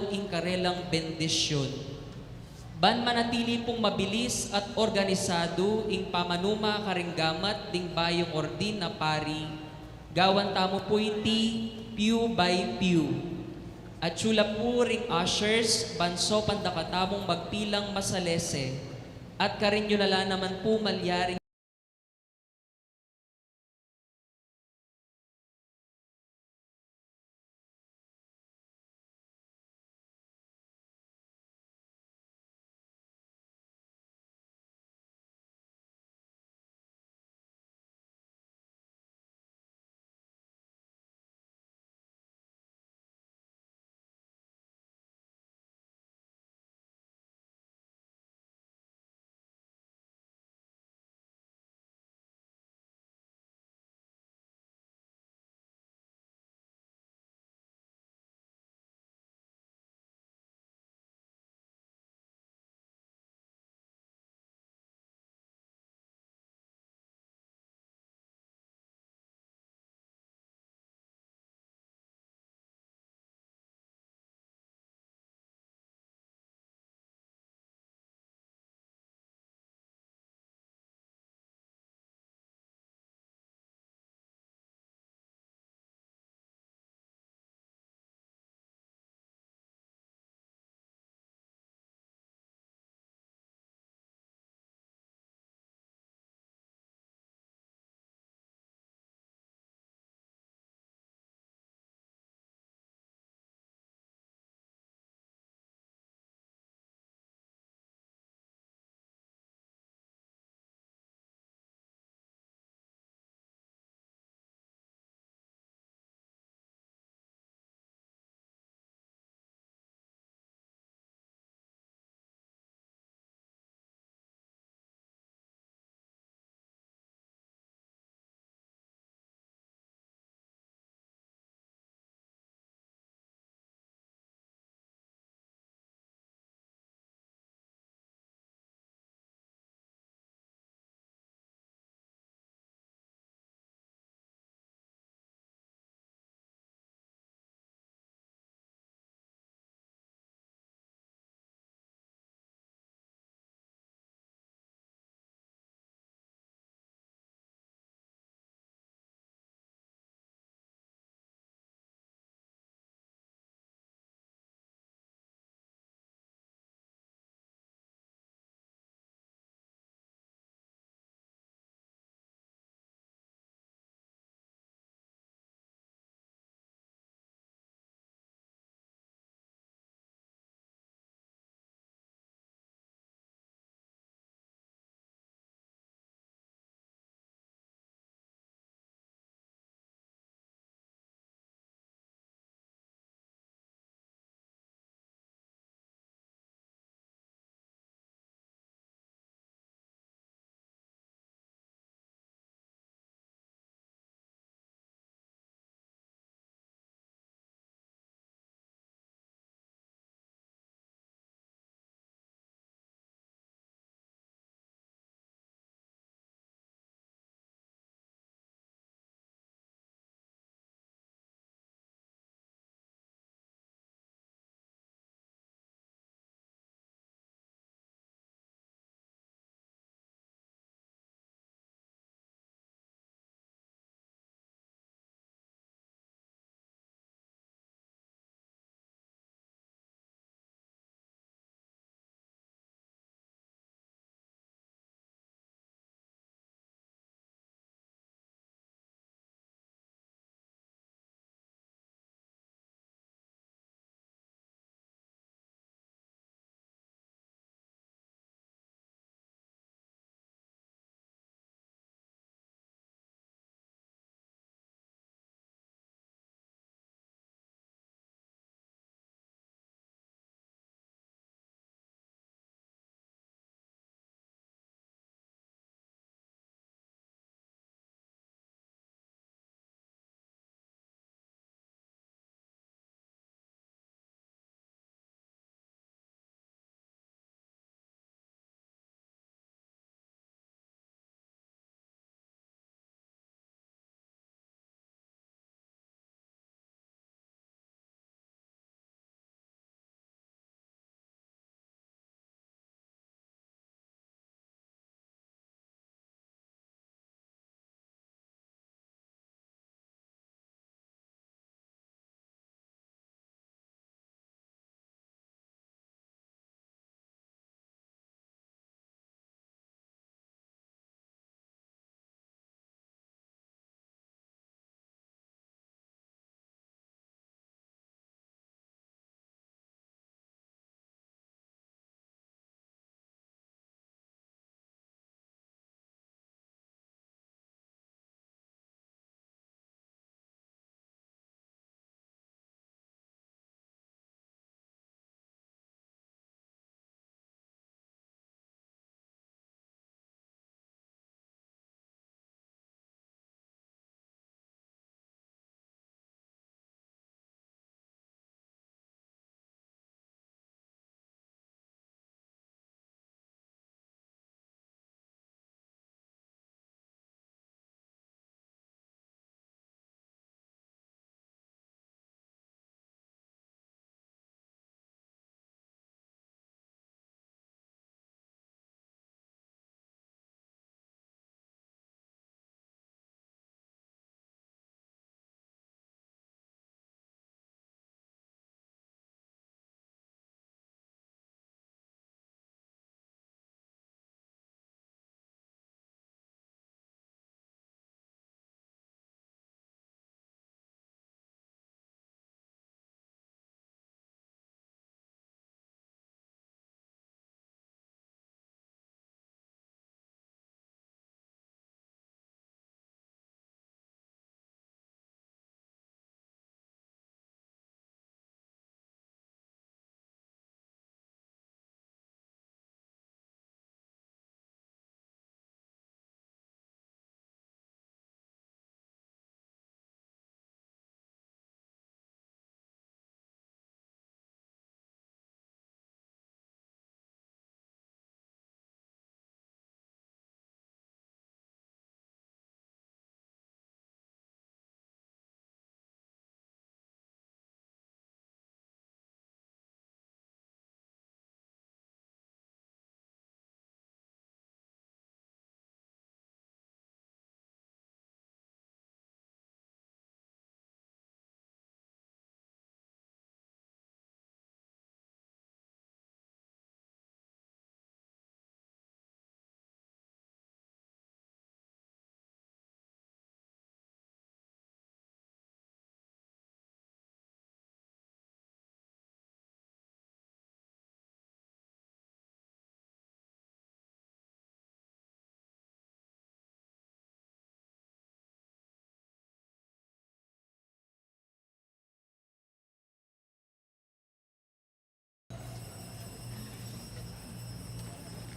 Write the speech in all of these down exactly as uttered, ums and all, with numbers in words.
ing karelang bendisyun. Ban manatili pung mabilis at organisadu ing pamanuma karing gamat ding bayung ordin a pari, gawan tamu pu iti pew by pew. Atyu la pu ring ushers ban saupan da katamung magpilang masalese, at karin yu na la naman pu malyaring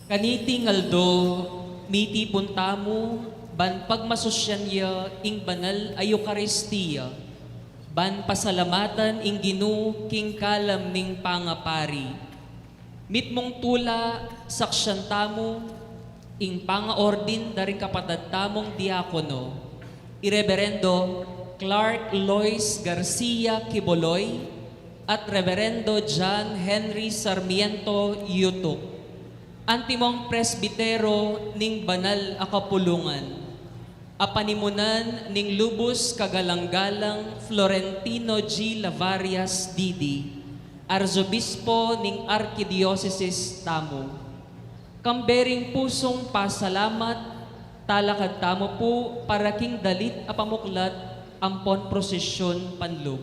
Kaniting aldo, mitipun tamu ban pagmasusyan ya ing banal a Eukaristia, ban pasalamatan ing Ginu king kalam ning pangapari. Mitmung tula, saksian tamu ing pangaordin da ring kapatad tamung diakono, i Reberendo Clark Lois Garcia Quiboloy at Reberendo John Henry Sarmiento Yutuk, antimong presbitero ning banal a kapulungan, a panimunan ning lubus kagalang-galang Florentino G. Lavarias D D, Arzobispo ning Arkidiosesis tamu. Kambe ring pusung pasalamat, talakad tamu pu para king dalit a pamuklat ampon prosesyun panlub.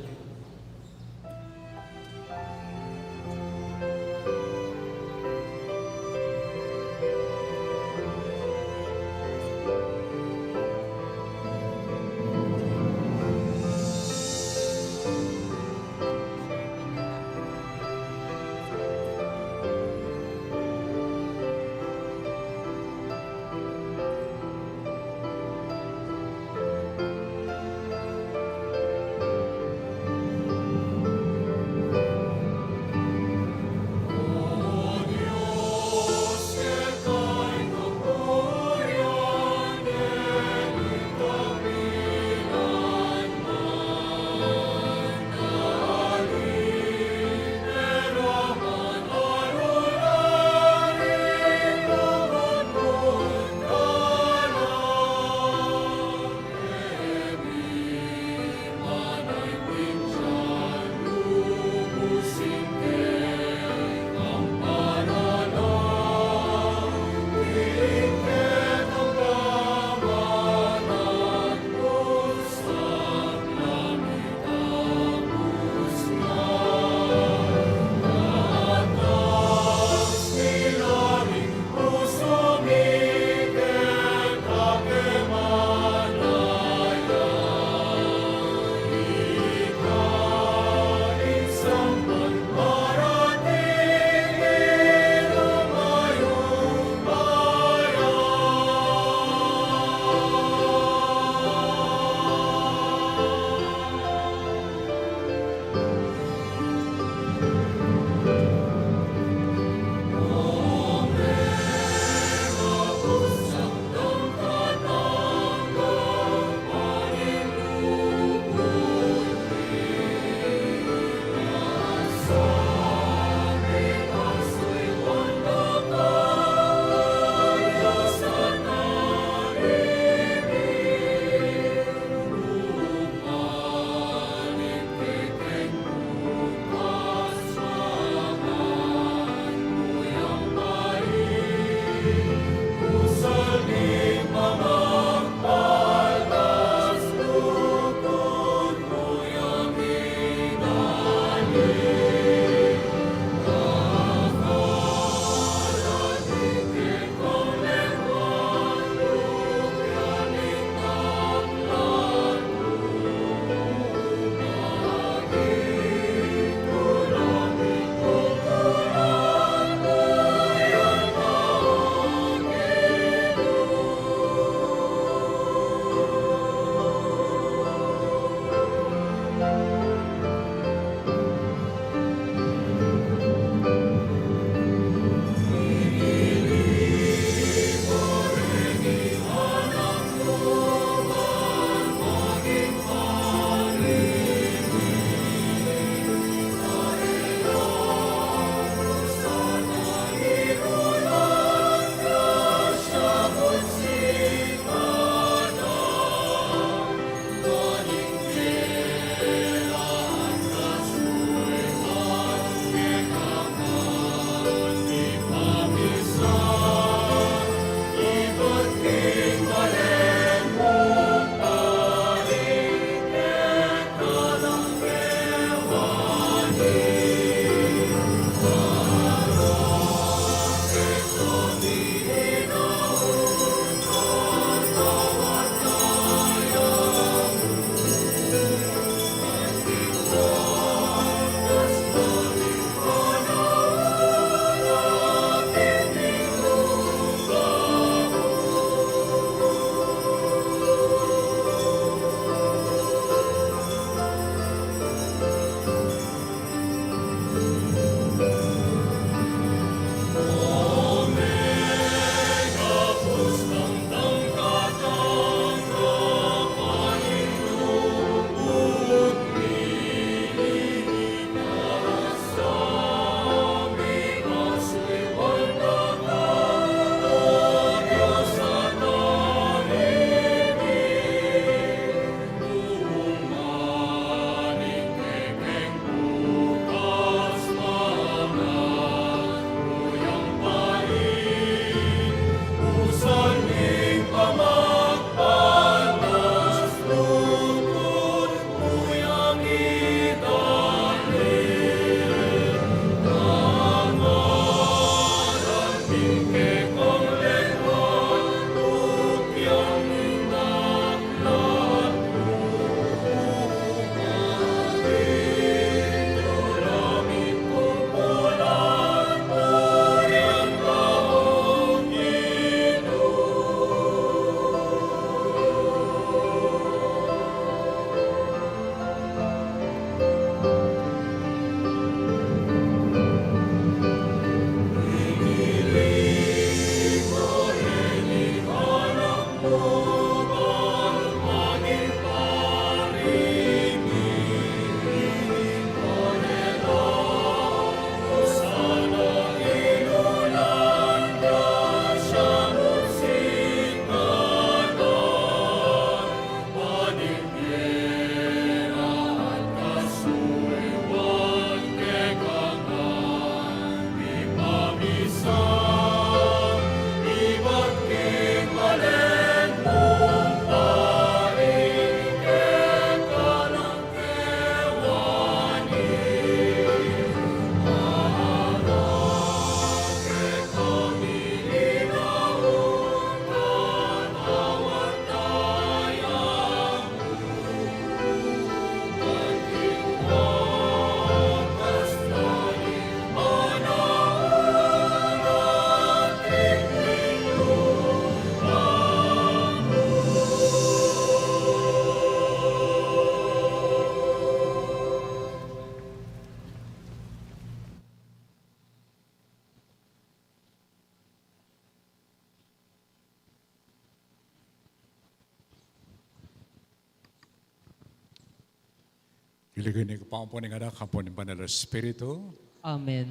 King lagyu ning Ibpa, ampo ning Anak, ampo ning Banal a Espiritu. Amen.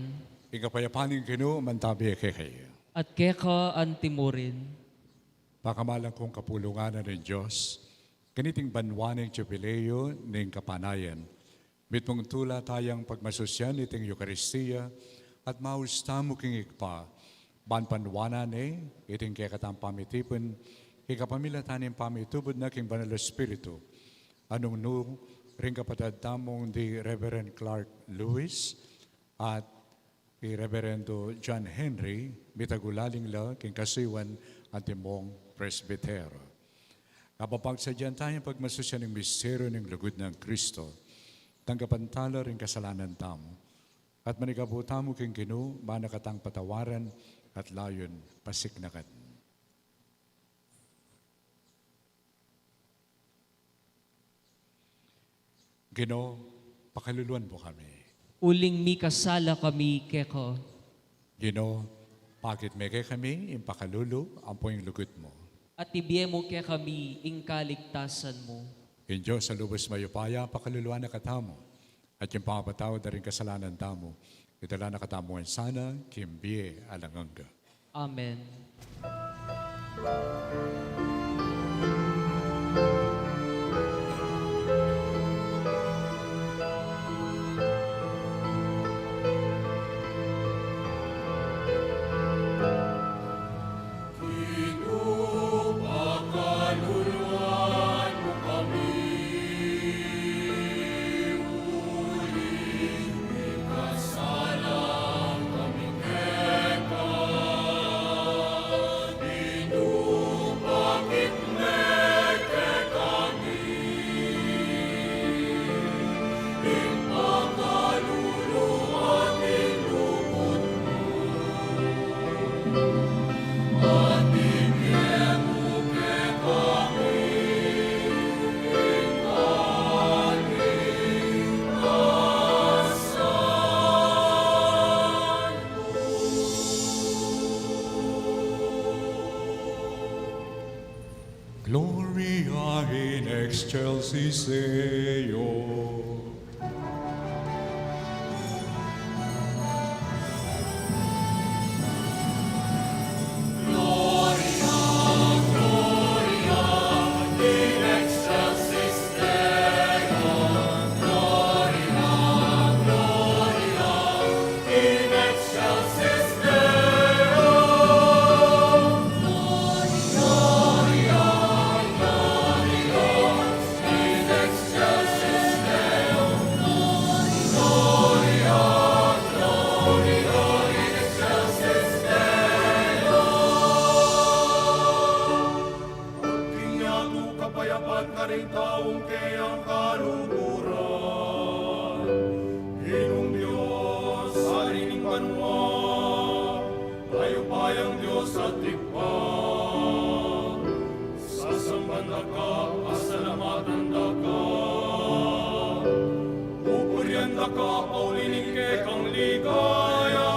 Ing kapayapan ning Ginu mantabi kekayu. At keka antimurin. Pakamalan kung kapulungan na ning Dios, kaniting banua ning Jubileo ning kapanayan, mitmung tula tayang pagmasusyan iting Eukaristia at maus tamu king Ibpa, ban panuanan ne iting kekatang pamitipun, king kapamilatan ning pamitubud na king Banal a Espiritu, a nung nu ring kapatad tamung di Reverend Clark Lewis at i Reverendo John Henry, mitagulaling la king kasuyuan antimong presbitero. Kapag pagsadyan tayang pagmasusyan ning misteryu ning lugud nang Kristo, tanggapan tala ring kasalanan tamu, at manigabu tamu king Ginu, mana katang patawaran at layun pasiknakan. Ginu, pakaluluan mu kami. Uling mikasala kami keka. Ginu, pakit me kekami ing pakalulu ampo ing lugud mu. At ibie mu kekami ing kaligtasan mu. Ing Dios a lubus mayupaya pakaluluan na katamu, at ing pamapatawad da ring kasalanan tamu, idala na katamu ngan sana king bie alang angga. Amen. Gloria in excelsis Deo. King yatu kapayapan karing taung keyang kaluguran. Ginung Dios, Ari ning banua, mayupayang Dios at Ibpa, sasamban da ka, pasalamatan da ka, pupurian da ka pauli ning kekang ligaya.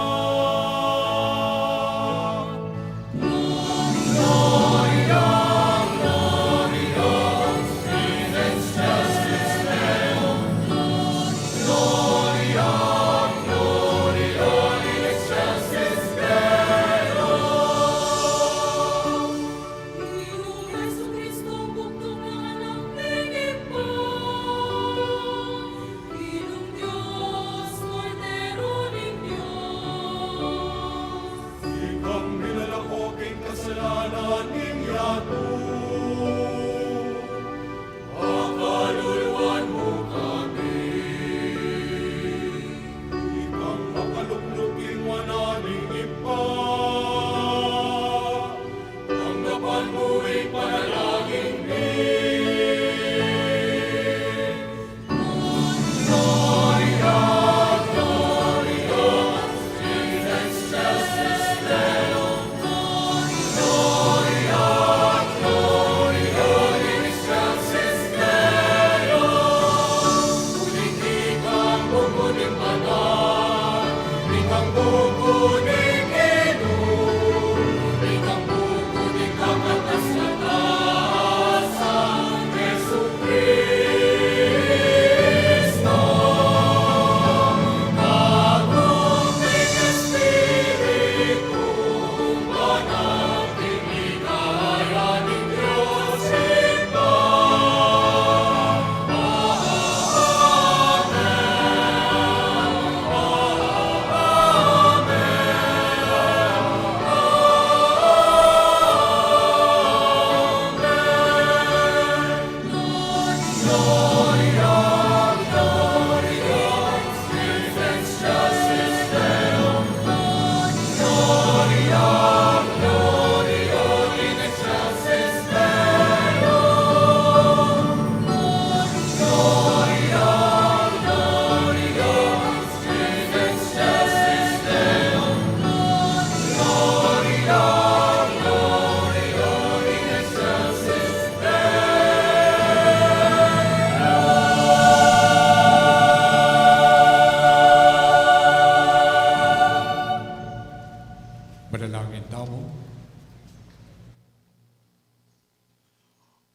Ginung Dios, Kordero ning Dios. Ikang milalako king kasalanan ning yatu. Pakaluluan mu kami. Ikang makalukluk king wanan ning Ibpa. Tanggapan mu ing panalangin mi.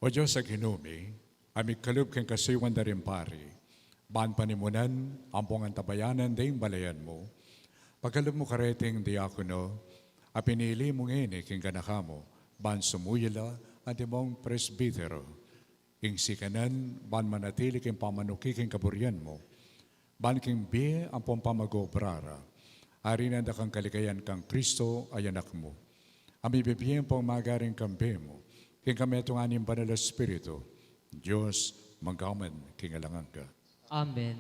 O Dios a Ginu mi, a migkalub king kasuyuan da ring pari, ban panimunan ampong antabayanan ding balayan mu, pakalub mu kareting diakono a pinili mu ngeni king ganaka mu, ban sumuyu la antimong presbitero, ing sikanan ban manatili king pamanuki king kaburian mu, ban king bie ampong pamag-obra ra, ari nang dakang kaligayan kang Kristo a Anak mu, a mibibie ampong magari king kambe mu, king kametungan ning Banal a Espiritu, Dios, mangga man king alang angga. Amen.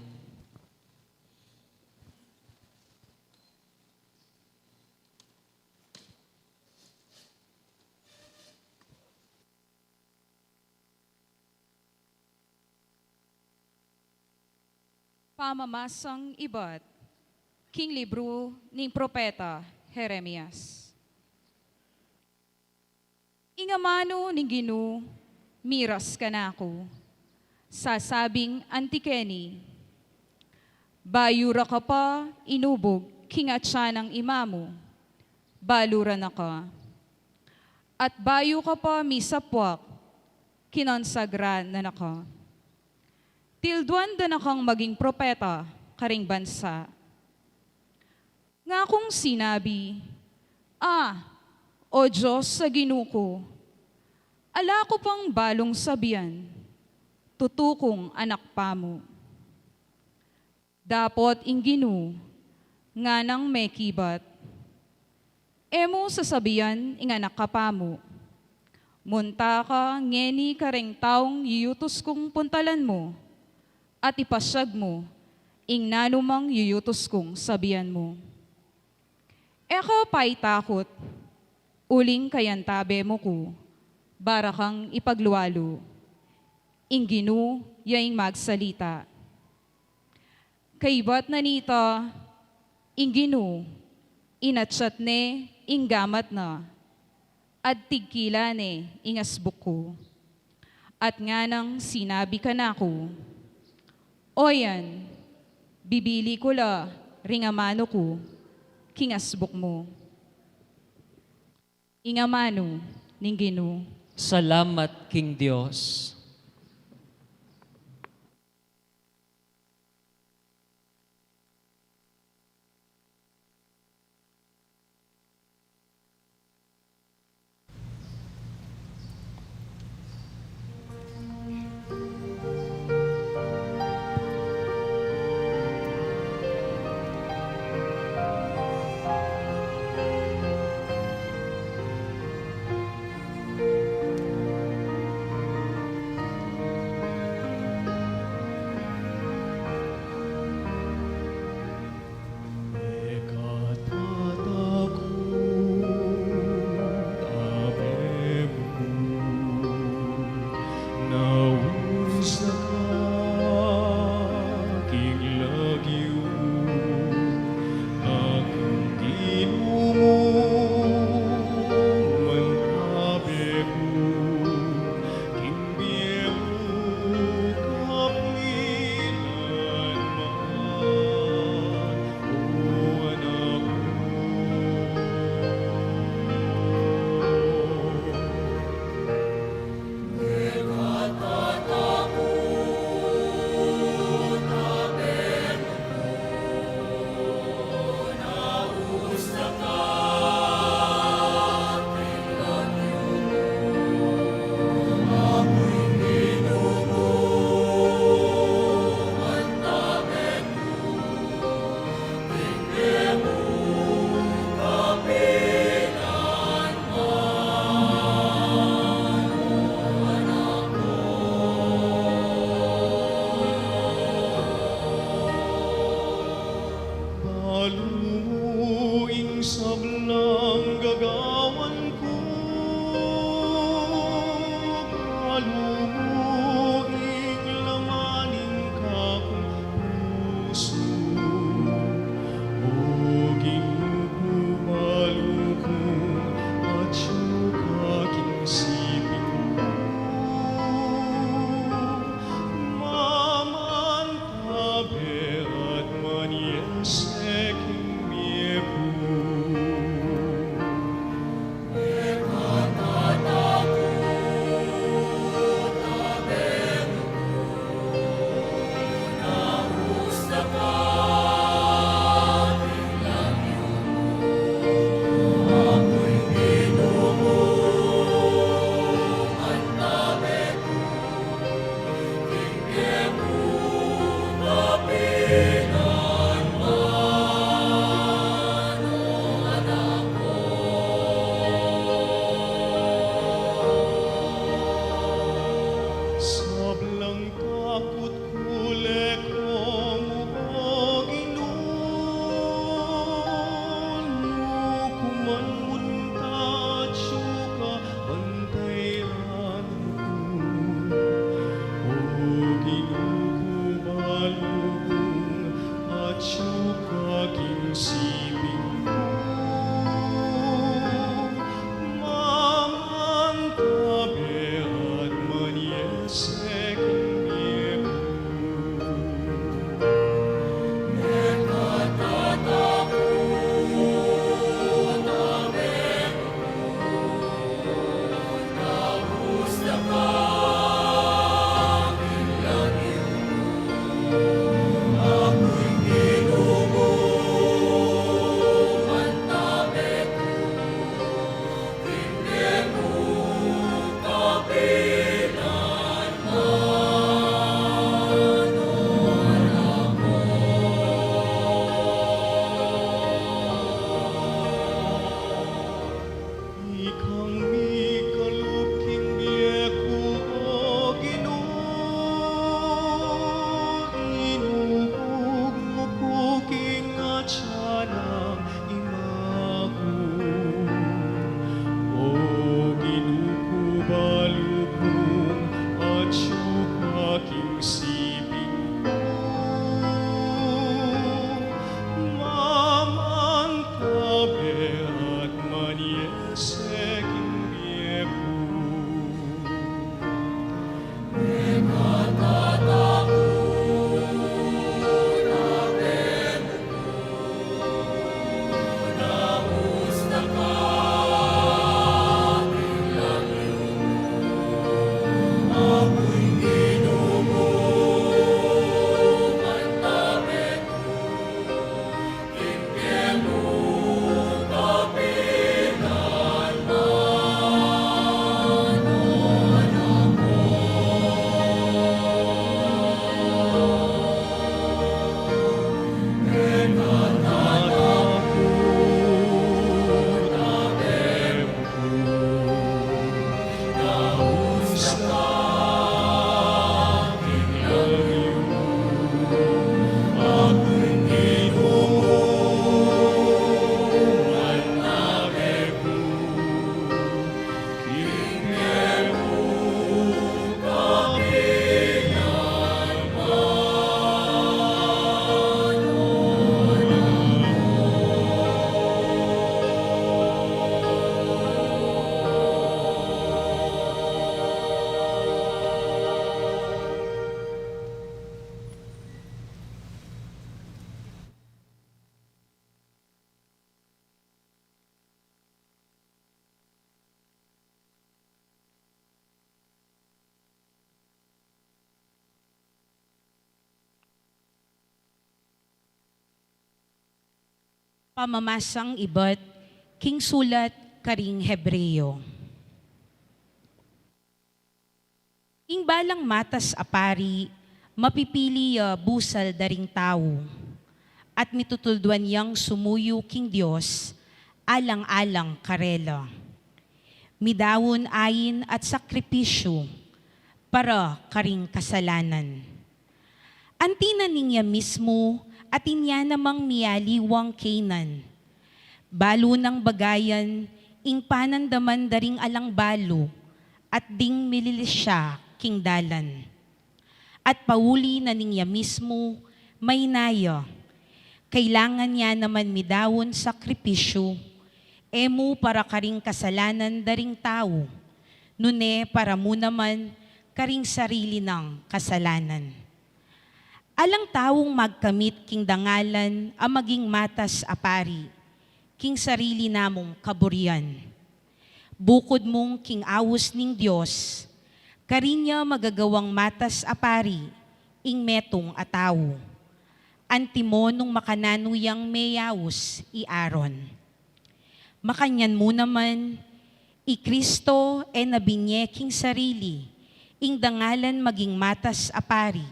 Pamamasang ibat king libru ning propeta Jeremias. Ing amanu ning Ginu miras kanaku, sasabing anti keni, bayu ra ka pa inubug king atian nang ima mu, balu ra na ka. At bayu ka pa misapuak, kinonsagra na na ka. Tilduan da na kang maging propeta karing bansa. Ngakung sinabi, "Ah, O Dios a Ginu ku, ala ku pang balung sabian, tutu kung anak pamu." Dapot ing Ginu nganang mekibat, "E mu sasabian ing anak ka pamu, 'Munta ka ngeni kareng taung yutus kung puntalan mu, at ipasiag mu ing nanumang yutus kung sabian mu.' E ka paitakut, uling kayantabe mu ku, ba ra kang ipaglualu. Ing Ginu ya ing magsalita." Kaybat na nita, ing Ginu, inatyat ne ing gamat na, at tigkila ne ing asbuk ku. At nganang sinabi kanaku, "O yan, bibili ku la ring amanu ku king asbuk mu." Ing amanu ning Ginu. Salamat king Dios. Pamamasang ibat king sulat karing Hebreo. Ing balang matas a pari, mapipili ya busal da ring tau, at mitutulduan yang sumuyu king Dios alang-alang karela. Midaun ain at sakripisyu para karing kasalanan. Anti na ning ya mismu, atin ya namang mialiwang kenan. Balu nang bagayan ing panandaman da ring alang balu, at ding mililisya king dalan. At pauli na ning ya mismu, maina ya. Kailangan ya naman midaun sakripisyu, e mu para karing kasalanan da ring tau, nune para mu naman karing sarili nang kasalanan. Alang taung magkamit king dangalan a maging matas a pari, king sarili namung kaburian. Bukud mung king aus ning Dios, karin ya magagawang matas a pari ing metung a tau. Antimo nung makananu yang meyaus i Aaron. Makanyan mu naman, i Kristo e na binye king sarili ing dangalan maging matas a pari,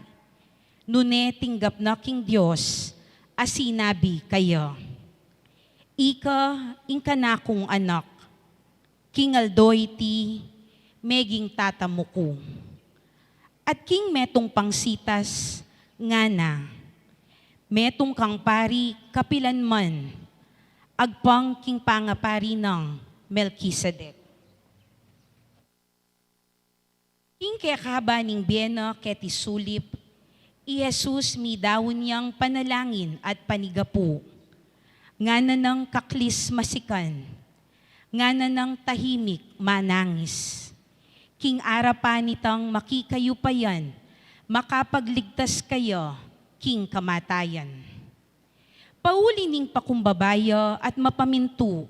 nune tinggap na king Dios a sinabi kaya, "Ika ing kanakung anak, king aldo iti meging tata mu ku." At king metung pang sitas ngana, "Metung kang pari kapilan man, agpang king pangapari nang Melkisedek." King kekaba ning bie na keti sulip, i Jesus midaun yang panalangin at panigapu. Ngana nang kaklis masikan, ngana nang tahimik manangis. King arapan nitang makikayu pa yan, makapagligtas kaya king kamatayan. Pauli ning pakumbaba ya at mapamintu,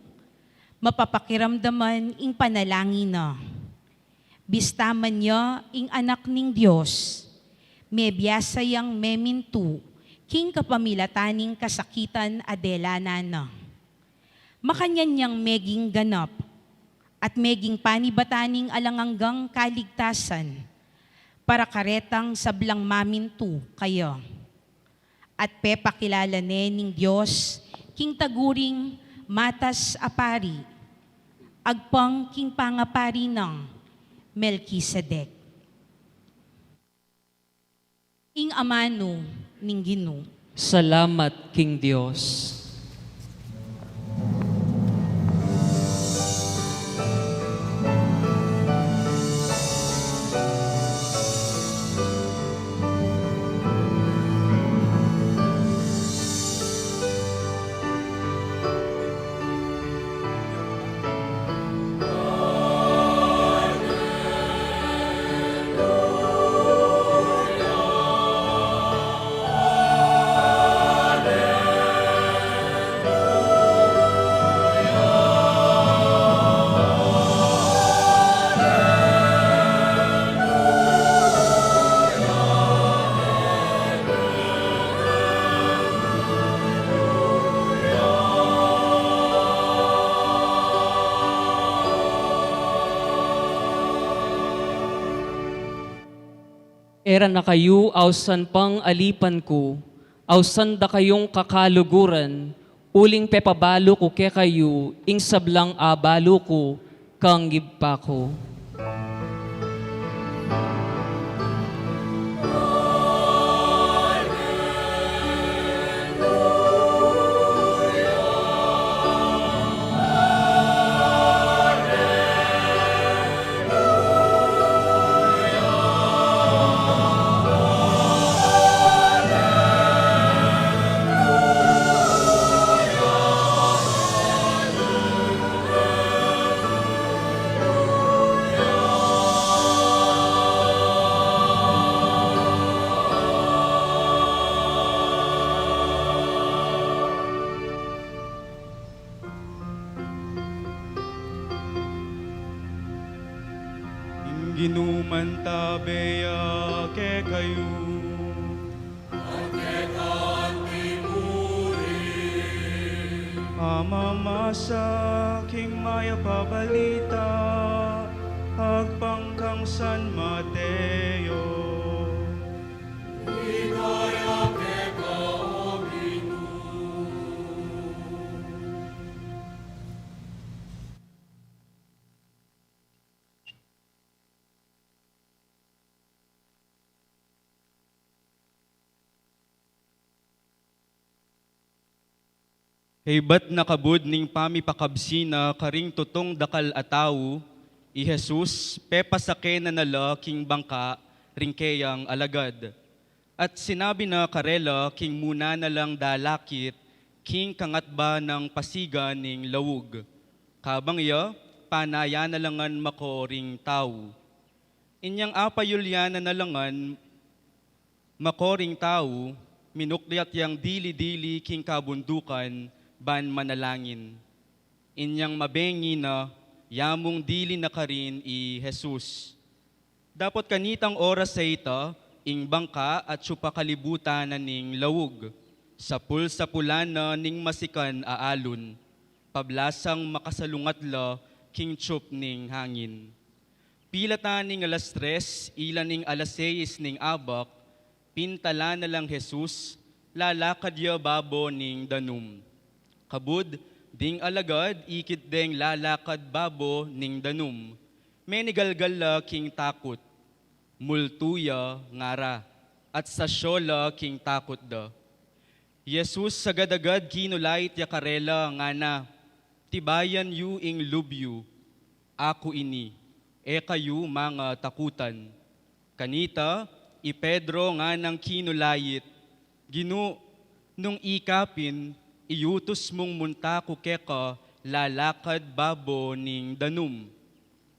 mapapakiramdaman ing panalangin na. Bista man ya ing Anak ning Dios, mebiasa yang memintu king kapamilatan ning kasakitan a delanan na. Makanyan yang meging ganap at meging panibatan ning alang anggang kaligtasan para karetang sablang mamintu kaya. At pepakilala ne ning Dios king taguring matas a pari, agpang king pangapari nang Melkisedek. Ing amanu ning Ginu. Salamat king Dios. E ra na kayu ausan pang alipan ku, ausan da kayung kakaluguran, uling pepabalu ku kekayu ing sablang abalu ku kang Ibpa ku. Ing Ginu mantabe ya kekayu. At keka mu rin. Pamamasa king Mayap a Balita agpang kang San Mateo. Ligaya keka, O Ginu. Kaybat na kabud ning pamipakabsi na karing tutung dakal a tau, i Jesus pepasake na na la king bangka ring keyang alagad. At sinabi na karela king muna na lang dalakit king kangatba nang pasigan ning laug. Kabang ya, panaya na la ngan mako ring tau. Inyang apayul ya na na la ngan mako ring tau, minukyat yang dili-dili king kabundukan ban manalangin. Inyang mabengi na, yamung dili na karin i Jesus. Dapot kanitang oras a ita, ing bangka atsu pa kalibutan na ning laug, sapul-sapulan na ning masikan a alun, pablasang makasalungat la king tsup ning hangin. Pilatan ning alas tres, ila ning alas seis ning abak, pintala na lang Jesus, lalakad ya babo ning danum. Kabud, ding alagad ikit deng lalakad babo ning danum, menigalgal la king takut. Multu ya ngara, at sasyo la king takut da. Jesus agad-agad kinulait ya karela, ngana, "Tibayan yu ing lub yu, aku ini, e kayu mangatakutan." Kanita, i Pedro nganang kinulait, "Ginu, nung ika pin, iyutus mung munta ku keka lalakad babo ning danum."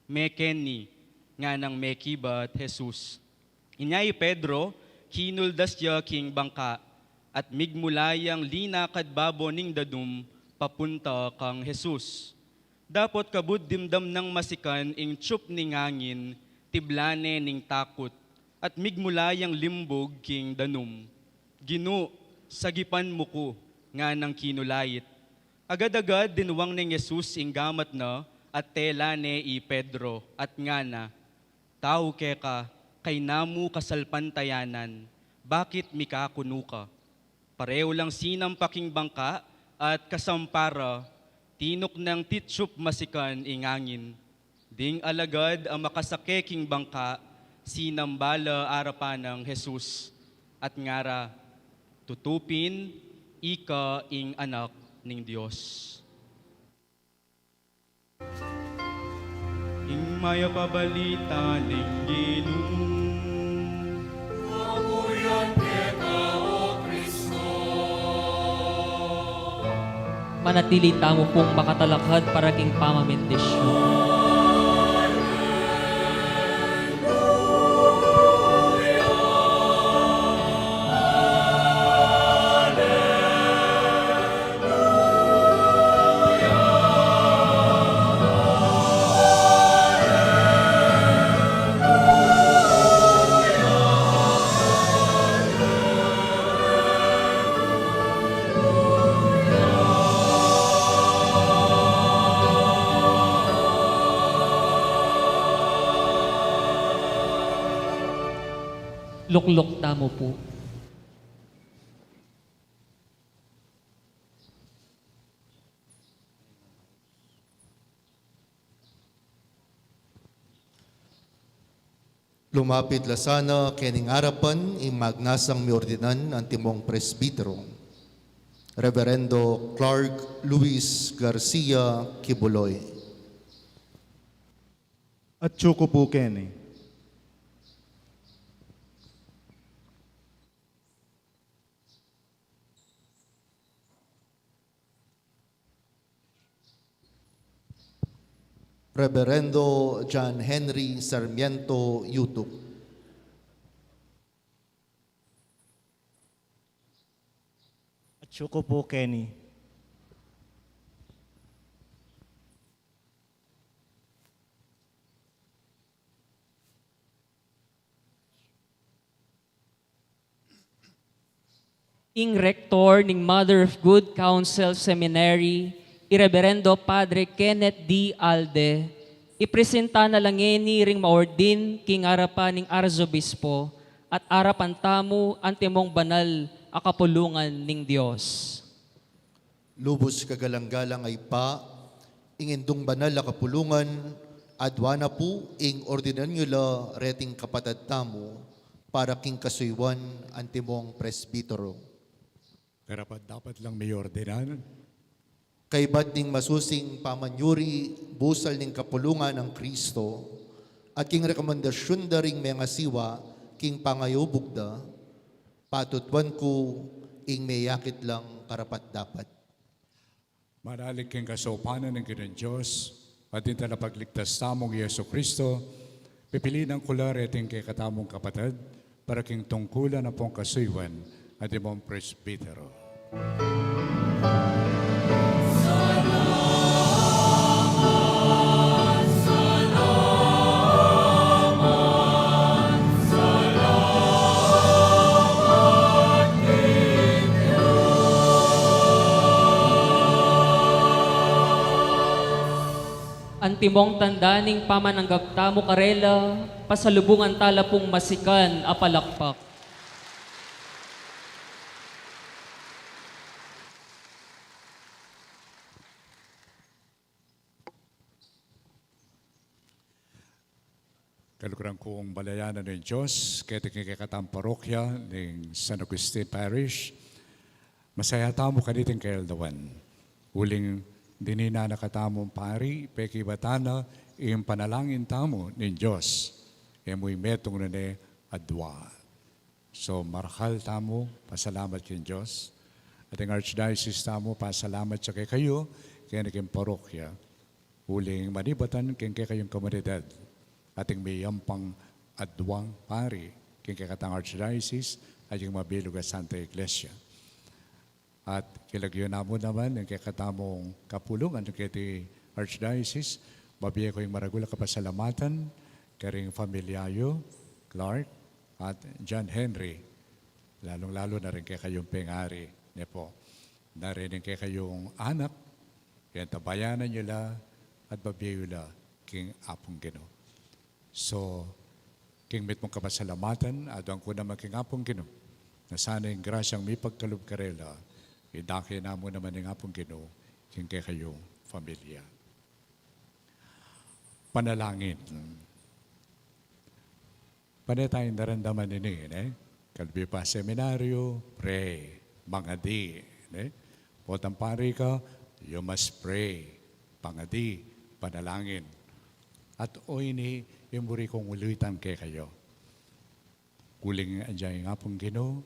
"Mekeni," nganang mekibat Jesus. Inya i Pedro, kinuldas ya king bangka, at migmula yang linakad babo ning danum papunta kang Jesus. Dapot kabud dimdam nang masikan ing tsup ning angin, tibla ne ning takut, at migmula yang limbug king danum. "Ginu, sagipan mu ku," nganang kinulait. Agad-agad dinwang neng Jesus ing gamat na, at tela ne i Pedro, at ngana, "Tau keka, kayna mu kasalpantayanan, bakit mikakunu ka?" Pareu lang sinampa king bangka, at kasampa ra, tinuknang titsup masikan ing angin. Ding alagad a makasake king bangka, sinamba la arapan nang Jesus, at ngara, "Tutu pin, ika ing Anak ning Dios." Ing Mayap a Balita ning Ginu. Papurian keka, O Kristo. Manatili tamu pung makatalakad para king pamamendisyon. Lukluk tamu pu. Lumapit la sana kening arapan ing magnasang miordinan antimong presbitero, Reverendo Clark Luis Garcia Quiboloy. Atsu ku pu keni. Reverendo John Henry Sarmiento Yutup. Atsu ku pu keni. Ing Rector ning Mother of Good Counsel Seminary, i Reberendo Padre Kenneth D. Alde, ipresenta na la ngeni ring maordin king arapan ning Arzobispo at arapan tamu antimong banal a kapulungan ning Dios. Lubus kagalang-galang a Ibpa, ing Indung Banal a Kapulungan, aduan na pu ing ordinan yu la reting kapatad tamu para king kasuyuan antimong presbitero. Karapat-dapat lang mi ordinan. Kaybat ning masusing pamanyuri busal ning kapulungan nang Kristo at king rekomendasyun da ring mengasiwa king pangayubug da, patutuan ku ing meyakit lang karapat-dapat. Manalig king kasaupan ning Ginung Dios at ning Talapagligtas tamung Jesu Kristo, pipilinan ku la reting kekatamung kapatad para king tungkulan ampong kasuyuan antimong presbitero. Antimong tanda ning pamananggap tamu karela, pasalubungan ta la pung masikan a palakpak. Kaluguran kung balayan ning Dios, keti king kekatang parokya ning San Agustin Parish, masaya tamu kaniting kaeldawan. Uling dininan na katamung pari, pekibatan na ing panalangin tamu ning Dios, e mu ing metung nune adua. So, marakal tamu, pasalamat king Dios. At ing Archdiocese tamu, pasalamat ya kekayu, keni king parokya. Uling manibatan king kekayung komunidad. At ing miyayapang aduang pari, king kekatang Archdiocese, at ing mabilug a Santa Iglesia. At kilagyu na mu naman ing kekatamung kapulungan keti Archdiocese, babie ku ing maragul a kapasalamatan karing pamilya yu, Clark at John Henry, lalung-lalu na ring kekayung pengari, ne pu, na ring kekayung anak, king tabayanan yu la at babie yu la king Apung Ginu. So, king mitmung kapasalamatan, aduan ku naman king Apung Ginu, na sana ing grasyang mipagkalub karela, idake na mu naman ning Apung Ginu king kekayung pamilya. Panalangin. Pane tayung daramdaman ini, ne? Kalubi pa seminaryo, pray, mangadi, ne? Potang pari ka, you must pray, pangadi, panalangin. At o ini, ing buri kung ulitan kekayu. Uling agyang Apung Ginu,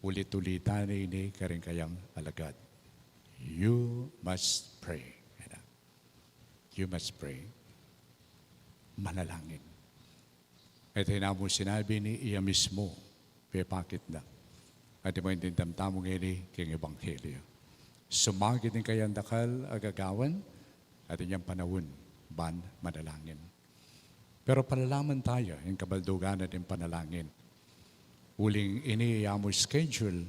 ulit-ulitan ne ini karing kayang alagad. You must pray. You must pray. Manalangin. At ing namu sinabi ini, iya mismu, pepakit na. At ing maintindam tamu ngeni king ebanghelyo. Sumagit ing kayang dakal a gagawan, at inyang panaun, ban manalangin. Pero palalaman taya ing kabaldugan na ning panalangin. Uling ini iya mu schedule,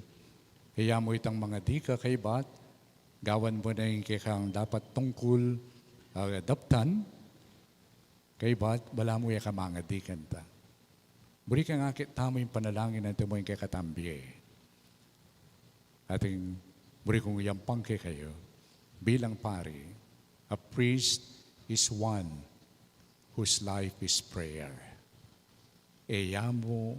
iya mu itang mangadi ka kaybat, gawan mu na ing kekang dapat tungkul, ah, daptan, kaybat, balamu e ka mangadi kanta. Buri kung akit tamu ing panalangin antimo ing kekatang bie. At ing buri kung yampang kekayu, bilang pari, a priest is one whose life is prayer. E ya mu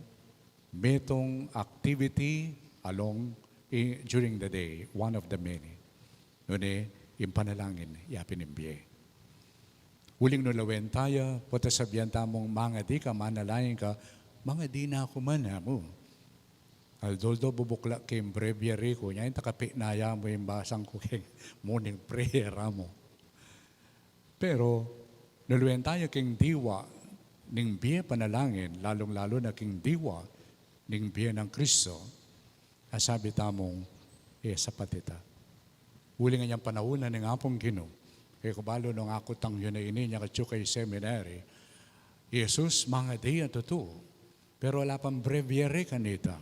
metung activity along, i-, during the day, one of the many. Nune, ing panalangin, ya pin ing bie. Uling nu lawen taya, potang sabian tamung mangadi ka, manalangin ka, mangadi na ku man, amu. Aldo-aldo bubuklat ke ing breviary ku, nya ing takapi na ya mu ing basang ku keng morning prayer, amu. Pero, nung lawen taya king diwa ning bie panalangin, lalung-lalu na king diwa ning bie nang Kristo, asabi tamung, e, sapat ita. Uling anyang panaun na ning Apung Ginu, e ku balu nung akutang yu na ini, nya katyu kay seminary, Jesus, mangadi a tutu, pero ala pang breviary kanita.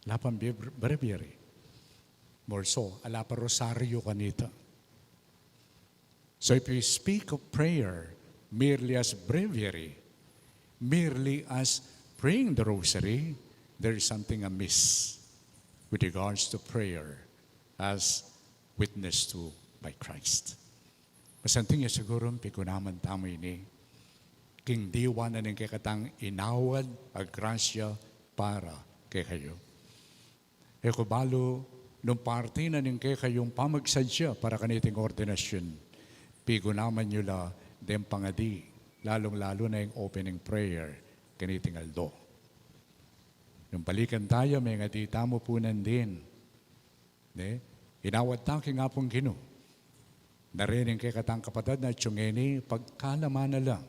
Ala pang bre-, breviary. More so, ala pa rosaryo kanita. So if we speak of prayer merely as breviary, merely as praying the rosary, there is something amiss with regards to prayer as witnessed to by Christ. Masanting ya siguru pigunaman tamu ini king diwa na ning kekatang inawad a grasya para kekayu. E ku balu nung parti na ning kekayung pamagsadya para kaniting ordinasyun, pigunaman yu la deng pangadi, lalung-lalu na ing opening prayer kaniting aldo. Nung balikan taya, mengadi tamu pu nandin, ne? Inawad ta king Apung Ginu. Na reng kekatang kapatad na atiu ngeni, pagkalaman na la.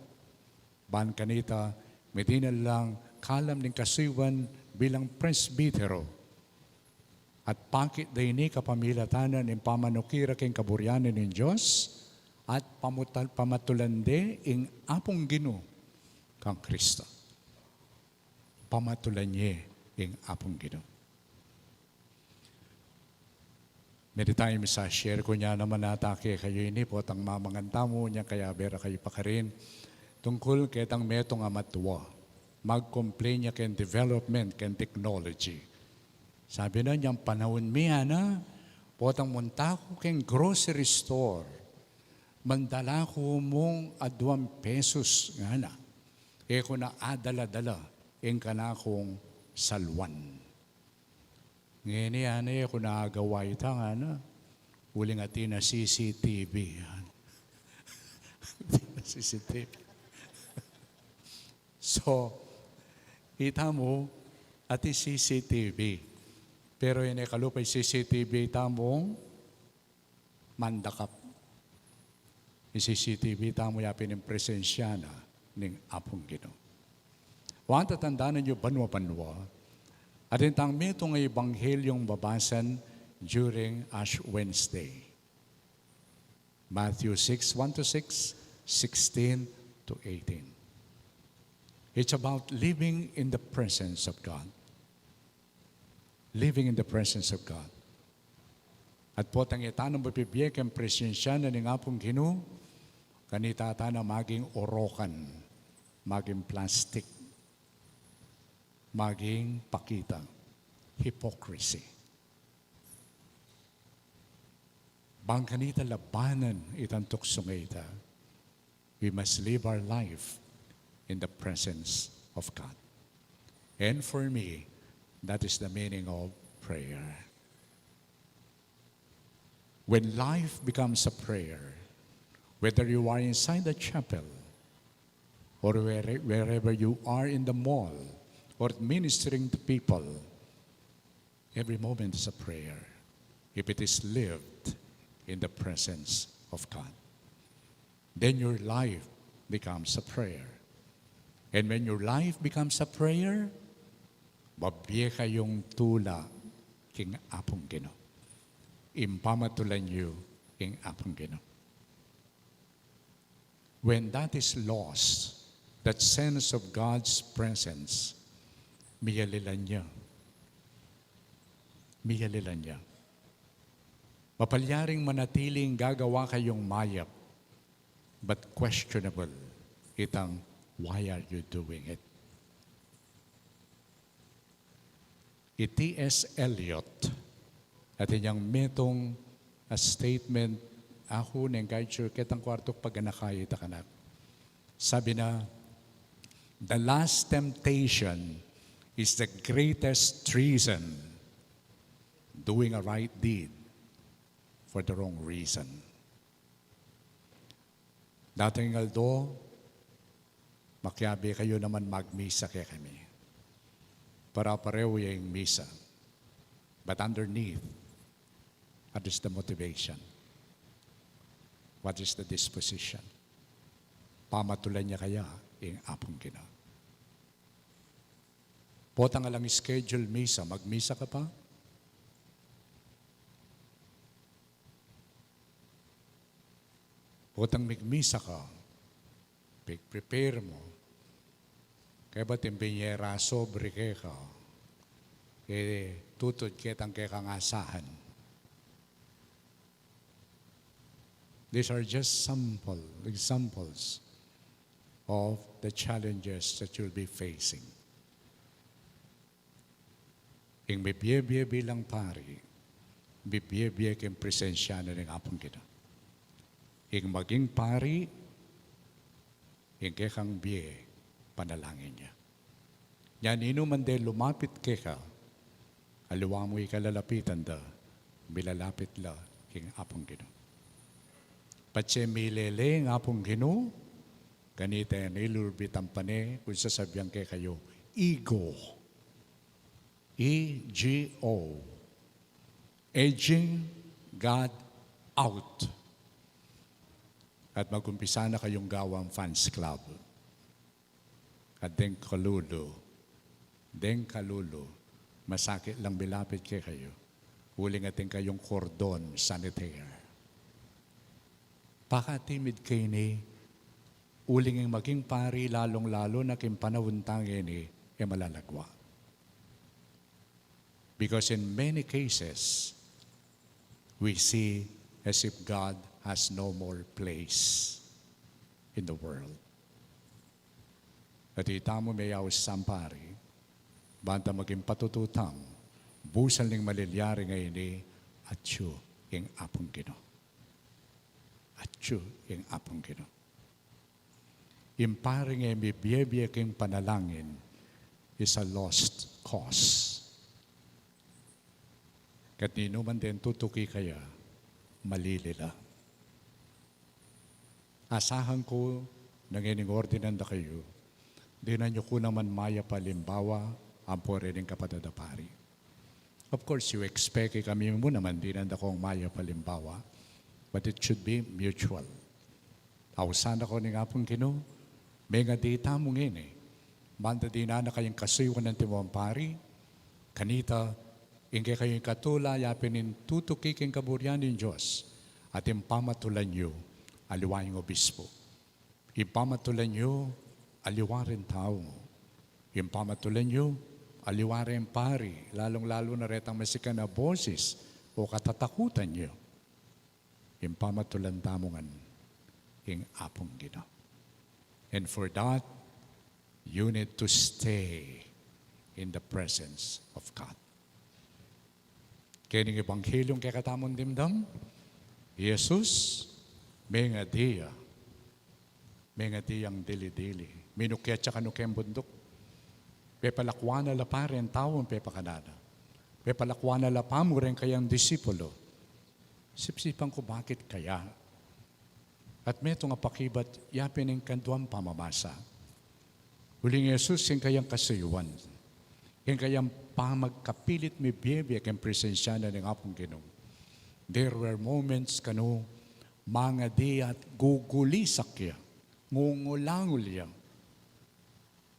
Ban kanita, miti na lang kalam ning kasuyuan bilang presbitero. At pakit de ini kapamilatan ning pamanukira king kaburian ning Dios, at pamutal-, pamatulan de ing Apung Ginu kang Kristo. Pamatulan ye ing Apung Ginu. Meri't ing misa, share ku nya naman ata kekayu ini, potang mamangan tamu nya, kaya bera kayu pa karin. Tungkul ketang metung a matua, mag-complain ya keng development, keng technology. Sabi na, inyang panaun mi, ana, potang munta ku keng grocery store, mandala ku mung aduang pesos, ngana. E ku na adala-dala ing kanakung saluan. Ngeni, ana, e ku na agawa ita, ngana. Uling atin a C C T V. Atin a C C T V. So, ita mu, atin C C T V. Pero ini kalupa ing C C T V tamu, mandakap. Ing C C T V tamu ya pin ing presensya na ning Apung Ginu. Wa, tatandanan yu banua-banua, atin tang metung a ebanghelyo a babasan during Ash Wednesday. Matthew six, one to six, sixteen to eighteen. It's about living in the presence of God. Living in the presence of God. At potang e ta na mabibie keng presensya na ning Apung Ginu, kanita ta na maging orokan, maging plastik, maging pakita, hypocrisy. Bang kanita labanan itang tuksu a ita, we must live our life in the presence of God. And for me, that is the meaning of prayer. When life becomes a prayer, whether you are inside the chapel or where-, wherever you are in the mall or ministering to people, every moment is a prayer if it is lived in the presence of God. Then your life becomes a prayer. And when your life becomes a prayer, mabie kayung tula king Apung Ginu. Ing pamatulan yu ing Apung Ginu. When that is lost, that sense of God's presence, miyalilan ya. Miyalilan ya. Mapalyaring manatiling gagawa kayung mayap, but questionable itang why are you doing it? I T S Eliot, atin yang metung a statement, aku neng kaitu ketang kuartu paganaka ita kanak. Sabi na, "The last temptation is the greatest treason, doing a right deed for the wrong reason." Dating aldo, makiabe kayu naman magmisa kekami. Pare-parehu ya ing misa. But underneath, what is the motivation? What is the disposition? Pamatulan ya kaya ing Apung Ginu? Potang alang schedule misa, magmisa ka pa? Potang migmisa ka, pig-prepare mu, kaybat ing binyera sobre keka, e tutud ketang kekang asahan. These are just sample examples of the challenges that you'll be facing. Ing mibie-bie bilang pari, mibie-bie king presensya na ning Apung Ginu. Ing maging pari, ing kekang bie, panalangin ya. Nya ninu man de lumapit keka, aliwa mu ika lalapitan da, milalapit la king Apung Ginu. Patse milele ing Apung Ginu, kanita e ne lulbitan pa ne, kung sasabian kekayu, ego. E G O. Edging God out. At mag-umpisa na kayung gawang fans club. At deng kalulu, deng kalulu, masakit lang milapit kekayu. Uling atin kayung cordon sanitaire. Pakatimid keni, uling ing maging pari, lalung-lalu na king panaun tang ini, e malalagwa. Because in many cases, we see as if God has no more place in the world. At itamu, meyaus tang pari, banta maging patutu tang, busal ning malilyari ngeni, atyu ing Apung Ginu. Atyu ing Apung Ginu. Ing paring e mibie-bie king panalangin is a lost cause. Kat ninu man deng tutuki kaya, malili la. Asahan ku, nung ining ordinan da kayu, dinan yu ku naman mayap a alimbawa, ampo reng kapatad a pari. Of course, you expect, e kami mu naman dinan da kung mayap a alimbawa, but it should be mutual. Ausan da ku ning Apung Ginu, mengadi tamu ngeni, banta dinan na kayang kasuyuan antimong pari, kanita, ing kekayung katula, yapin ing tutuki king kaburian ning Dios, at ing pamatulan yu, aliwa ing obispu. Ing pamatulan yu, aliwa ring tau. Ing pamatulan yu, aliwa ring pari, lalung-lalu na retang masikan a boses o katatakutan yu. Ing pamatulan tamu ngan, ing Apung Ginu. And for that, you need to stay in the presence of God. Kening ebanghelyu ing kekatamung dimdam, Jesus, mengadi ya, mengadi yang dili-dili. Minukyat ya kanu keng bunduk. Pepalakwan na la pa reng taung pepakanan na. Pepalakwan na la pa mu reng kayang disipulu. Sipsipan ku bakit kaya. At metung a pakibat, yapin ing kaduang pamamasa. Uling Jesus, ing kayang kasuyuan, ing kayang pamagkapilit mibie-bie king presensya na ning Apung Ginu. There were moments kanu, mangadi at gugulisak ya, ngungulangul ya.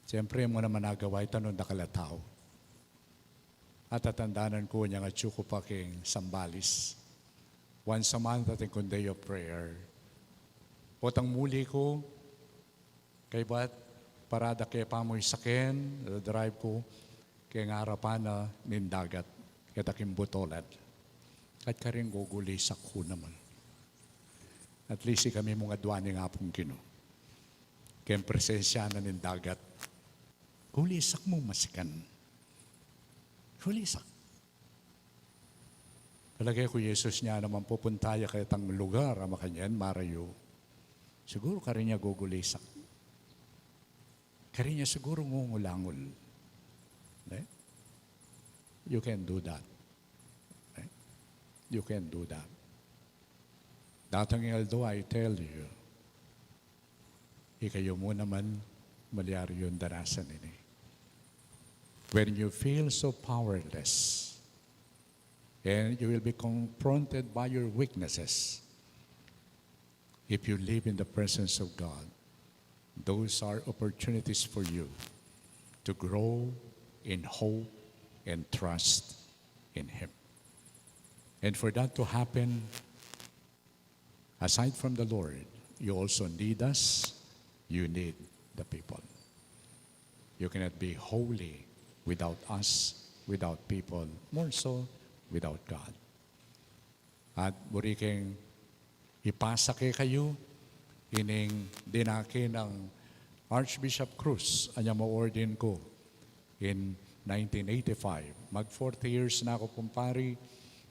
Siyempre, e mu naman agawa ita nung dakal a tau. Atatandanan ku, inyang atyu ku pa king Zambales, once a month atin kung day of prayer. Potang muli ku, kaybat parada ke pa mu ing saken, drive ku, keng arapan na ning dagat, keta king butulan. At karin gugulisak ku naman. At least ikami mung adwa ning Apung Ginu keng presensya na ning dagat. Gulisak mu masikan. Gulisak. Palage ku Jesus, nya naman pupunta ya ketang lugar a makanyan, marayu. Siguru karin ya gugulisak. Karin ya siguru ngungulangul. Ne? You can do that. Ne? You can do that. Datang ing aldo, I tell you, ikayu mu naman, malyari yung darasan ini. When you feel so powerless, and you will be confronted by your weaknesses, if you live in the presence of God, those are opportunities for you to grow in hope and trust in Him. And for that to happen, aside from the Lord, you also need us, you need the people. You cannot be holy without us, without people, more so without God. At buri keng Ipasa ke kayu ining dinakin nang Archbishop Cruz anyang ma-ordain ku in nineteen eighty-five. Mag forty years na ku pung pari,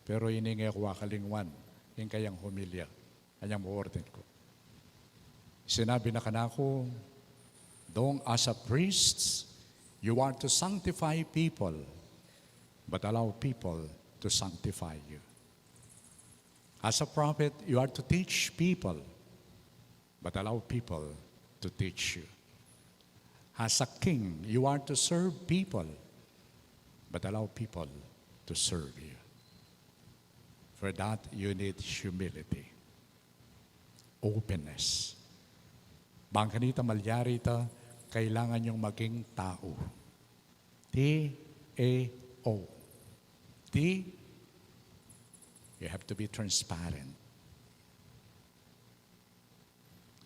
pero ining e ku akalingwan ing kayang homilya anyang ma-ordain ku. Sinabi na kanaku, "Dong, as a priest, you are to sanctify people, but allow people to sanctify you. As a prophet, you are to teach people, but allow people to teach you. As a king, you are to serve people, but allow people to serve you. For that, you need humility, openness." Bang kanita malyari ita, kailangan yung maging tau. T A O. T, you have to be transparent.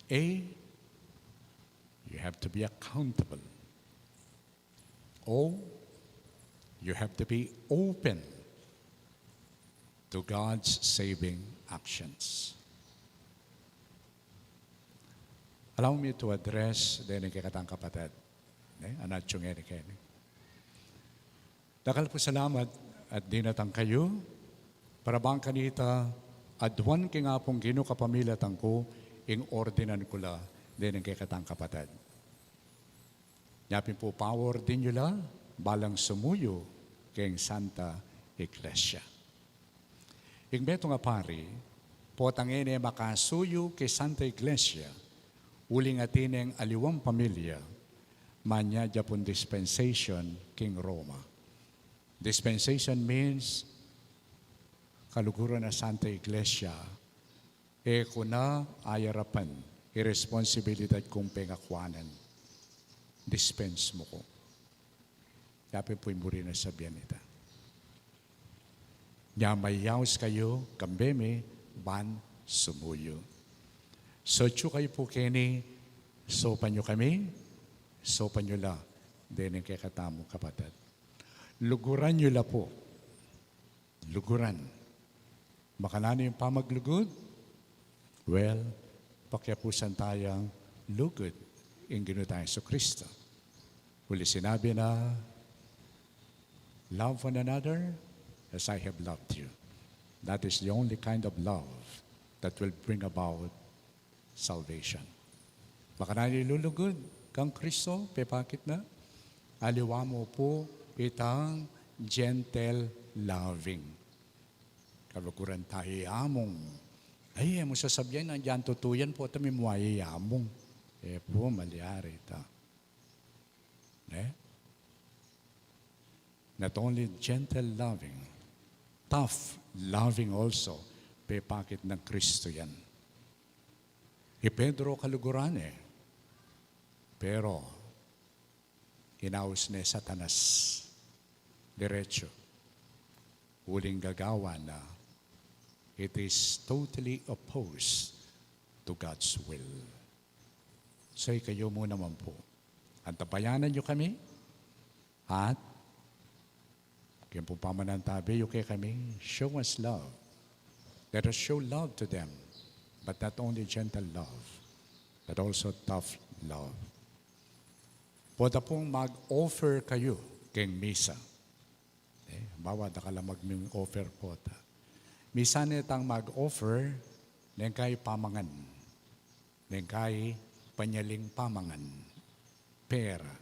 A, you have to be accountable. O, you have to be open to God's saving actions. Allow me to address deni kekatang kapatad. Ne? Anat yung eni keni. Dakal pu salamat at dinatang kayu, para bang kanita, aduan king Apung Ginu kapamilatan ku, ing ordinan ku la, deni kekatang kapatad. Nya pin pu paordin yu la, balang sumuyu, king Santa Iglesia. Ing metung a pari, potang e ne makasuyu king Santa Iglesia, uling atin neng aliwang pamilya, manyad ya pung dispensation king Roma. Dispensation means, kaluguran a Santa Iglesia, e ku na ayarapan, i responsibilidad kung pengakuanan. Dispense mu ku. Yapin pu ing buri nang sabian ita. Nya mayaus kayu, kambe mi, ban sumuyu. Sotyu kayu pu keni, sopan yu kami, sopan yu la, deni kekatamung kapatad. Luguran yu la pu. Luguran. Makananu ing pamaglugud? Well, pakiapusan tayang lugud ing Ginu tang Jesucristo. Uli sinabi na, "Love one another as I have loved you." That is the only kind of love that will bring about salvation. Makananu ing lulugud kang Kristo, pepakit na? Aliwa mu pu itang gentle loving. Kaluguran tamu amung. Ay, e mu sasabian nang dinan tutu yan pu, tamu mu ay amung. E pu, malyari ta. Ne? Not only gentle loving, tough loving also, pepakit nang Kristo yan. I Pedro kaluguran e, pero inaus ne Satanas diretsu. Uling gagawan na, it is totally opposed to God's will. So, ikayu mu naman pu. Antabayanan yu kami, at king pung pamanantabe yu kekami, show us love. Let us show love to them, but not only gentle love, but also tough love. Pota pung mag-offer kayu king misa. E, bawa da ka la mag-offer pota. Misan ne tang mag-offer, neng kai pamangan. Neng kai panyaling pamangan. Pera.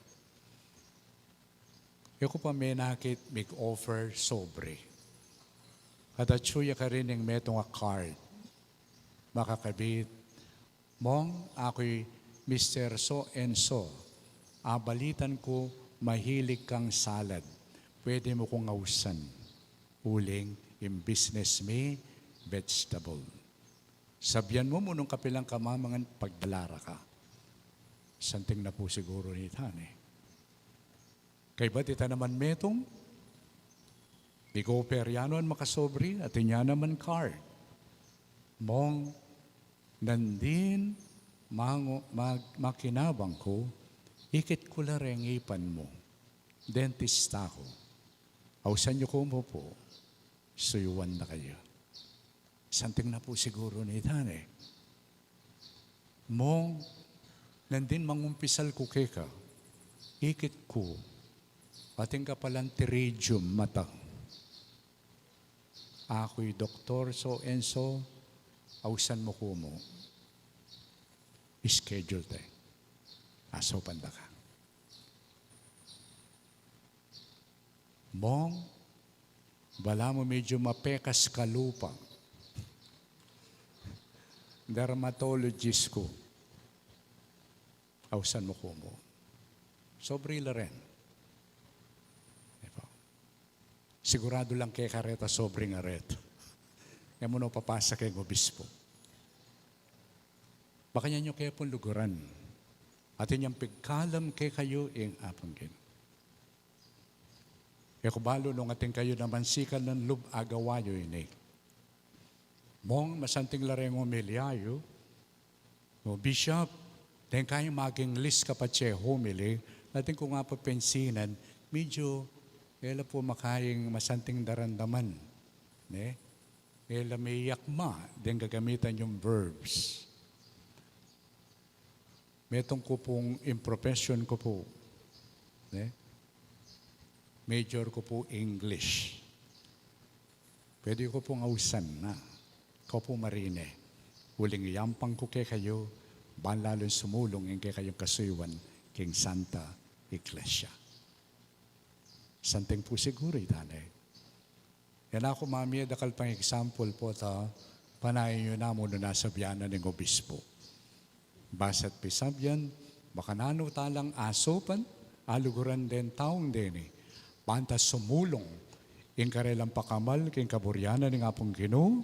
E ku pa menakit mig-offer sobre. At atyu ya karin ing metung a card. Makakabit, "Mong, aku i Mister So and So. Abalitan ku mahilig kang salad. Pwede mu kung ausan. Uling ing business mi, vegetable. Sabian mu mu nung kapilan ka mamangan pagdala ra ka." Santing na pu siguru nita ne. Kaybat ita naman metung, di ko peryanuan makasobri, atin ya naman card. "Mong, nandin mangu-, mag-, makinabang ku, ikit ku la reng ipan mu. Dentista ku. Ausan yu ku mu pu, suyuan na kayu." Santing na pu siguru nitan e. Mong, nandin mangumpisal ku keka, ikit ku, atin ka palang pterygium mata. Aku i doktor so and so, ausan mu ku mu. Schedule te. Asopan da ka. Mong, balamu medyu mapekas ka lupa. Dermatologist ku. Ausan mu ku mu. Sobre la ren. Di ba? Siguradu lang keka reta sobre nga reta. E mu no papasa keng obispo. Makanyan yu ke pung luguran. Atin yang pigkalam kekayu ing Apung Ginu. E ku balu nung atin kayu naman sikan ning lub agawa yu ini. Mong, masanting la reng homilya yu, o bishop, deng kayang mag-English ka patse homily, atin kung apa pensinan, medyu, e la pu makayang masanting daramdaman, ne? E la meyakma deng gagamitan yung verbs. Metung ku pung in profession ku pu, ne? Major ku pu English. Pwede ku pung ausan na. Kau pu marine. Uling yampang ku kekayu, ban lalung sumulung ing kekayung kasuyuan king Santa Iglesia. Santing pu siguru ita ne. Yan aku mamie dakal pang example pu ta, panayan yu namu nung nasabyan na ning obispo. Basta't pisabyan, makananu talang asopan, aluguran deng taung deni, banta sumulung ing karelang pakamal king kaburian na ning Apung Ginu,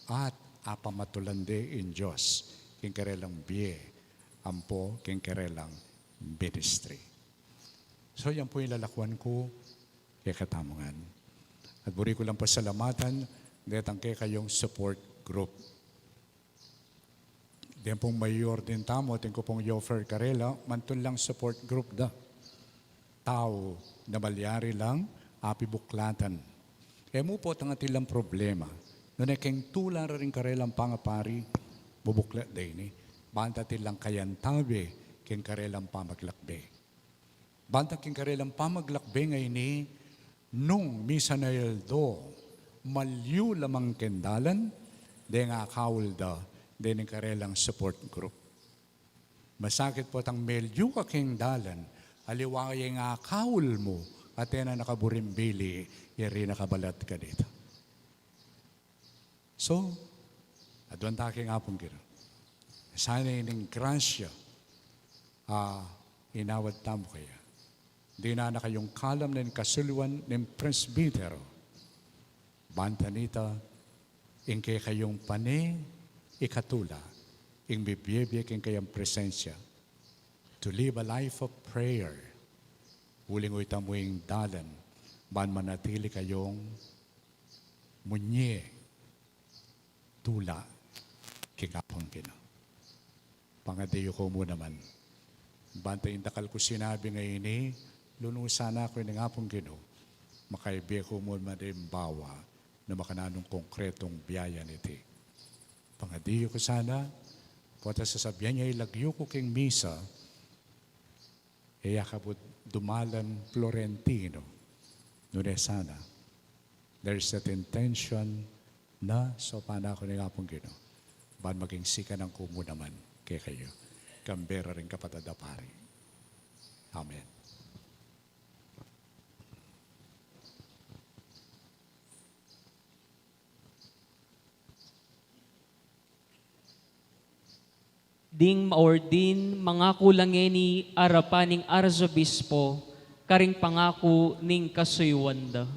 at apamatulan de ing Dios king karelang bie, ampo king karelang ministry. So, yan pu ing lalakuan ku kekatamu ngan. At buri ku lang pasalamatan detang kekayung support group. Deng pung mayor din tamu, atin ku pung i-offer karela, mantun lang support group da. Tau na malyari lang apibuklatan. E mu pu tang atin lang problema. Nune keng tula ra ring karelang pangapari, bubuklat da ini. Banta atin lang kayantabe keng karelang pamaglakbe. Banta king karelang pamaglakbe ngeni, nung misan a aldo, malyu la mang keng dalan, deng akaul da, deng karelang support group. Masakit pu tang melyu ka keng dalan, aliwa ya ing akaul mu, at e na nakaburing bili, yari na kabalat ka dita. So, aduan ta king Apung Ginu. Sana ining grasya, a, inawad tamu kaya. Dinan na kayung kalam ning kasuyuan ning presbitero. Banta nita, ing kekayung pane ikatula, ing bibie-bie king kayang presensya. To live a life of prayer. Uling uytan mu ing dalan, ban manatili kayung munye tula king Apung Ginu. Pangadi yu ku mu naman. Banta ing dakal kung sinabi ngeni, lunusan na ku ning Apung Ginu. Makaibie ku mu naman ing bawa na makananung konkretong biyaya niti. Pangadi yu ku sana, pota sasabyan ya ing lagyu ku king misa, e ya kabud dumalan Florentino. Nune sana, there's that intention na saupan na ku ning Apung Ginu ban maging sikanan ku mu naman kekayu, kambe ra ring kapatad a pari. Amen. Ding maordin, mangaku la ngeni arapan ning Arsobispo karing pangaku ning kasuyuan da.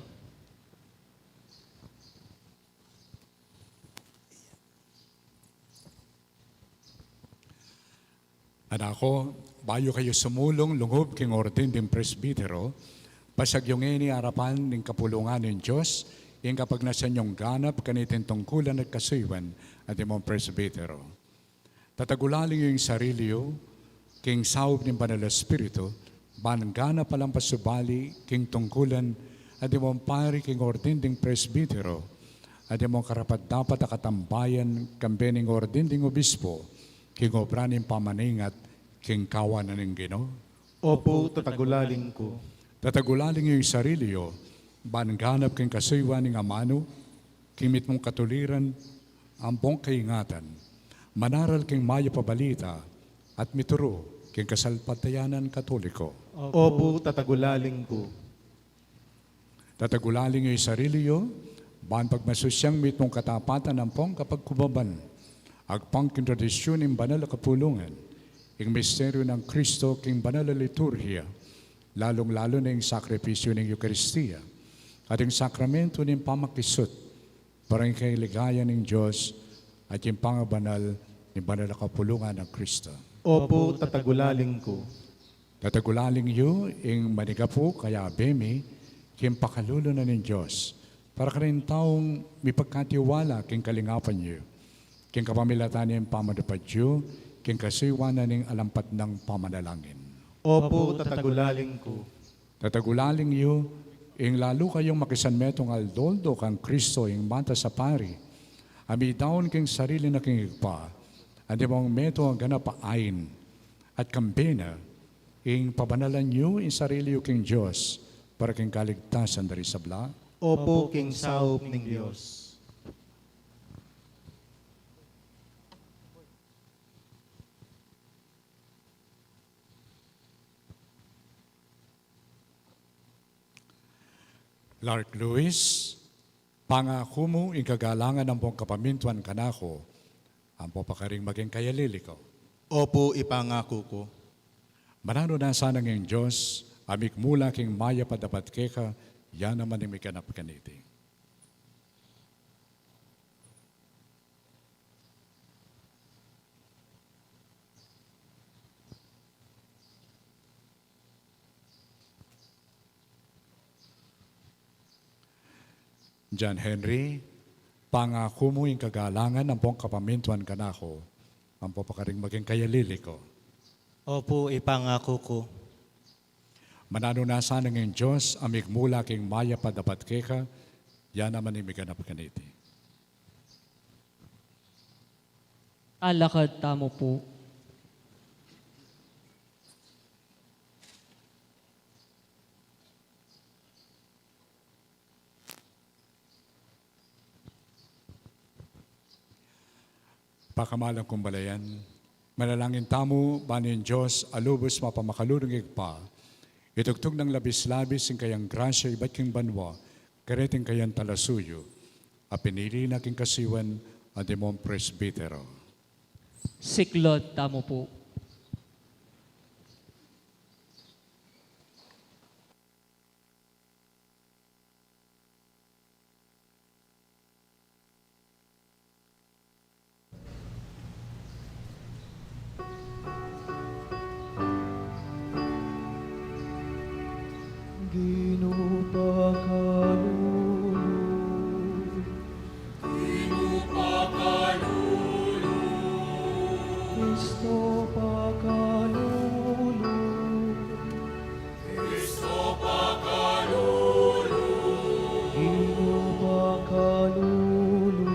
Anak ko, bayu kayu sumulung lungub king ordin ding presbitero, pasag yu ngeni arapan ning kapulungan ning Dios ing kapagnasan yung ganap kaniting tungkulan at kasuyuan at imong presbitero. Tatagulaling yu ing sarili yu king saup ning Banal a Espiritu, ban ganap a lang pasubali king tungkulan at imong pari king ordin ding presbitero, Antimong karapat-dapat a katambayan, kambe ning ordin ding obispo, king obra ning pamaningat, king kawanan ning Ginu. Opu, tatagulaling ku. Tatagulaling yu ing sarili yu, ban ganap king kasuyuan ning amanu, king mitmung katuliran, ampong kaingatan. Manaral king mayap a balita, at mituru, king kasalpantayanan Katoliko. Opu, tatagulaling ku. Tatagulaling yu ing sarili yu, ban pagmasusian ing mitmung katapatan ampong kapagkubaban. Agpang king tradisyun ning banal a kapulungan, ing misteryu nang Kristo king banal a liturhiya, lalung-lalu na ing sakripisyu ning Eukaristiya, at ing sakramentu ning pamakisut, para king kaligayan ning Dios, at ing pangabanal ning banal a kapulungan nang Kristo. Opu, tatagulaling ku. Tatagulaling yu ing manigapu kayabe mi, king pakalulu na ning Dios, para karing taung mipagkatiwala king kalingapan yu, king kapamilatan ning pamanupad yu, king kasuyuan na ning alampad nang pamanalangin. Opu, tatagulaling ku. Tatagulaling yu ing lalu kayung makisanmetung aldo-aldo kang Kristo ing matas a pari, a midaun king sarili na king Ibpa, antimong metung a ganap a ain, at kambe na, ing pabanalan yu ing sarili yu king Dios, para king kaligtasan da ring sabla. Opu, king saup ning Dios. Lark Lewis, pangaku mu ing kagalangan ampong kapamintuan kanaku, ampo pa karing maging kayalili ku. Opu, ipangaku ku. Mananu na sana ing Dios, a migmula king mayap a dapat keka, ya naman ing miganap kaniti. John Henry, pangaku mu ing kagalangan ampong kapamintuan kanaku, ampo pa karing maging kayalili ku. Opu, ipangaku ku. Mananu na sana ing Dios a migmula king mayap a dapat keka, ya naman ing miganap kaniti. Alakad tamu pu. Pakamalan kung balayan, manalangin tamu, ban ing Dios a lubus mapamakalulung Ibpa, itugtug nang labis-labis ing kayang grasya ibat king banua, kareting kayang talasuyu, a pinili na king kasuyuan antimong presbitero. Siklaud tamu pu. Ginu pakalulu. Ginu pakalulu. Kristo pakalulu. Kristo pakalulu. Ginu pakalulu.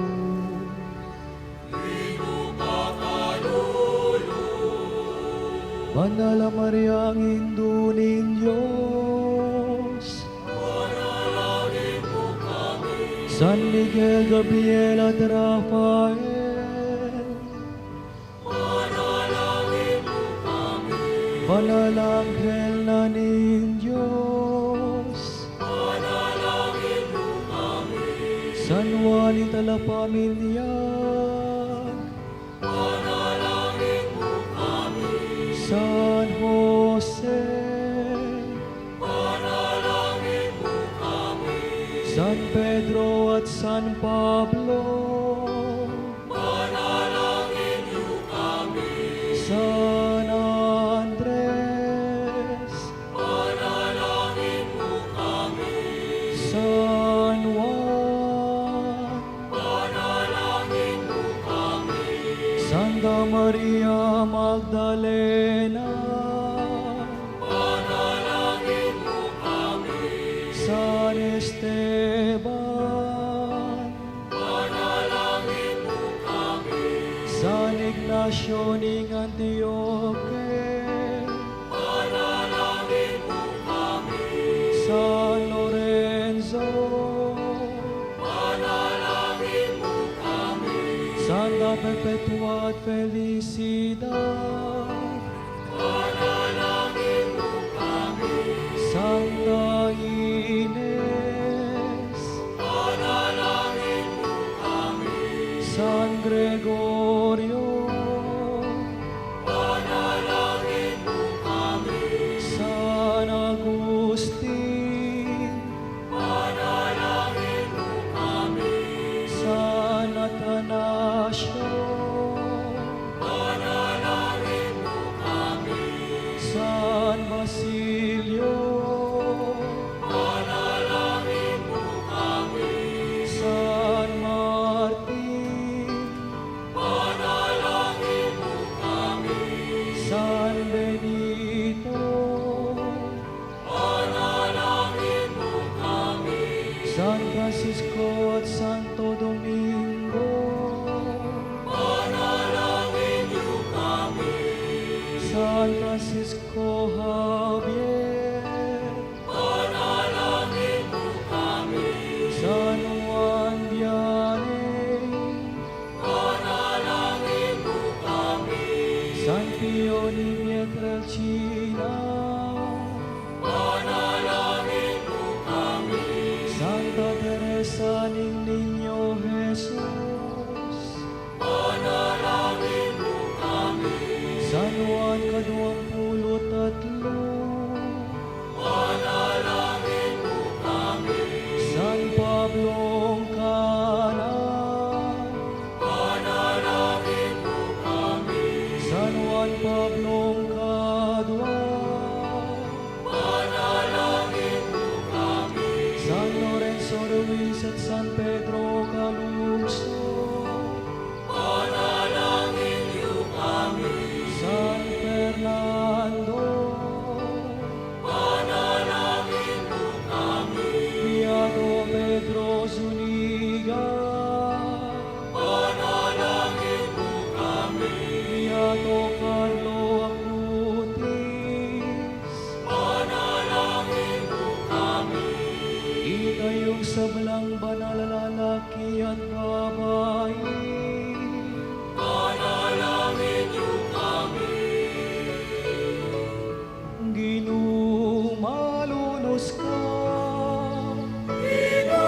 Ginu pakalulu. Banal a Mariang Indu ning Dios. Panalangin mu kami. San Miguel, Gabriel at Rafael. Panalangin mu kami. Banal a anghel na ning Dios. Panalangin mu kami. San Juan ing Talapamilya. Panalangin mu kami. San Jose. Panalangin mu kami. San Pedro at San Pablo. Panalangin yu kami. San Andres. Panalangin mu kami. San Juan. Panalangin mu kami. Santa Maria Magdalena. Panalangin mu kami. San Esteban. Francisco Javier, panalangin mu kami. San Juan Vianney, panalangin mu kami. San Pio ni Pietrelcina, panalangin mu kami. Santa Teresa ning Niño Jesus, panalangin mu kami. San Juan Kaduang Pulu't Tatlu, panalangin mu kami. San Pablong Kanan, panalangin mu kami. San Juan Pablong Kadua, panalangin mu kami. San Lorenzo Ruiz at San Pedro Calungsod, panalangin yu kami. San Fernando, panalangin yu kami. Beato Pedro Zuniga, panalangin yu kami. Beato Carlo Acutis, panalangin yu kami. Ikayung sablang banal a lalaki at babai, panalangin yu kami. Ginu, malunus ka. Ginu,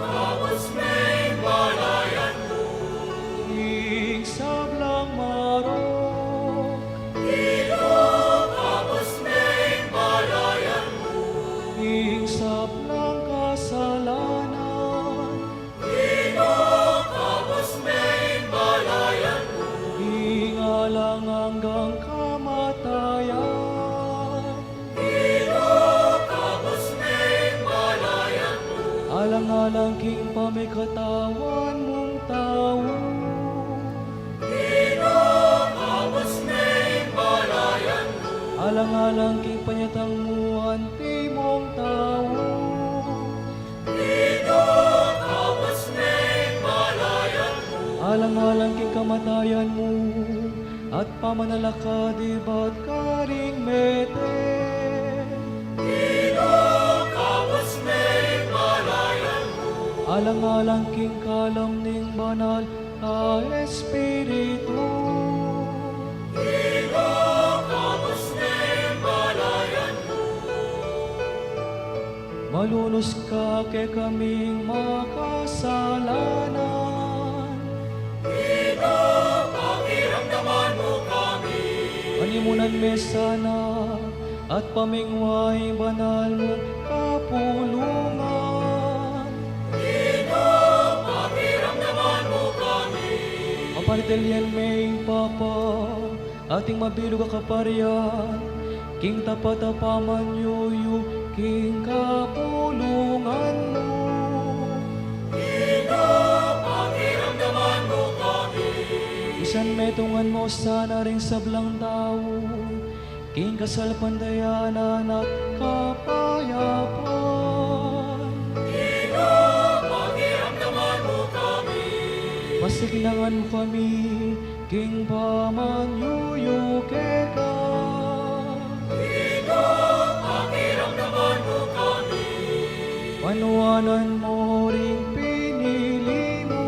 kabus me ing balayan mu. Ing sablang marok. Ginu, kabus me ing balayan mu. Ing sablang kasalanan. Ginu, kabus me ing balayan mu. Ing alang anggang kamatayan. Ginu, kabus me ing balayan mu. Alang-alang king pamikatawan mung tau. Ginu, kabus me ing balayan mu. Alang-alang king panyatang mu antimong tau. Ginu, kabus me ing balayan mu. Alang-alang king kamatayan mu at pamanalakad ibat karing mete. Ginu, kabus me ing balayan mu. Alang-alang king kalam ning banal a Espiritu. Ginu, kabus me ing balayan mu. Malunus ka kekaming makasalanan. Ginu, pakiramdaman mu kami. Panimunan me sana at pamingwa ing banal mung kapulungan. Ginu, pakiramdaman mu kami. Paparidilyan me ing Papa at ing mabilug a kaparian king tapat a pamanyuyu king kapulungan mu. Ginu, pakiramdaman mu kami. Misan metungan mu sana ring sablang tau king kasalpantayanan at kapayapan. Ginu, pakiramdaman mu kami. Pasignangan mu kami king pamanyuyu keka. Ginu, pakiramdaman mu kami. Panuanan mu ring pinili mu.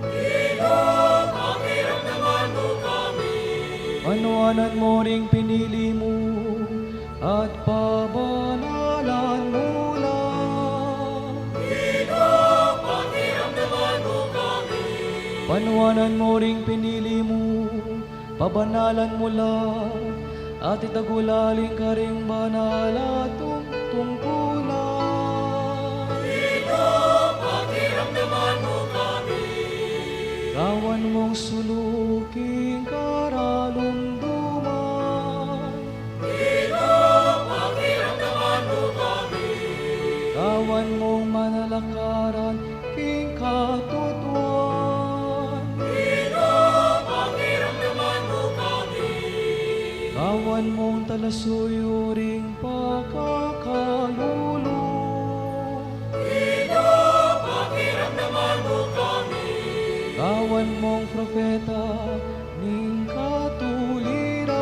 Ginu, pakiramdaman mu kami. Panuanan mu ring pinili mu at pabanalan mu la. Ginu, pakiramdaman mu kami. Panuanan mu ring pinili mu, pabanalan mu la, at itagulaling karing banal a tung-, tungkulan. Ginu, pakiramdaman mu kami. Gawan mung sulu king karalumduman. Ginu, pakiramdaman mu kami. Gawan mung manalakaran king katutuan. Ginu, pakiramdaman mu kami. Gawan mung talasuyu ring pakakalulu. Ginu, pakiramdaman mu kami. Gawan mung propeta ning katuliran.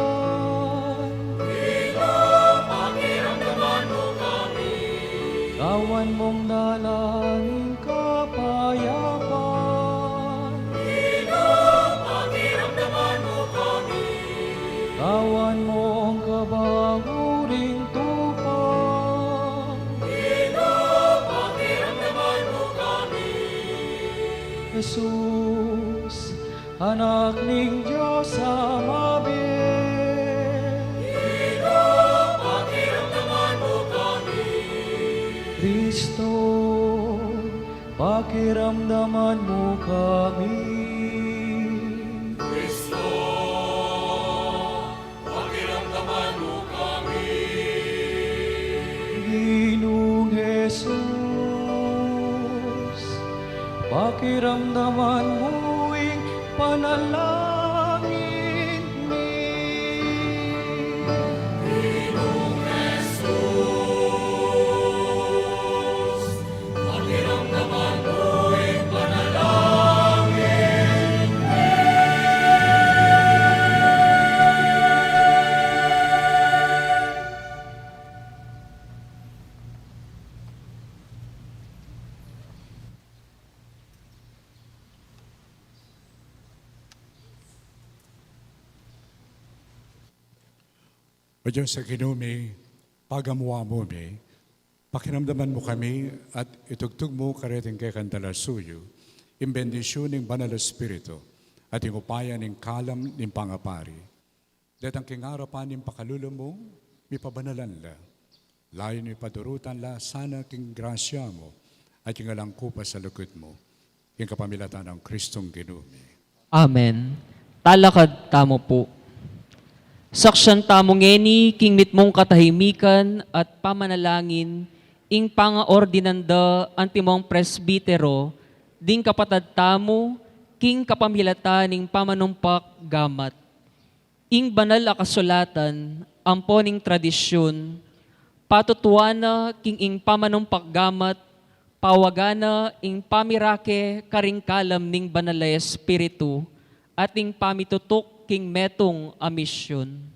Awan mong kabahuring tupa. Ginu, pakiramdaman mu kami. Jesus, Anak ning Dios a mabie. Ginu, pakiramdaman mu kami. Kristo, pakiramdaman mu kami. Kristo, pakiramdaman mu kami. Ginung Jesus, pakiramdaman mu ing panalangin mi. Ginung Jesus, O Dios a Ginu mi, pagamu-amu mi, pakiramdaman mu kami at itugtug mu kareting kekang talasuyu ing bendisyun ning Banal a Espiritu at ing upaya ning kalam ning pangapari. Detang king arapan ning pakalulu mung mipabanalan la, layun mipadurutan la sana king grasya mu at king alang kupas a lugud mu. King kapamilatan nang Kristong Ginu mi. Amen. Talakad tamu pu. Saksian tamu ngeni king mitmung katahimikan at pamanalangin ing pangaordinan da antimong presbitero ding kapatad tamu king kapamilatan ning pamanumpak gamat. Ing banal a kasulatan ampo ning tradisyun, patutuan na king ing pamanumpak gamat, pawagan na ing pamirake karing kalam ning Banal a Espiritu, at ing pamitutuk king metung a misyun.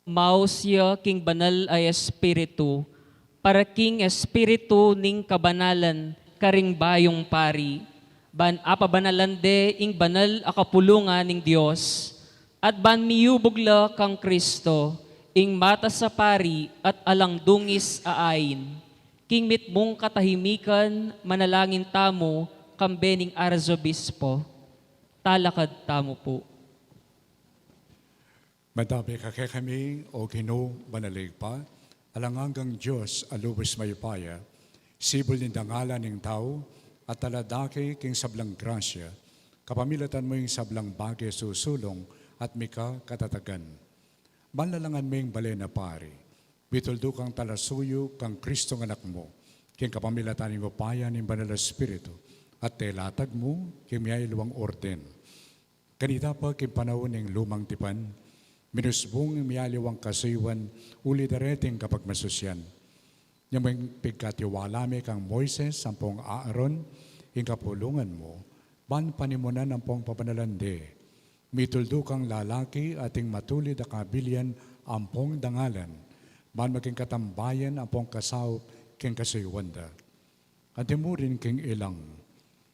maus ya king Banal a Espiritu, para king espiritu ning kabanalan karing bayung pari, ban apabanalan de ing banal a kapulungan ning Dios, at ban miyubug la kang Kristo, ing matas a pari at alang dungis a ain, king mitmung katahimikan manalangin tamu kambe ning Arsobispo. Talakad tamu pu. Matabi ka kekami, O Ginu, Banal a Ibpa, alang anggang Dios a lubus mayupaya, sibul ning dangalan ning tau, at taladaki king sablang grasya, kapamilatan mu ing sablang bage susulung at mika katatagan. Ban lalangan me ing balen a pari, mituldu kang talasuyu kang Kristong Anak mu, king kapamilatan ning upaya ning Banal a Espiritu, at telatag mu king miyaliwang orden. Kanita pa king panaun ning lumang tipan, minusbung ing miyaliwang kasuyuan uli dareting kapagmasusyan. Nya mung pigkatiwala mi kang Moises ampong Aaron, ing kapulungan mu, ban panimunan ampong pabanalan de. Mituldu kang lalaki ating matulid a kabilian ampong dangalan, ban maging katambayan ampong kasaup king kasuyuan da. Anti mu rin king ilang,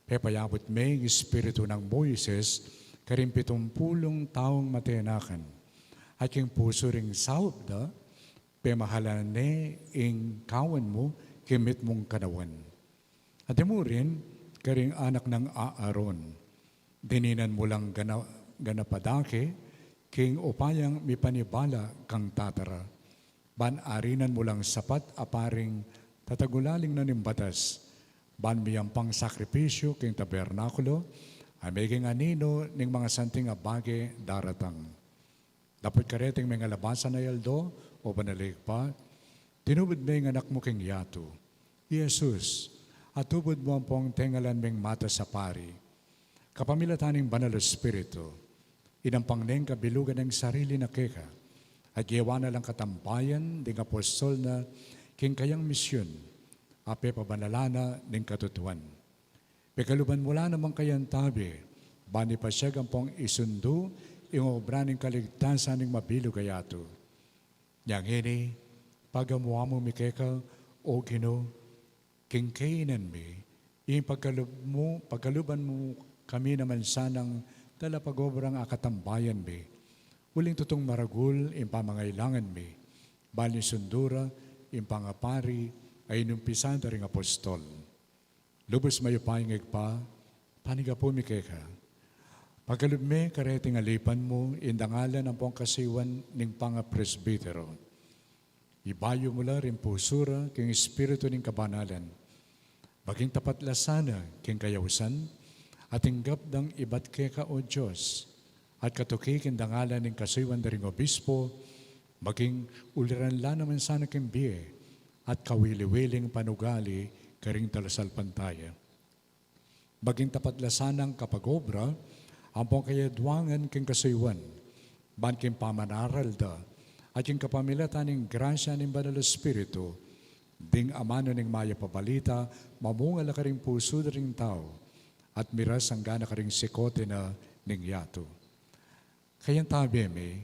pepayabut me ing espiritu nang Moises karing pitumpulung taung matenakan, at king pusu ring saup da, pemahalan ne ing kawan mu king mitmung kanawan. Anti mu rin karing anak nang Aaron, dininan mu lang gana-, ganapadake king upayang mipanibala kang tata ra. Ban arinan mu lang sapat a paring tatagulaling na ning batas, ban miyampang sakripisyu king tabernakulo, a meging aninu ning mangasanting a bage daratang. Dapot kareting mengalabasan a aldo, O Banal a Ibpa, tinubud me ing anak mu king yatu, i Jesus, a tubud mu ampong tengalan ming matas a pari. Kapamilatan ning Banal a Espiritu, inampang neng kabilugan ing sarili na keka, at gewa na lang katambayan ding apostol na king kayang misyun, a pepabanalan na ning katutuan. Pekaluban mu la naman kayang tabe, ban ipasyag ampong isundu ing obra ning kaligtasan ning mabilug a yatu. Nyang ini, pagamuan mu mi keka, O Ginu, king kainan mi, ing pagkalub mu, pagkaluban mu kami naman sanang talapag-obrang akatambayan mi, uling tutung maragul ing pamangailangan mi, ban isundu ra ing pangapari a inumpisan da ring apostol. Lubus mayupayang Ibpa, panigapu mi keka. Pagkalub me kareting alipan mu ing dangalan ampong kasuyuan ning pangapresbitero. Ibayu mu la ring pusu ra king espiritu ning kabanalan. Maging tapat la sana king kayausan, at tinggap dang ibat keka, O Dios, at katuki king dangalan ning kasuyuan da ring obispo, maging uliran la naman sana king bie at kawili-wiling panugali karing talasalpantaya. Maging tapat la sanang kapag-obra ampong kayadwangan king kasuyuan, ban king pamanaral da at king kapamilatan ning grasya ning Banal a Espiritu, ding amanu ning mayap a balita mamunga la karing pusu da ring tau, at miras anggana karing sikote na ning yatu. Kayang tabe mi,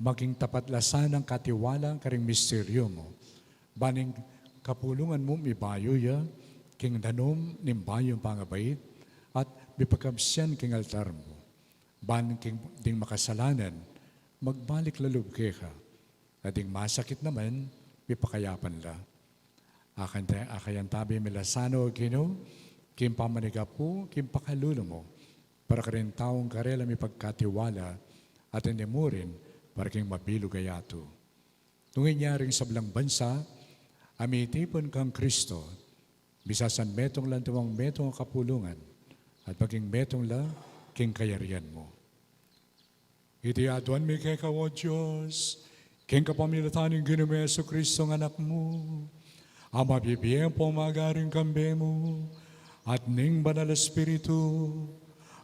maging tapat la sanang katiwala karing misteryu mu, ban ing kapulungan mu mibayu ya king danum ning bayung pangabait, at mipagkabsian king altar mu, ban king ding makasalanan magbalik la lub keka, at ding masakit naman mipakayapan la. Akan ta-, akayan tabe mi la sana, O Ginu, king pamanigapu king pakalulu mu, para karing taung karela mipagkatiwala, at ende mu rin para king mabilug a yatu. Nung inya ring sablang bansa a mitipun kang Kristo, misasanmetung la ning metung a kapulungan, at maging metung la king kayarian mu. Iti aduan mi keka, O Dios, king kapamilatan ning Ginu ming Jesucristo a Anak mu, a mabibie ampong magari kambe mu, at ning Banal a Espiritu,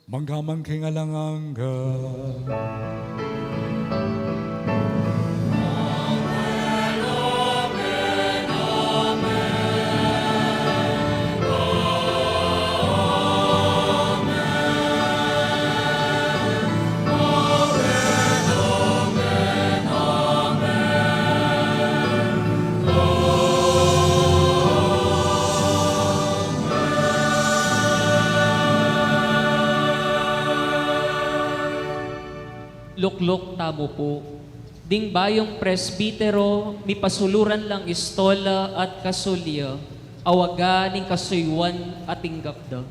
mangga man king alang angga. Lukluk tamu pu. Ding bayung presbitero, mipasuluran lang istola at kasulya, awaga ning kasuyuan at tinggap da.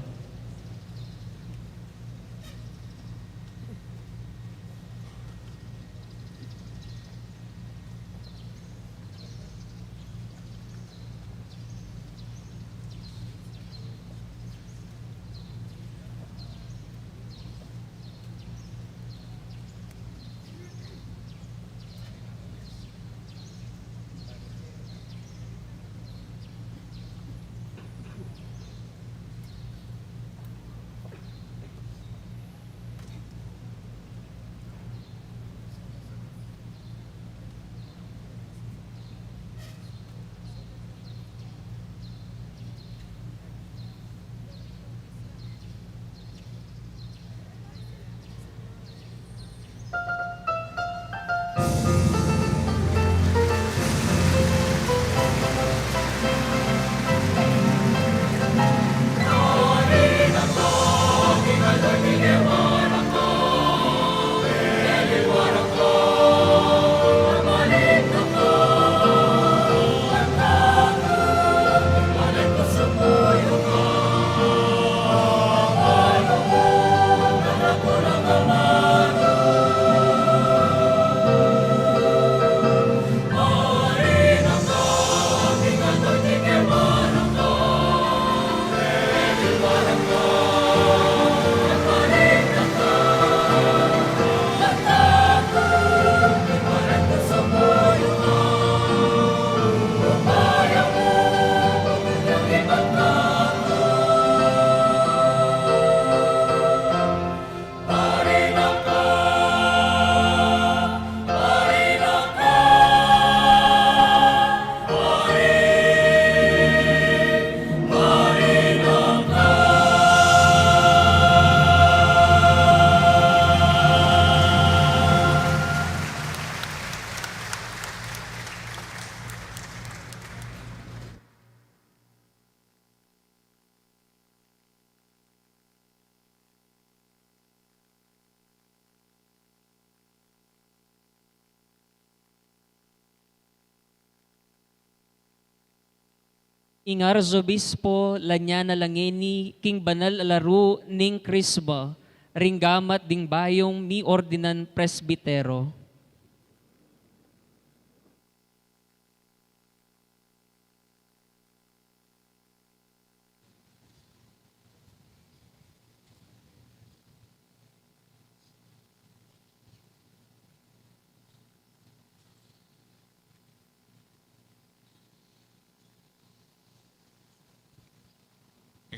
Ing Arzobispo, lanya na la ngeni king banal a laru ning Krisma, ring gamat ding bayung miordinan presbitero.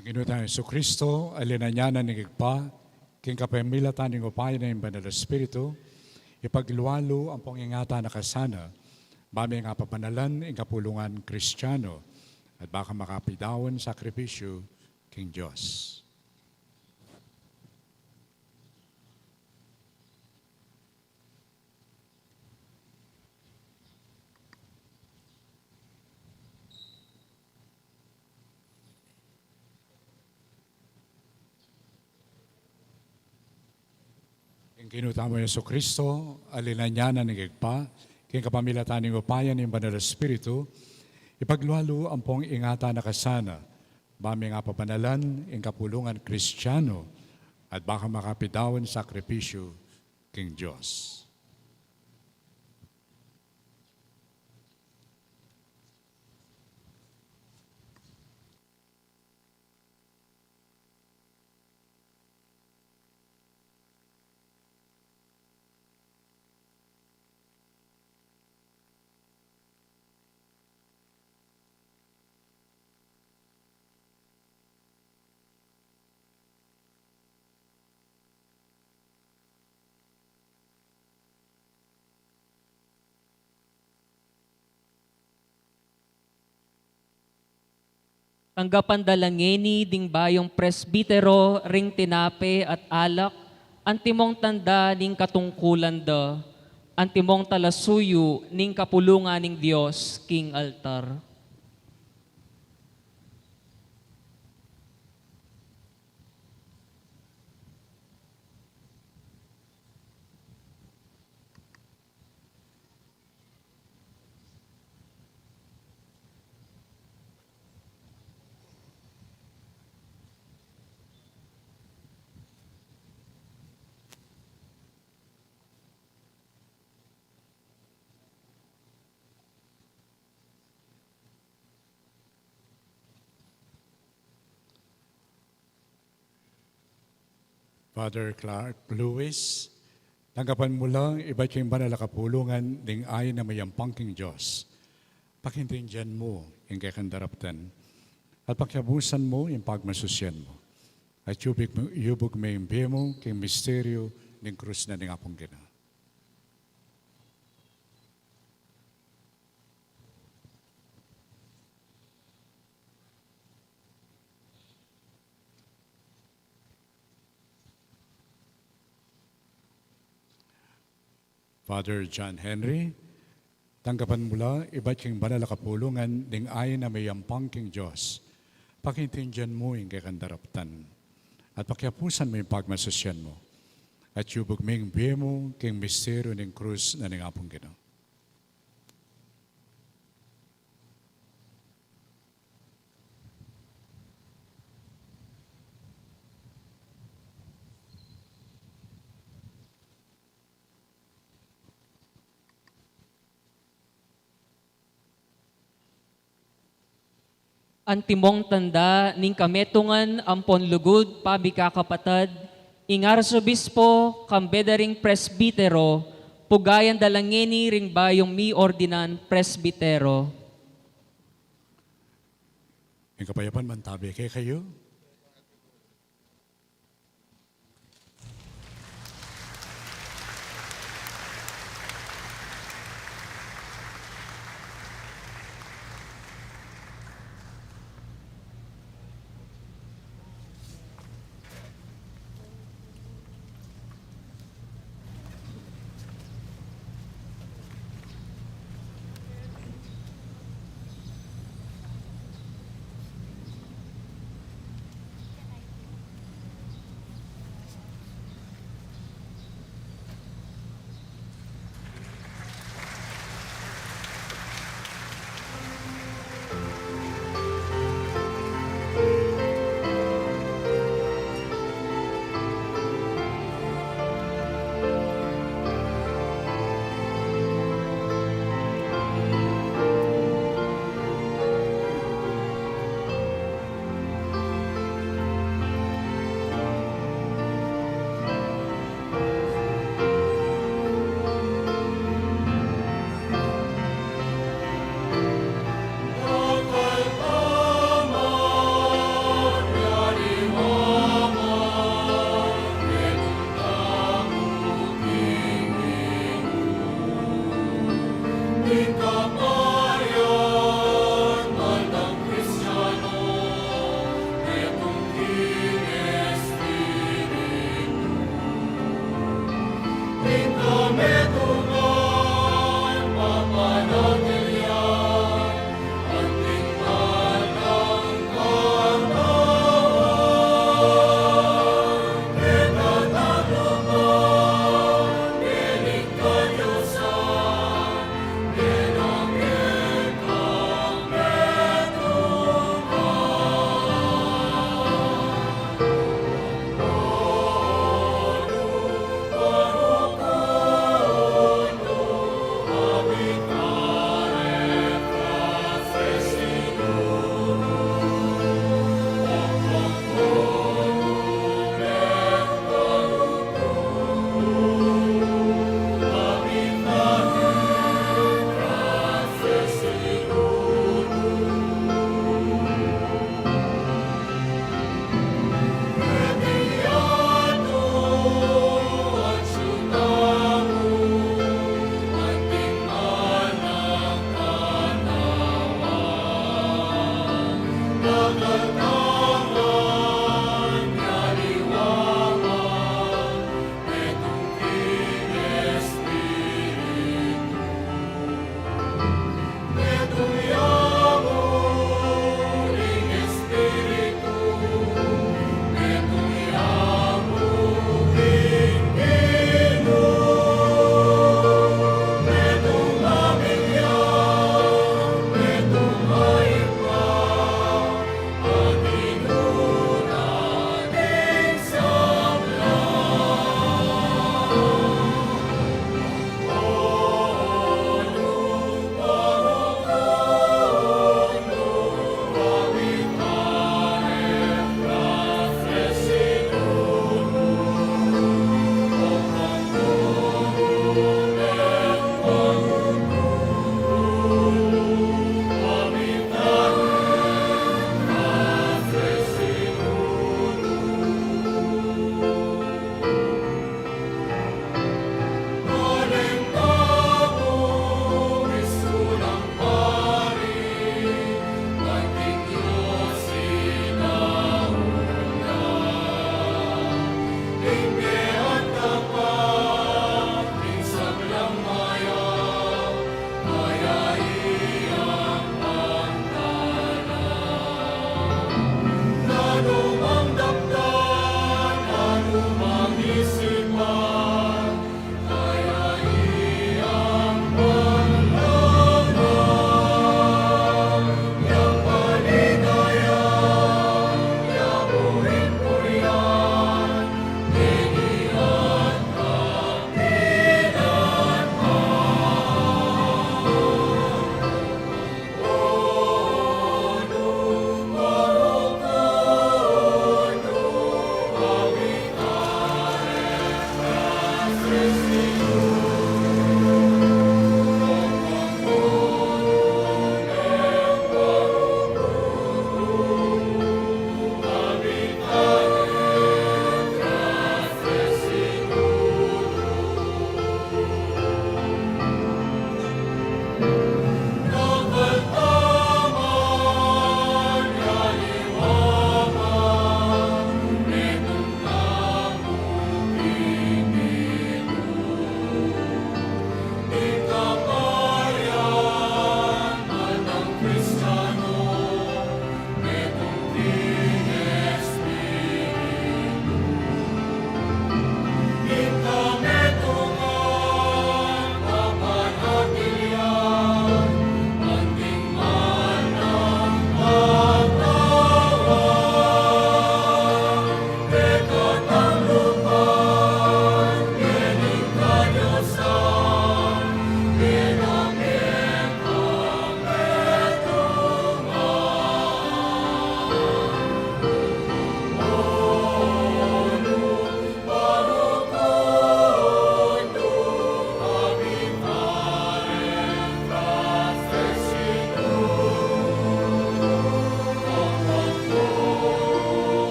Ing Ginu tang Jesucristo, a linanyanan ning Ibpa, king kapamilatan ning upaya ning Banal a Espiritu, ipaglualu ampong ingatan na ka sana, ba ming apabanalan ing kapulungan Kristiano, at ba kang makapidaun sakripisyu king Dios. Ing Ginu tamung Jesucristo, a linanyanan ning Ibpa, king kapamilatan ning upaya ning Banal a Espiritu, ipaglualu ampong ingatan na ka sana, ba ming apabanalan ing kapulungan Kristiano, at ba kang makapidaun sakripisyu king Dios. Tanggapan da la ngeni ding bayung presbitero ring tinape at alak, antimong tanda ning katungkulan da, antimong talasuyu ning kapulungan ning Dios king altar. Father Clark Lewis, tanggapan mu la ibat king banal a kapulungan ning ain a mayampang king Dios. Pakintindian mu ing kekang daraptan, at pakiabusan mu ing pagmasusian mu. At yubig mu, yubug me ing bie mu king misteryu ning krus na ning Apung Ginu. Father John Henry, tanggapan mu la ibat king banal a kapulungan ning ain a mayampang king Dios. Pakintindian mu ing kekang daraptan, at pakiapusan mu ing pagmasusian mu. At yubug me ing bie mu king misteryu ning krus na ning Apung Ginu. Antimong tanda ning kametungan ampon lugud, pabika kapatad, ing Arsobispo kambe da ring presbitero, pugayan da la ngeni ring bayung miordinan presbitero. Ing kapayapan mantabi kekayu.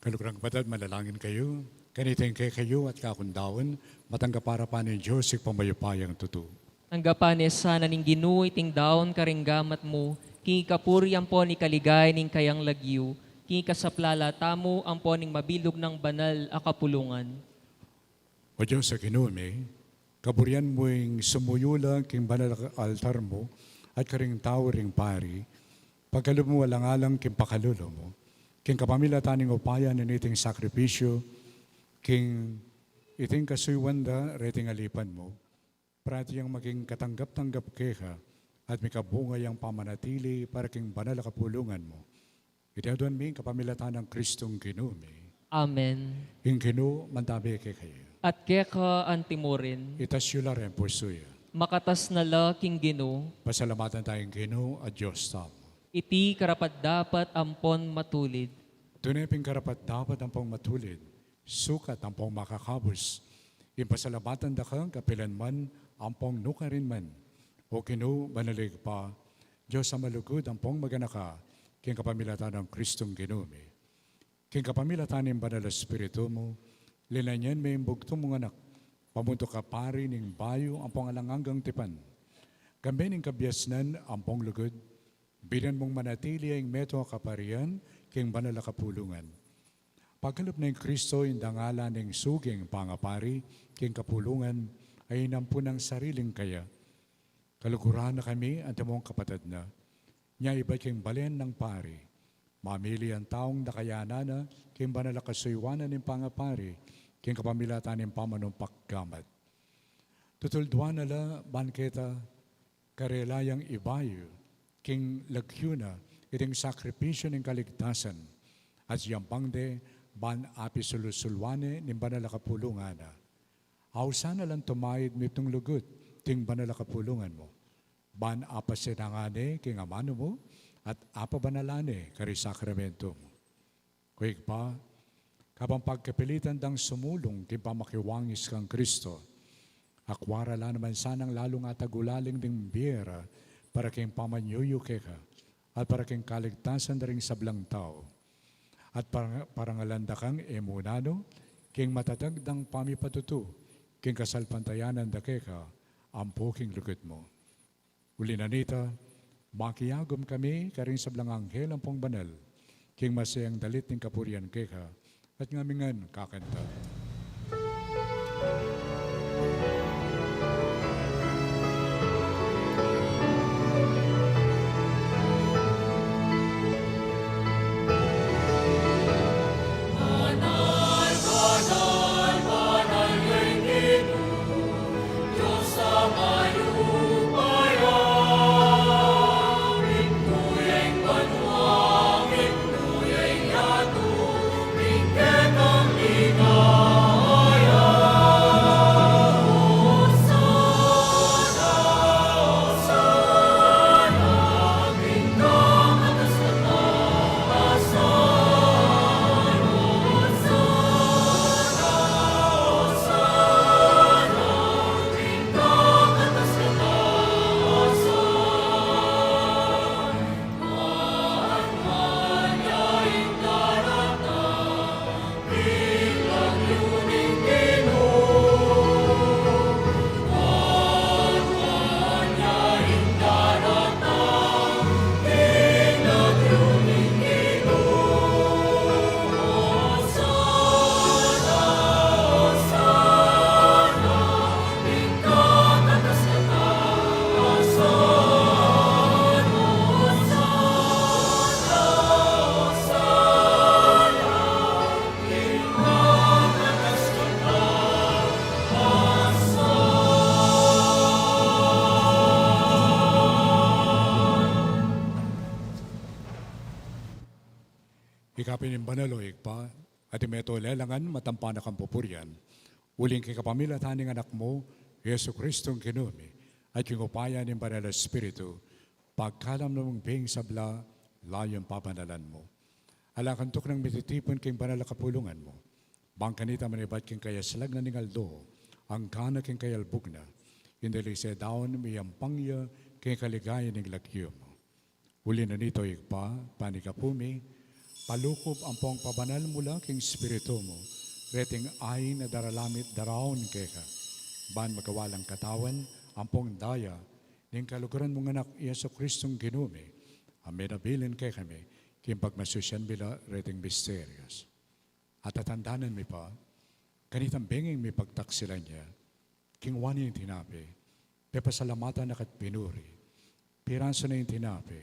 Kaluguran kung kapatad, manalangin kayu. Kanita ing kekayu at kaku ngan daun, matanggap para pa ning Dios Ibpang mayupayang tutu. Tanggapan na sana ning Ginu iting daun karing gamat mu, king kapurian ampon king kaligayan ning kayang lagyu, king kasaplalan tamu ampon ning mabilug nang banal a kapulungan. O Dios a Ginu mi, kaburian mu ing sumuyu la king banal a altar mu at karing tau ring pari, pagkalub mu alang-alang king pakalulu mu, king kapamilatan ning upaya na niting sakripisyu, king iting kasuyuan da reting alipan mu, parati yang maging katanggap-tanggap keka, at mikabunga yang pamanatili para king banal a kapulungan mu. Iti aduan mi king kapamilatan nang Kristong Ginu mi. Amen. Ing Ginu mantabe kekayu. At keka antimurin. Itas yu la ring pusu yu. Makatas na la king Ginu. Pasalamatan taya ing Ginu a Dios tamu. Iti karapat-dapat ampon matulid. Tune pin karapat-dapat ampon matulid, sukat ampon makakabus, ing pasalamatan da ka kapilan man ampon nukarin man, O Ginu, banal a Ibpa, Dios a malugud ampon maganaka, king kapamilatan nang Kristong Ginu mi. King kapamilatan ning Banal a Espiritu mu, linanyan me ing bugtung mung Anak, pamuntun kapari ning bayu ampon alang anggang tipan. Kambe ning kabiasnan ampon lugud, binian mung manatili ya ing metung a kaparian king banal a kapulungan. Pagkalub nang Kristo, ing dangalan ning suging pangapari king kapulungan, a inampu nang sariling kaya. Kaluguran na kami antimong kapatad na, nya ibat king balen nang pari, mamili yang taung dakayanan na king banal a kasuyuan ning pangapari, king kapamilatan ning pamanumpak gamat. Tutulduan na la ban keta karela yang ibayu king lagyu na iting sakripisyu ning kaligtasan, at yang pangde ban apisulu-suluan ne ning banal a kapulungan na. Ausan na lang tumaid mitung lugud king banal a kapulungan mu, ban apasinangan ne king amanu mu, at apabanalan ne karing sakramentu mu. O Ibpa, kabang pagkapilitan dang sumulung king pamakiwangis kang Kristo, akua ra la naman sanang lalung atagulaling ding bie ra para king pamanyuyu keka, at para king kaligtasan da ring sablang tau. At para-, parangalan da kang e munanu, king matatag dang pamipatutu, king kasalpantayanan da keka, ampo king lugud mu. Uli na nita, makiagum kami karing sablang anghel ampong banal, king masayang dalit ning kapurian keka, at ngaming ngan kakanta. Ika pin ing banal, o Ibpa, at ing metung a lelangan matampa na kang pupurian, uling king kapamilatan ning Anak mu, Jesu Kristong Ginu mi, at king upaya ning Banal a Espiritu, pagkalam na mung bing sabla, layun pabanalan mu. Alang kang tuknang mititipun king banal a kapulungan mu. Bang kanita manibat king kayaslag na ning aldo, angga na king kayalbug na, ing dili sedaun miyampang ya king kaligayan ning lagyu mu. Uli na nita, o Ibpa, panikapu mi, Palukup ampong pabanal mu la king Espiritu mu reting ain a daralan mi at daraun keka, ban magawa lang katawan ampong daya ning kaluguran mung Anak, i Jesucristong Ginu mi, a minabilin kekami king pagmasusian mi la reting misterios. At tatandanan mi pa, kanitang bengi mipagtaksilan ya, kinua ne ing tinape, pepasalamatan na ka't pinuri, pirasu ne ing tinape,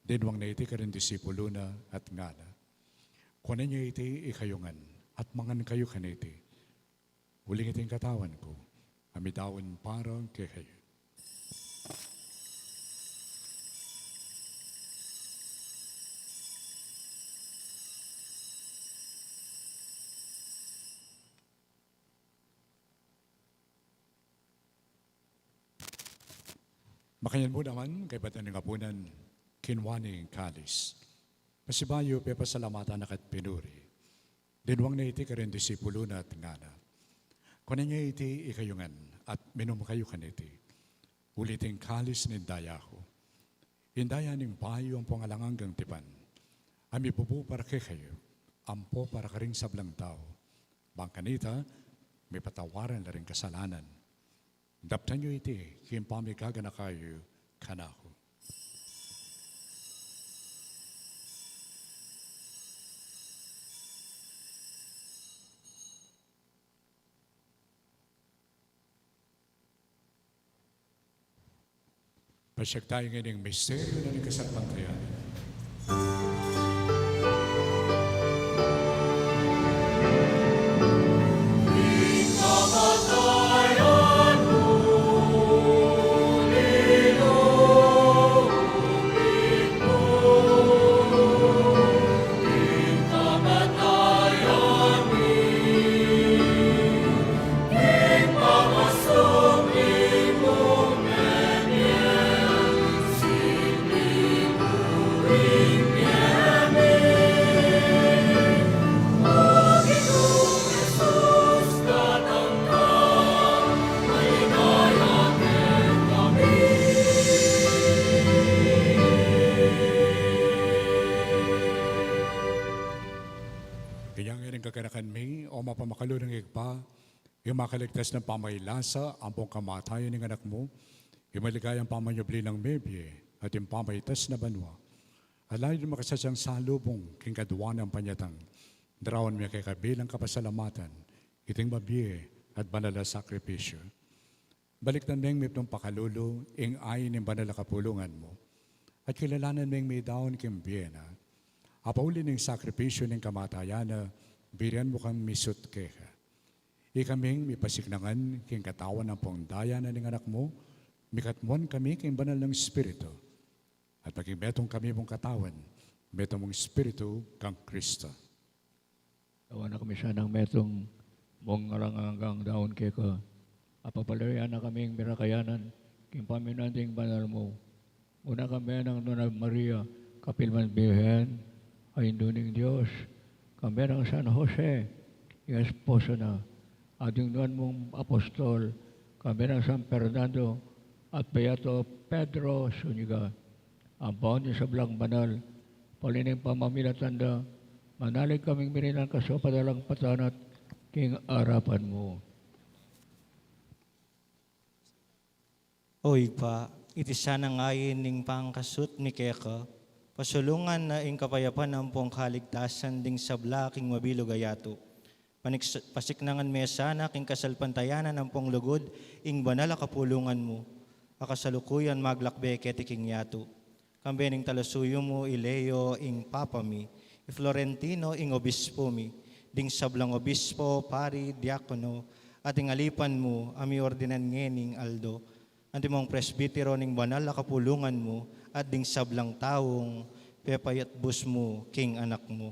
dinwang ne iti karing disipulu na at ngana: Kuanan ye iti ikayu ngan, at mangan kayu kaniti. Uling iti ing katawan ku, a midaun para kekayu. Makanyan mu naman, kaybat na ning apunan, kinua ne ing kalis. Pasibayu, pepasalamatan na ka't pinuri, dinwang ne iti karing disipulu na at ngana: Kuanan ye iti ikayu ngan, at minum kayu kaniti. Uli iti ing kalis ning daya ku, ing daya ning bayu ampong alang anggang tipan, a mibubu para kekayu, ampo para karing sablang tau, bang kanita mipatawaran la ring kasalanan. Daptan yu iti king pamigaganaka yu kanaku. Pasiag tamu ngening misteryu na ning kasalpantayanan. Kaya ngeni king kaganakan mi, o mapamakalulung Ibpa, ing makaligtas nang pamailasa ampong kamatayan ning Anak mu, ing maligayang pamanyubli nang mebie at ing pamaitas na banua, at lalung makasadyang salubung king kadua nang panyatang, daraun mi keka bilang kapasalamatan iting mabie at banal a sakripisyu. Balikdan meng mipnung pakalulu ing ain ning banal a kapulungan mu, at kilalanan meng midaun king bie na. Apauli ning sakripisyu ning kamatayan na, birian mu kang misut keka. Ikaming mipasiknangan king katawan ampong daya na ning Anak mu, mikatmuan kami king banal nang Espiritu, at maging metung kami mung katawan, metung mung Espiritu kang Kristo. Gawan na kami sanang metung mung alang anggang daun keka. Apapalaluan na kaming mirakayanan king paminan ding banal mu. Una kami nang Nuan a Maria, kapil man Birhen, a Indu ning Dios, kami nang San Jose, ing esposo na, at ding nuan mung apostol, kami nang San Fernando, at Beato Pedro Zuniga, ampon ding sablang banal, pali ning pamamilatan da, manalig kaming mirinang kasaupan alang patanat king arapan mu. O Ibpa, iti sanang ain ning pangkasut mi keka, pasulungan na ing kapayapan ampong kaligtasan ding sabla king mabilug a yatu. Panik-, pasiknangan me sana king kasalpantayanan ampong lugud ing banal a kapulungan mu, a kasalukuyan maglakbe keti king yatu. Kambe ning talasuyu mu i Leo ing Papa mi, i Florentino ing obispo mi, ding sablang obispo, pari, diakono, at ing alipan mu a miordinan ngening aldo, antimong presbitero ning banal a kapulungan mu, at ding sablang taung pepayatbus mu king Anak mu.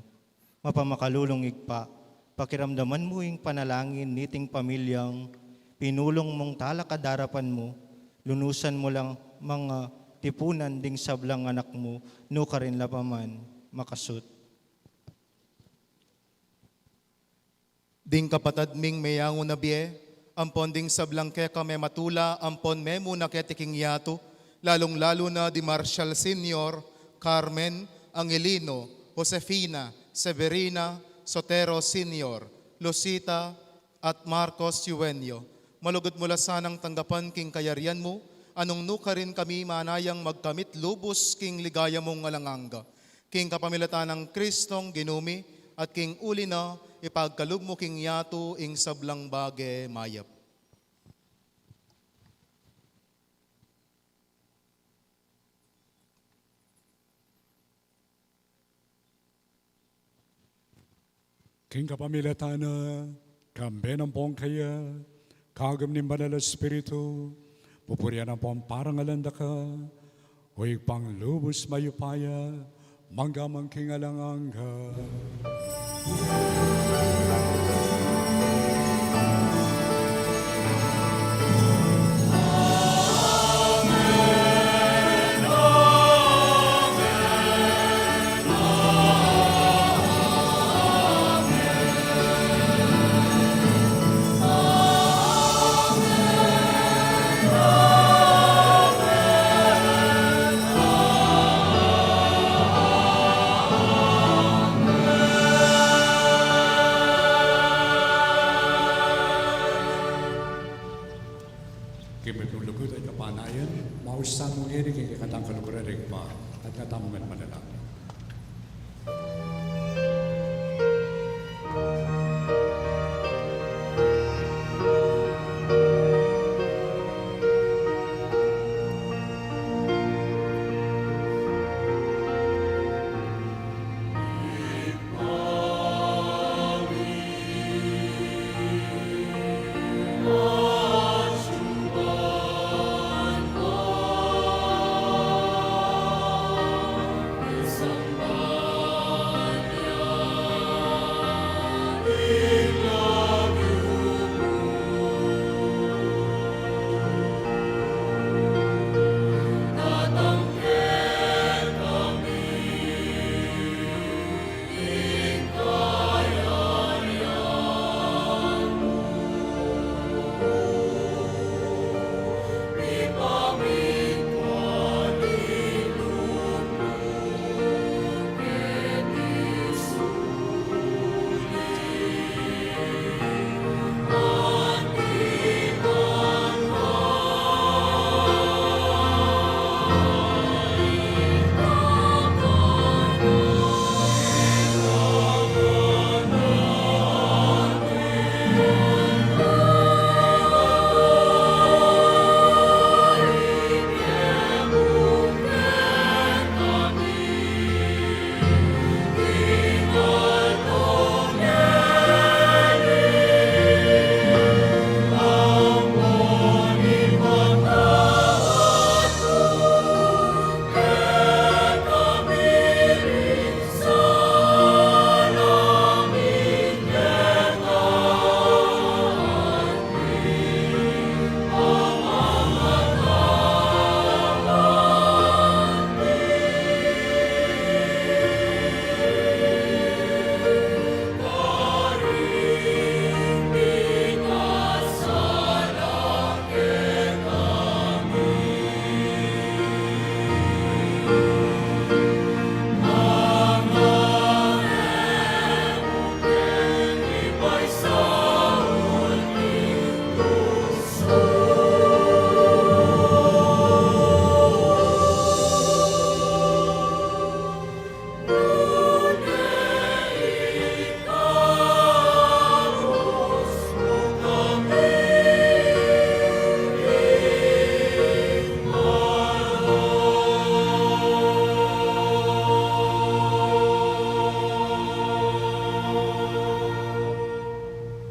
Mapamakalulung Ibpa, pakiramdaman mu ing panalangin niting pamilyang pinulung mung talakad arapan mu, lunusan mu lang mangatipunan ding sablang anak mu, nukarin la pa man makasut. Ding kapatad ming meyangu na bie, ampon ding sablang keka mematula ampon memuna keti king yatu, lalung-lalu na di Marshall Senior, Carmen, Angelino, Josefina, Severina Sotero Senior, Lucita, at Marcos Eugenio. Malugud mu la sanang tanggapan king kayarian mu, anung nukarin kami manayang magkamit lubus king ligaya mung alang angga. King kapamilatan nang Kristong Ginu mi, at king uli na, ipagkalub mu king yatu ing sablang bage mayap. King kapamilatan na, kambe nang pongkaya, kagum ning Banal a Espiritu, pupurian ampong parangalan da ka, o Ibpang lubus mayupaya, mangga man king alang angga. King mabilug a lugud at kapanayan, maus tamu ngeni king kekatang kaluguran ning Ibpa, at nga tamu ngan manalangin.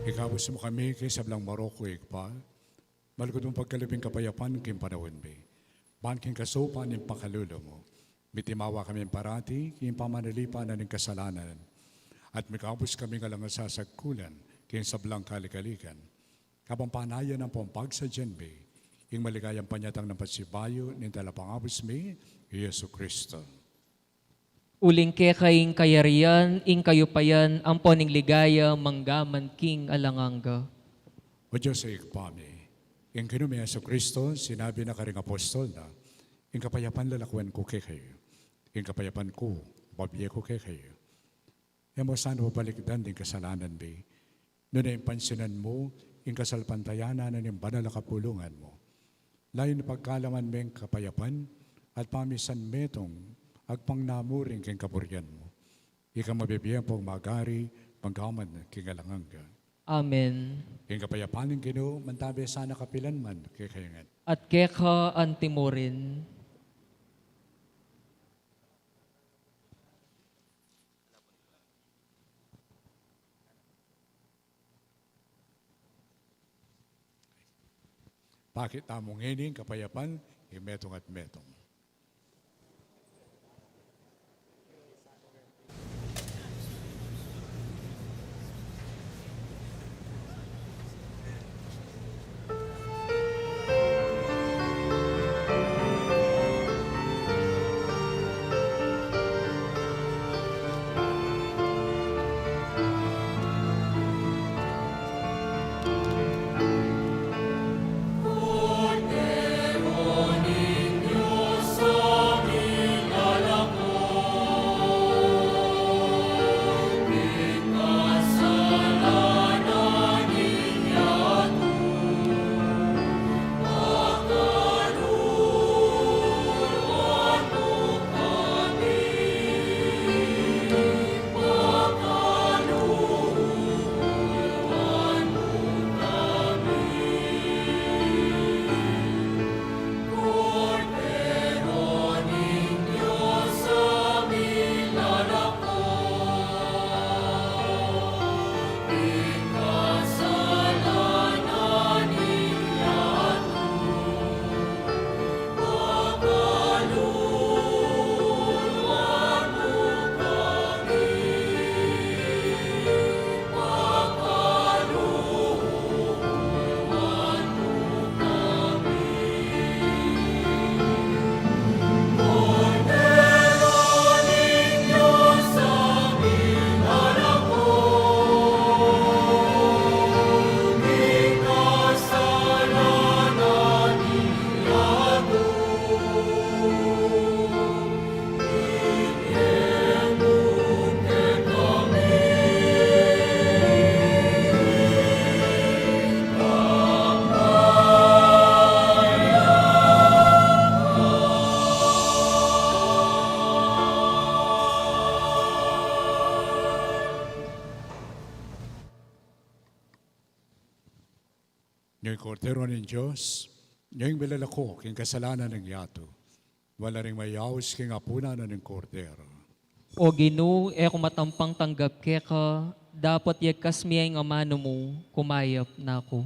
Ikabus mu kami king sablang marok, o Ibpa, malugud mung pagkalub ing kapayapan king panaun mi. Ban king kasaupan ning pakalulu mu, mitimawa kami parati king pamanalipan na ning kasalanan, at mikabus kami ngan alang a sasagkulan king sablang kalikalikan, kabang panayan ampong pagsadyan mi ing maligayang panyatang nang pasibayu ning Talapangabus mi, i Jesucristo. Uling keka ing kayarian, ing kayupayan, ampon ing ligaya, mangga man king alang angga. O Dios a Ibpa mi, ing Ginu ming Jesucristo, sinabi na karing apostol na, "Ing kapayapan lalakwan ku kekayu, ing kapayapan ku bibie ku kekayu." E mu sana pabalikdan ding kasalanan mi, nune pansinan mu ing kasalpantayanan na ning banal a kapulungan mu. Layun pagkalaman me ing kapayapan at pamisan metung agpang namuring king kaburian mu. Ika mabibie ampong magari, mangga man king alang angga. Amen. Ing kapayapan ning Ginu, mantabi sana kapilan man kekayu ngan. At keka antimurin. Pakit tamu ngeni ing kapayapan, ing metung at metung. Inyong Kordero ning Dios, inyong milalako king kasalanan ning yatu. Wala ring mayaus king apunan ning Kordero. O Ginu, e ku matampang tanggap keka, dapot yagkas mi ing amanu mu, kumayap na ku.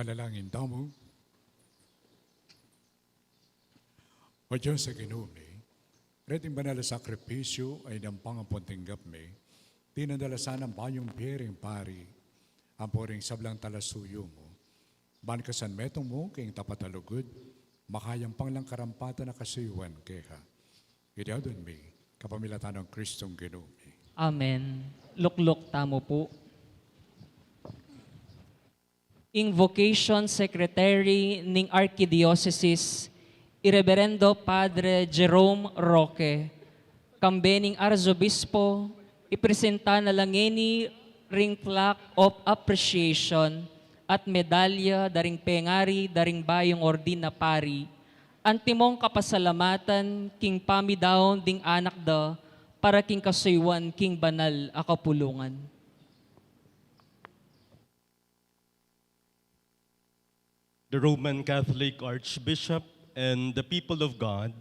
Manalangin tamu. O Dios a Ginu mi, reting banal a sakripisyu a inampang ampon tinggap mi, tinandalasan nang bayung bie ring pari, ampo ring sablang talasuyu mu, ban kasan metung mu king tapat a lugud, makayampang lang karampatan a kasuyuan keka. Iti adwan mi, kapamilatan nang Kristong Ginu mi. Amen. Lukluk tamu pu. Ing Vocation Secretary ning Archdiocese, i Reberendo Padre Jerome Roque, kambe ning Arzobispo, ipresenta na la ngeni ring plaque of appreciation at medalya da ring pengari da ring bayung ordin a pari, antimong kapasalamatan king pamidaun ding anak da para king kasuyuan king banal a kapulungan. The Roman Catholic Archbishop and the people of God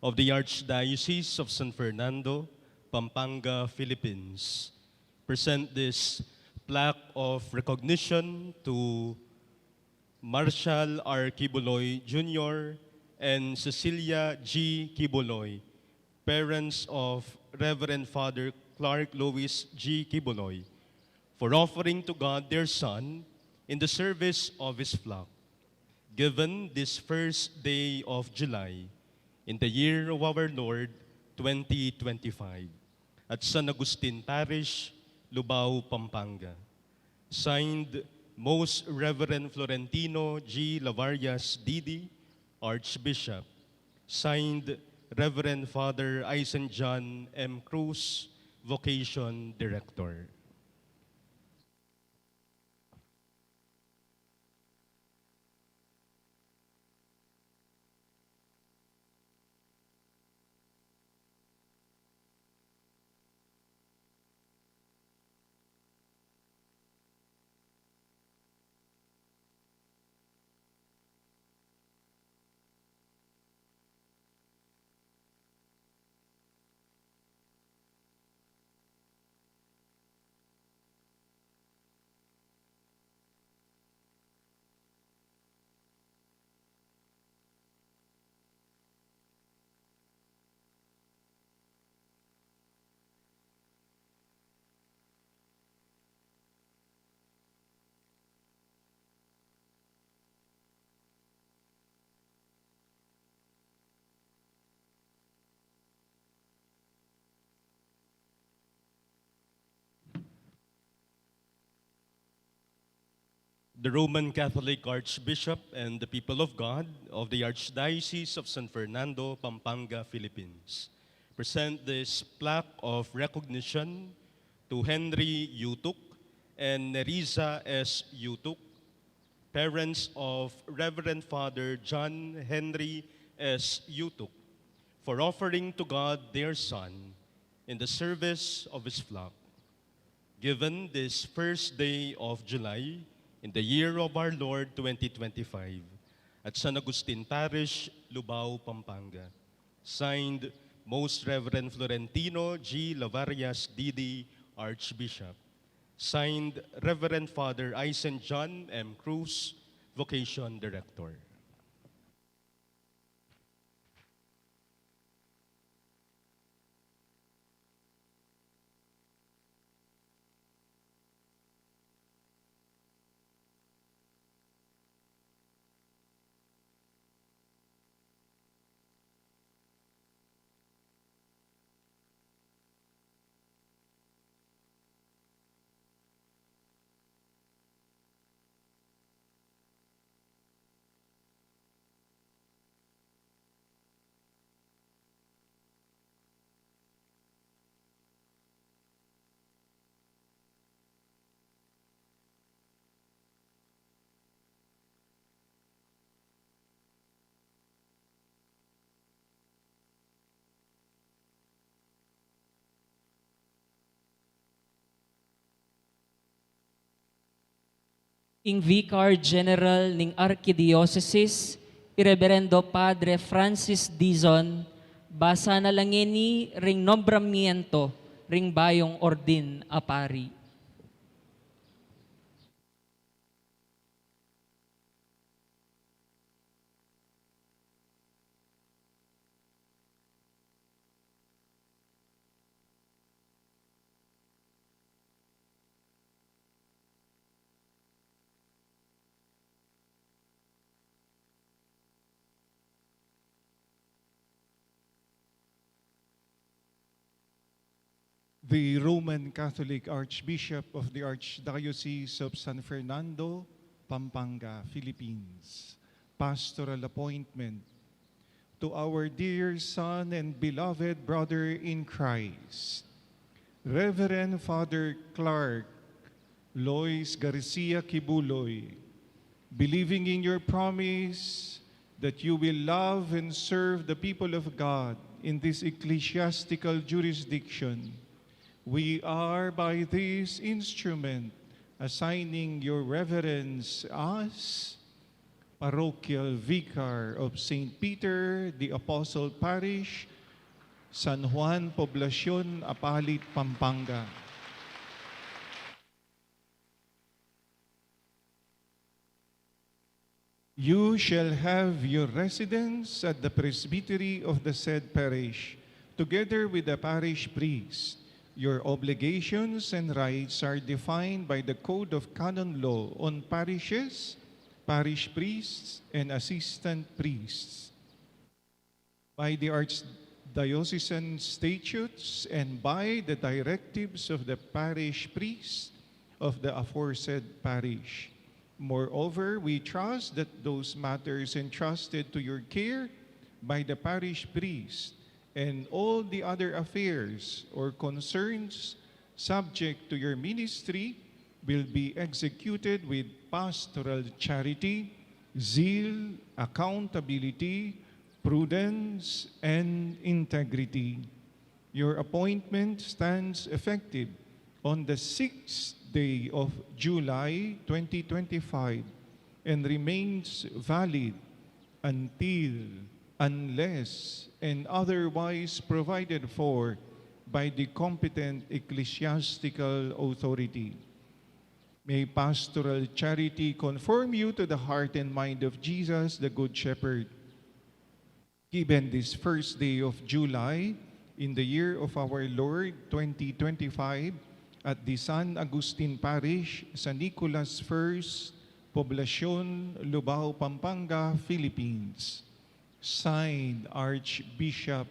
of the Archdiocese of San Fernando, Pampanga, Philippines, present this plaque of recognition to Marshall R. Quiboloy Junior and Cecilia G. Quiboloy, parents of Reverend Father Clark Louis G. Quiboloy, for offering to God their son in the service of his flock, given this first day of July in the year of our Lord twenty twenty-five, at San Agustin Parish, Lubao, Pampanga. Signed, Most Reverend Florentino G. Lavarias, D D, Archbishop. Signed, Reverend Father Eisen John M. Cruz, Vocation Director. The Roman Catholic Archbishop and the people of God of the Archdiocese of San Fernando, Pampanga, Philippines, present this plaque of recognition to Henry Yutuk and Nerissa S. Yutuk, parents of Reverend Father John Henry S. Yutuk, for offering to God their son in the service of his flock. Given this first day of July in the year of our Lord twenty twenty-five, at San Agustin Parish, Lubao, Pampanga. Signed, Most Reverend Florentino G. Lavarias D D, Archbishop. Signed, Reverend Father Isen John M. Cruz, Vocation Director. Ing Vicar General ning Arkidiosesis, i Reberendo Padre Francis Dizon, basa na la ngeni ring nombramiento ring bayung ordin a pari. The Roman Catholic Archbishop of the Archdiocese of San Fernando, Pampanga, Philippines. Pastoral appointment. To our dear son and beloved brother in Christ, Reverend Father Clark Lois Garcia Kibuloy, believing in your promise that you will love and serve the people of God in this ecclesiastical jurisdiction, we are by this instrument assigning your reverence as Parochial Vicar of Saint Peter the Apostle Parish, San Juan Poblacion, Apalit, Pampanga. You shall have your residence at the presbytery of the said parish, together with the parish priest. Your obligations and rights are defined by the Code of Canon Law on Parishes, Parish Priests, and Assistant Priests, by the Archdiocesan statutes, and by the directives of the parish priest of the aforesaid parish. Moreover, we trust that those matters entrusted to your care by the parish priest and all the other affairs or concerns subject to your ministry will be executed with pastoral charity, zeal, accountability, prudence, and integrity. Your appointment stands effective on the sixth day of July twenty twenty-five and remains valid until, unless, and otherwise provided for by the competent ecclesiastical authority. May pastoral charity conform you to the heart and mind of Jesus, the Good Shepherd. Given this first day of July, in the year of our Lord twenty twenty-five, at the San Agustin Parish, San Nicolas First, Poblacion, Lubao, Pampanga, Philippines. Signed, Archbishop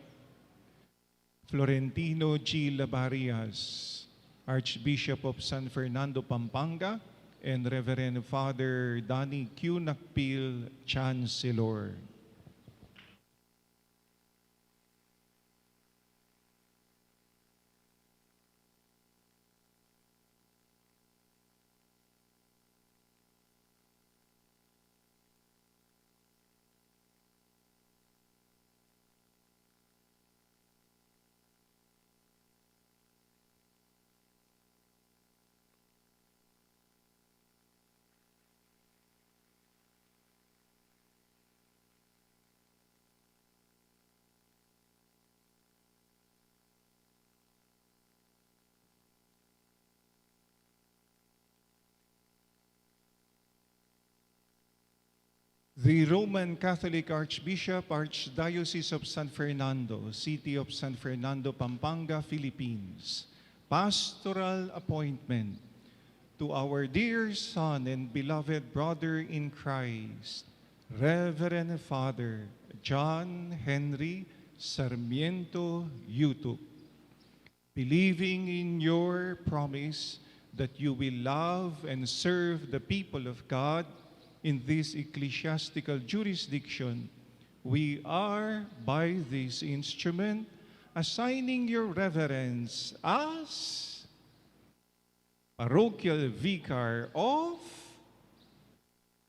Florentino G. Labarias, Archbishop of San Fernando, Pampanga, and Reverend Father Danny Q. Nakpil, Chancellor. The Roman Catholic Archbishop, Archdiocese of San Fernando, City of San Fernando, Pampanga, Philippines. Pastoral appointment to our dear son and beloved brother in Christ, Reverend Father John Henry Sarmiento Yutup. Believing in your promise that you will love and serve the people of God in this ecclesiastical jurisdiction, we are, by this instrument, assigning your reverence as Parochial Vicar of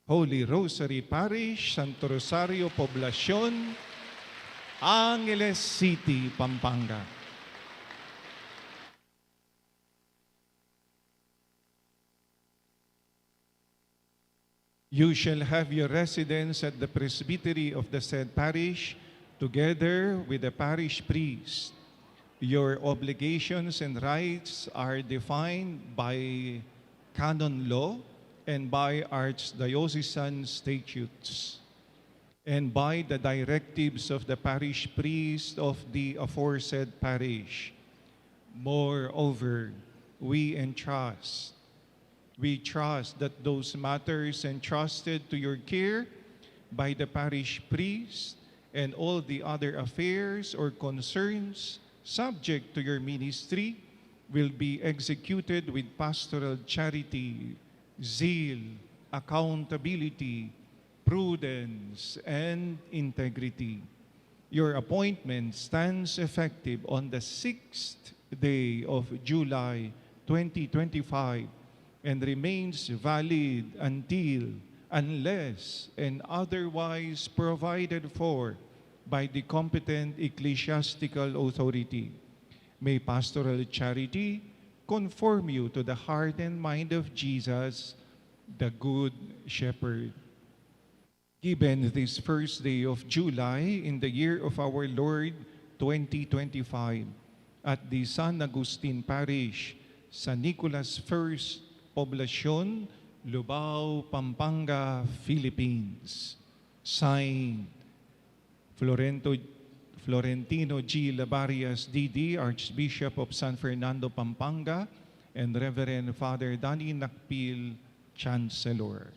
Holy Rosary Parish, Santo Rosario Poblacion, Angeles City, Pampanga. You shall have your residence at the presbytery of the said parish, together with the parish priest. Your obligations and rights are defined by canon law and by archdiocesan statutes, and by the directives of the parish priest of the aforesaid parish. Moreover, we entrust, we trust that those matters entrusted to your care by the parish priest and all the other affairs or concerns subject to your ministry will be executed with pastoral charity, zeal, accountability, prudence, and integrity. Your appointment stands effective on the sixth day of July twenty twenty-five and remains valid until, unless and otherwise provided for by the competent ecclesiastical authority. May pastoral charity conform you to the heart and mind of Jesus, the Good Shepherd. Given this first day of July in the year of our Lord twenty twenty-five, at the San Agustin Parish, San Nicolas First Poblacion, Lubao, Pampanga, Philippines. Signed, Florento, Florentino G. Labarias, D D, Archbishop of San Fernando, Pampanga, and Reverend Father Danny Nakpil, Chancellor.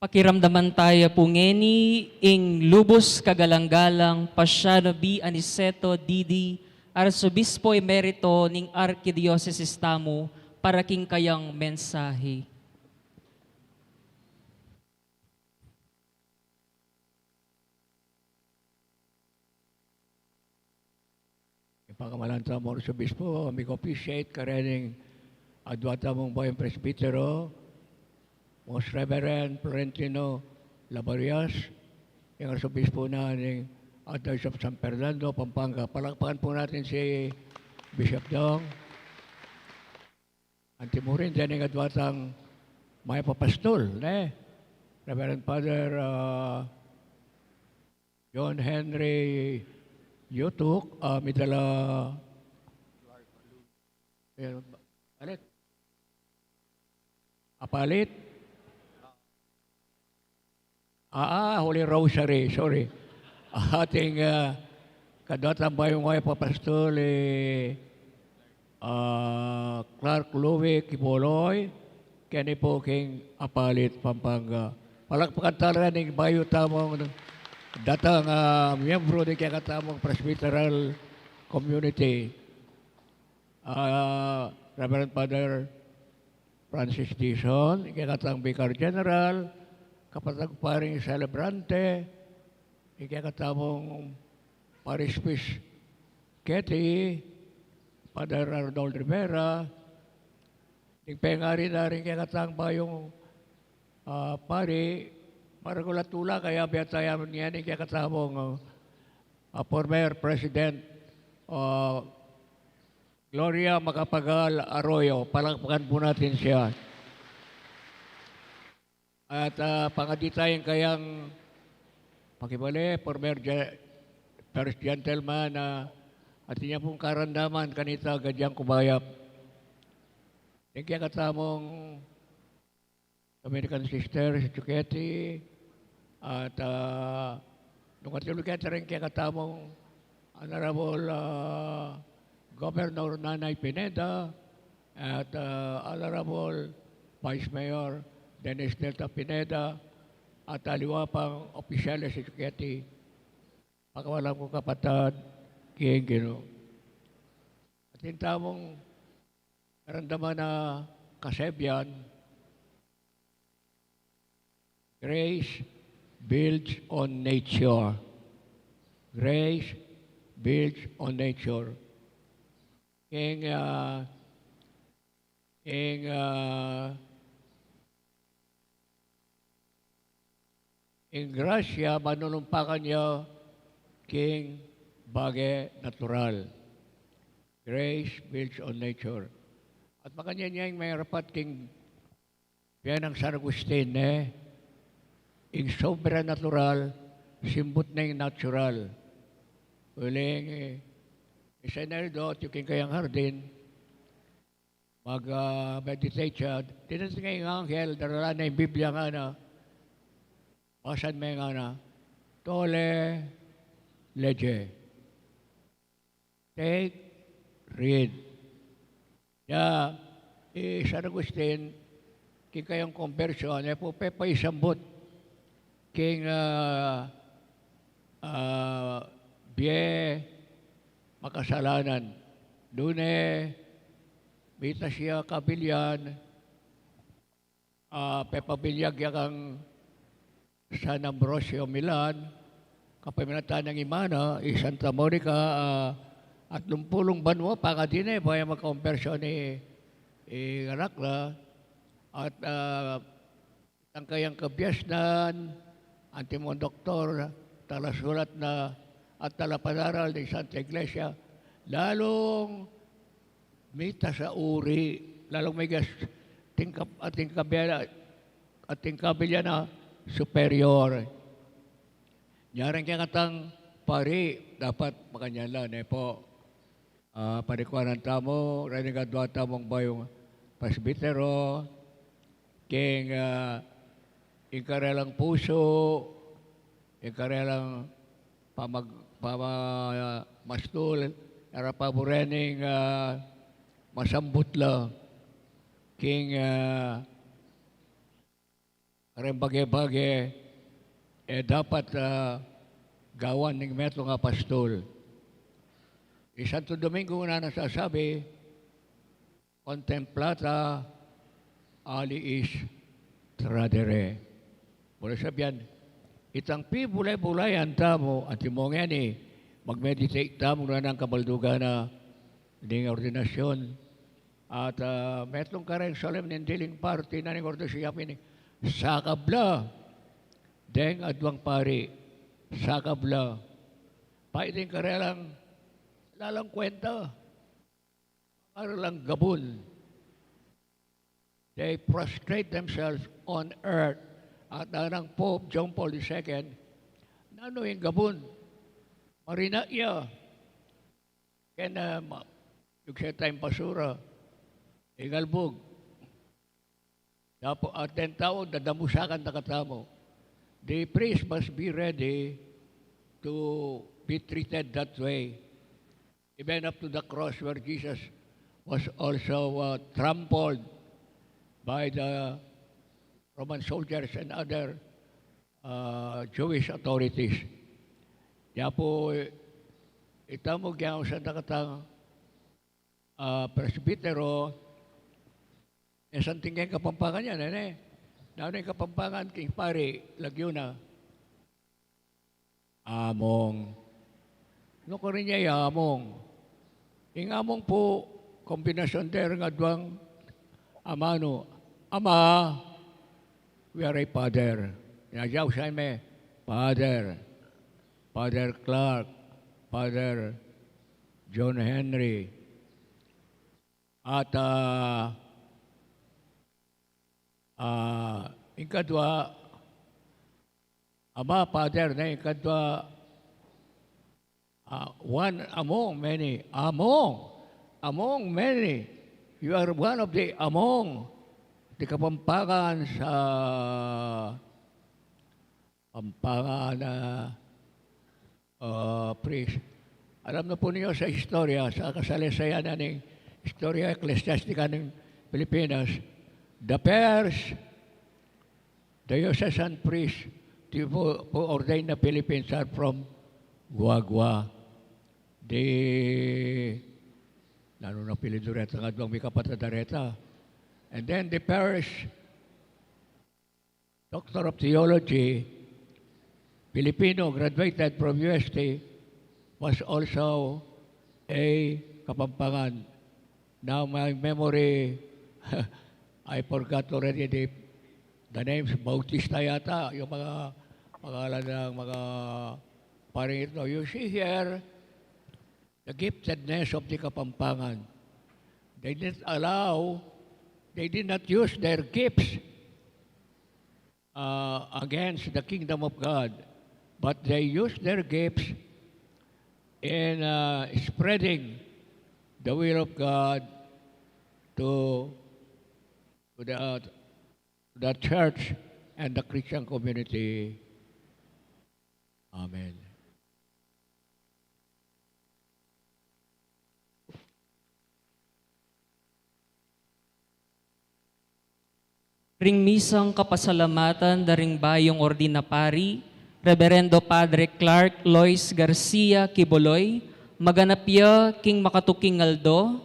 Pakiramdaman taya pu ngeni ing lubus kagalang-galang Paciano B. Aniceto, D D, Arsobispo Emerito ning Arkidiosesis tamu, para king kayang mensahe. Ing pangamalan tamung Arsobispo, a mig-officiate kareng adua tamung bayung presbitero, Most Reverend Florentino Labarias, ing Arsobispo na ning Archdiocese of San Fernando, Pampanga. Palakpakan po natin si Bishop Dong. Anti murin, deng adwa tang mayap a pastul, ne? Reverend Father, ah, John Henry Yutuk, ah, mitala, ayan, Apalit? Apalit? Ah, ah, Holy Rosary, sorry. Ating, ah, kadwa tang bayung mayap a pastul, i, ah, Clark Louie Quiboloy, keni pu king Apalit, Pampanga. Palakpakan tala ring bayu tamung datang, ah, miyembro ning kekatamung Presbyteral Community. Ah, Reverend Father Francis Dizon, ing kekatang Vicar General, kapatad ku paring selebrante, ing kekatamung Parish Priest keti, Father Arnold Rivera, ing pengari na ring kekatang bayung, ah, pari, maragul a tula, kayabe tamu ngeni ing kekatamung, ah, former President, ah, Gloria Macapagal Arroyo. Palakpakan pu natin siya. At, ah, pangadi taya ing kayang pakibale, former ge-, first gentleman, ah, atin ya pung karandaman kanita, Gadyang Kubayap. Ing kekatamung Dominican Sisters, Duquete, at, ah, nung atyu keta ring kekatamung Honorable, ah, Governor Nanay Pineda, at, ah, Honorable Vice Mayor Dennis Delta Pineda, at aliwa pang opisyales ning Duquete, pakawalan kung kapatad king Ginu. Atin tamung karandaman a kasebyan, Grace builds on nature. Grace builds on nature. King, ah, king, ah, ing grasya, manunumpa kanya king bage natural. Grace builds on nature. At makanyan ya ing marapat king bie nang San Agustin, ne? Ing sobrenatural, simbut na ing natural. Uling, eh, iseneldo, atyu king kayang hardin, mag, ah, meditate siya. Dinan ing anghel, daralan na ing Biblia ngana, basan me ngana, Tolle, lege. Take, read. Ya, i San Agustin, king kayang kombersyon, e pu pepaisambut king, ah, ah, bie makasalanan. Nune, mita siya kabilyan, ah, pepabilyag ya kang San Ambrosio Milan, kapamilatan nang ima na, i Santa Monica, ah, atlumpulung banua, pangadi ne, baya magkombersyon i, i anak na, at, ah, itang kayang kabiasnan, antimong doktor, talasulat na, at talapanaral ning Santa Iglesia, lalung mita sa uri, lalung migas ating kab-, ating kabilyan, ating kabilyan a superior. Nyari ing kekatang pari, dapat makanyan la, ne pu. Ah, parikuanan tamu, reni ing adwa tamung bayung presbitero, king, ah, ing karelang pusu, ing karelang pamag-, pama-, mastul, e ra paburen ing, ah, masambut la, king, ah, kareng bage-bage, e dapat, ah, gawan ning metung a pastul. I Santo Domingo na nasasabi, "Contemplata aliis tradere." Bole sabian, itang pibulay-bulayan tamu, antimong ngeni, mag-meditate tamu, nanu nang kabaldugan na ning ordinasyon. At, ah, metung kareng solemne ning dealing party na ning ordinasyon, ya pin, sakab la deng adwang pari, sakab la. Paiting karelang lalang kuenta, karelang gabun. they prostrate themselves on earth. At ang Pope John Paul the Second, nanu ing gabun? Marina ya. Kena ma-, yung sa tayong basura, igalbug. Dapat at den tao, dadamusakan na katamu. The priest must be ready to be treated that way. Even up to the cross where Jesus was also, uh, trampled by the Roman soldiers and other, uh, Jewish authorities. Kaya po, ita mo, gyan sa nakatang, uh, presbitero, e santing keng Kapampangan yan, e ne? Nanu ing Kapampangan, king pari, lagyu na. Among. Nukarin ya among? Ing among pu, kombinasyon der ing aduang amanu. Ama, we are a father. Nya, yaw siya me, Father. Father Clark, Father John Henry. At, ah, ah, ing kadwa, Ama, Father, ne, ing kadwa, ah, one among many. Among, among many. You are one of the among the Kapampangan sa Pampangan, ah, ah, priest. Alam na po niyo sa istorya, sa kasalesayan na ning istorya eklesyastika ning Pilipinas, the first diocesan priest to po, po ordain na Philippines are from Guagua. Di, nanu na apelyidu reta, nga duang mikapatad a reta. And then the first Doctor of Theology, Filipino, graduated from U S T, was also a Kapampangan. Now, my memory, I forgot already the, the names, Bautista yata, yung mga pangalan ng mga paring ito. You see here, the giftedness of the Kapampangan. They didn't allow, they did not use their gifts, uh, against the kingdom of God, but they used their gifts in, uh, spreading the will of God to, to the, uh, the church and the Christian community. Amen. Ring misang kapasalamatan da ring bayung ordin a pari, Reverendo Padre Clark Lois Garcia Quiboloy, maganap ya king makatuking aldo,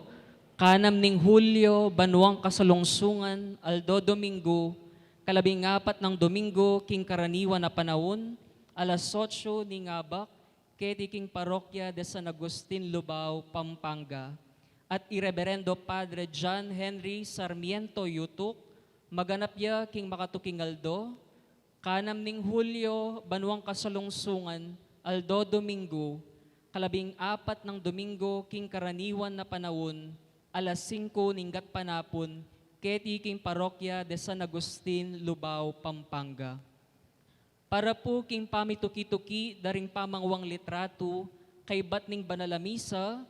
kanam ning Hulyo, banuang kasalungsungan, aldo Domingo, kalabing apat nang Domingo king karaniwan a panaun, alas otso ning abak, keti king Parokya de San Agustin, Lubao, Pampanga. At i Reverendo Padre John Henry Sarmiento Yutuk, maganap ya king makatuking aldo, kanam ning Hulyo, banuang kasalungsungan, aldo Domingo, kalabing apat nang Domingo king karaniwan a panaun, alas singko ning gatpanapun, keti king Parokya de San Agustin, Lubao, Pampanga. Para pu king pamituki-tuki da ring pamanguang litratu kaybat ning banal a misa,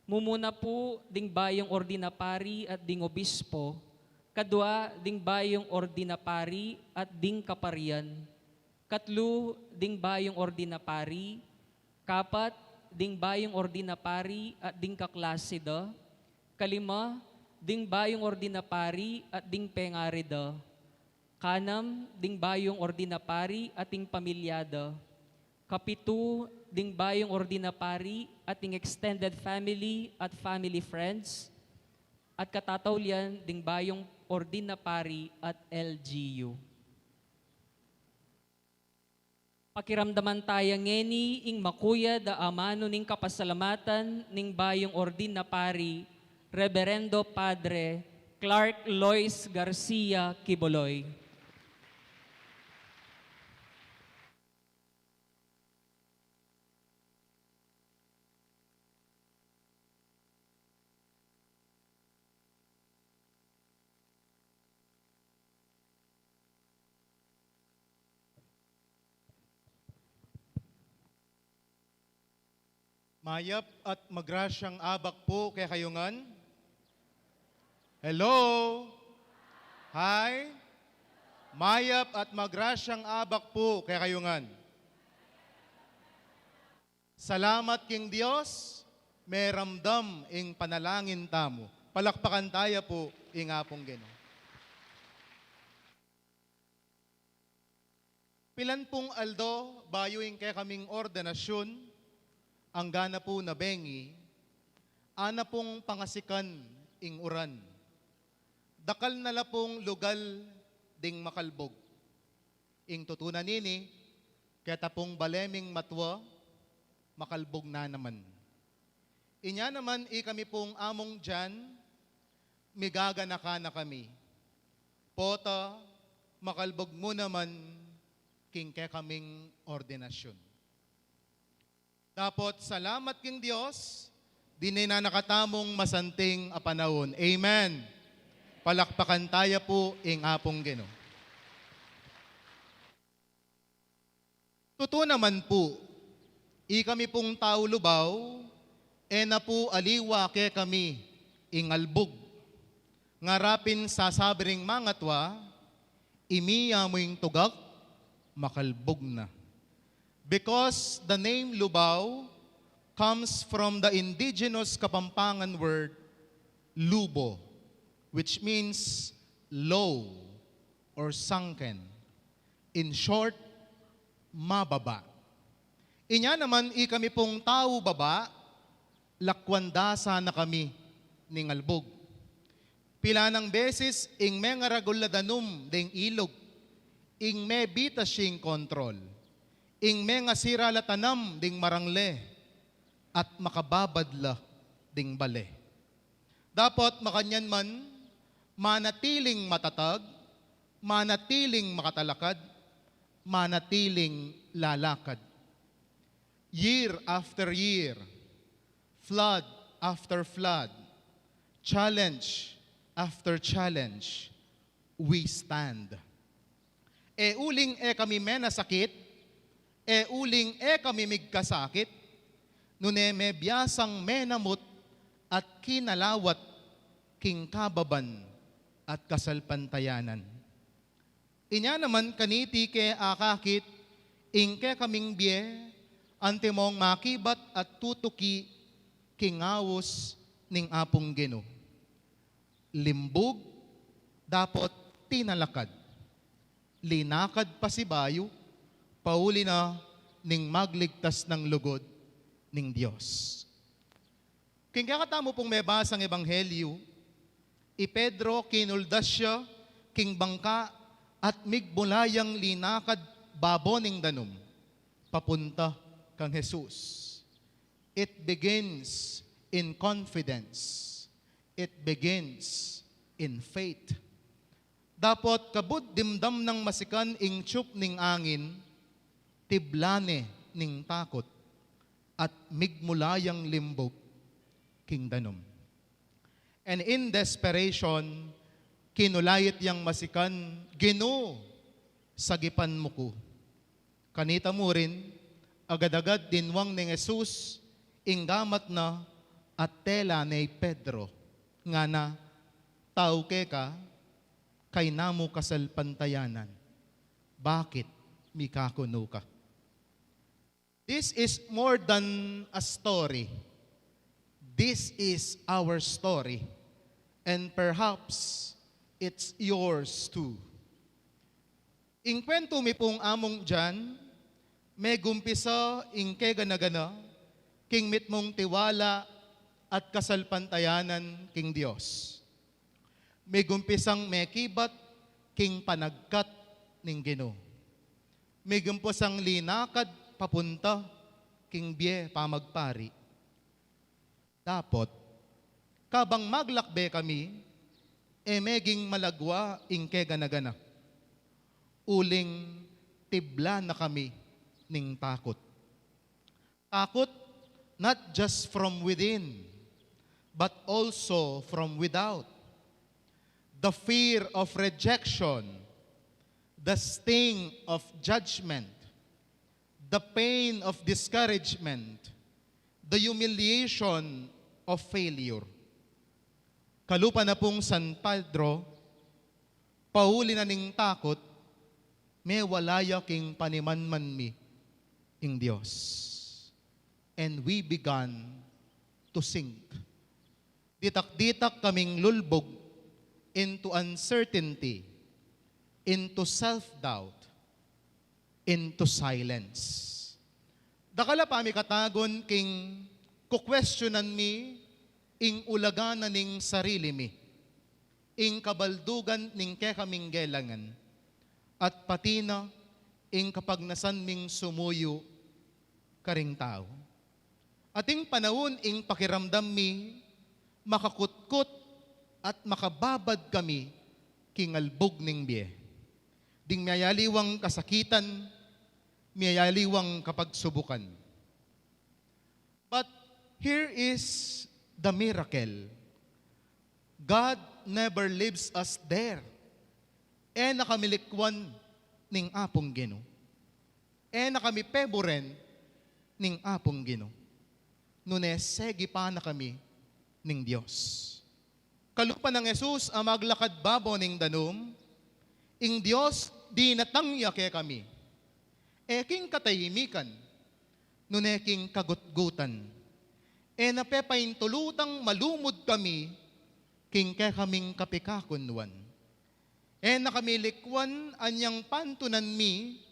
mumuna pu ding bayung ordin a pari at ding obispo, kadwa ding bayung ordin a pari at ding kaparian, katlu ding bayung ordin a pari, kapat ding bayung ordin a pari at ding kaklase da, kalima ding bayung ordin a pari at ding pengari da, kanam ding bayung ordin a pari at ding pamilya da, kapitu ding bayung ordin a pari at ding extended family at family friends, at katataulian ding bayung ordin a pari at L G U. Pakiramdaman taya ngeni ing makuyad a amanu ning kapasalamatan ning bayung ordin a pari, Reverendo Padre Clark Lois Garcia Quiboloy. Mayap at magrasyang abak pu kekayu ngan. Hello? Hi? Mayap at magrasyang abak pu kekayu ngan. Salamat king Dios, meramdam ing panalangin tamu. Palakpakan taya pu ing Apung Ginu. Pilan pung aldo bayu ing kekaming ordenasyun, angga na pu na bengi, ana pung pangasikan ing uran. Dakal na la pung lugal ding makalbug. Ing tutu na nini, keta pung bale ming matua, makalbug na naman. Inya naman ikami pung Among Jan, migaganaka na kami. Pota, makalbug mu naman king kekaming ordenasyun. Dapot salamat king Dios, dininan na katamung masanting a panaun. Amen. Palakpakan taya pu ing Apung Ginu. Tutu naman pu, ikami pung tau Lubao, e na pu aliwa kekami ing albug. Ngara pin sasabi ring mangatua, imiya mu ing tugak, makalbug na. Because the name Lubao comes from the indigenous Kapampangan word lubo, which means low or sunken. In short, mababa. Inya naman ikami pung tau baba, lakwan da sana kami ning albug. Pilan nang beses ing mengaragul la danum ding ilug, ing mebitas ya ing kontrol, ing mengasira la tanam ding marangle, at makababad la ding bale. Dapot makanyan man, manatiling matatag, manatiling makatalakad, manatiling lalakad. Year after year, flood after flood, challenge after challenge, we stand. E uling e kami menasakit, e uling e kami migkasakit, nune mebiasang menamut at kinalawat king kababan at kasalpantayanan. Inya naman kaniti ke akakit ing kekaming bie, antimong makibat at tutuki king aus ning Apung Ginu. Limbug, dapot tinalakad. Linakad pasibayu, pauli na ning magligtas nang lugud ning Dios. King kekatamu pung mebasang ebanghelyu, i Pedro kinuldas ya king bangka at migmula yang linakad babo ning danum, papunta kang Jesus. It begins in confidence. It begins in faith. Dapot kabud dimdam nang masikan ing tiyup ning angin, tibla ne ning takut, at migmula yang limbug king danum. And in desperation, kinulait yang masikan, "Ginu, sagipan mu ku." Kanita murin, agad-agad dinwang neng Jesus ing gamat na at tela ne i Pedro, ngana, "Tau keka, kayna mu kasalpantayanan, bakit mikakunu ka?" This is more than a story. This is our story. And perhaps it's yours too. Ing kwentu mi pung Among Jan, megumpisa ing kegana-gana king mitmung tiwala at kasalpantayanan king Dios. Megumpisang mekibat king panagkat ning Ginu. Megumpisang linakad papunta king bie pamagpari. Dapot, kabang maglakbe kami, e meging malagwa ing kegana-gana. Uling tibla na kami ning takut. Takut not just from within, but also from without. The fear of rejection, the sting of judgment, the pain of discouragement, the humiliation of failure. Kalupa na pung San Pedro, pauli na ning takut, mewala ya king panimanman mi ing Dios. And we began to sink. Ditak-ditak kaming lulbug into uncertainty, into self-doubt, into silence. Dakal a pamikatagun king kukwestiyonan mi ing ulaga na ning sarili mi, ing kabaldugan ning kekaming gelangan, at pati na ing kapagnasan ming sumuyu karing tau. Ating panaun ing pakiramdam mi makakutkut at makababad kami king albug ning bie. Ding miyayaliwang kasakitan, miyayaliwang kapagsubukan. But here is the miracle. God never leaves us there. E na kami likwan ning Apung Ginu. E na kami peburen ning Apung Ginu. Nune segi pa na kami ning Dios. Kalupa nang Jesus a maglakad babo ning danum, ing Dios dinatang ya kekami. E king katahimikan, nune king kagutgutan. E na pepaintulutang malumud kami king kekaming kapikakunwan. E na kami likwan anyang pantunan mi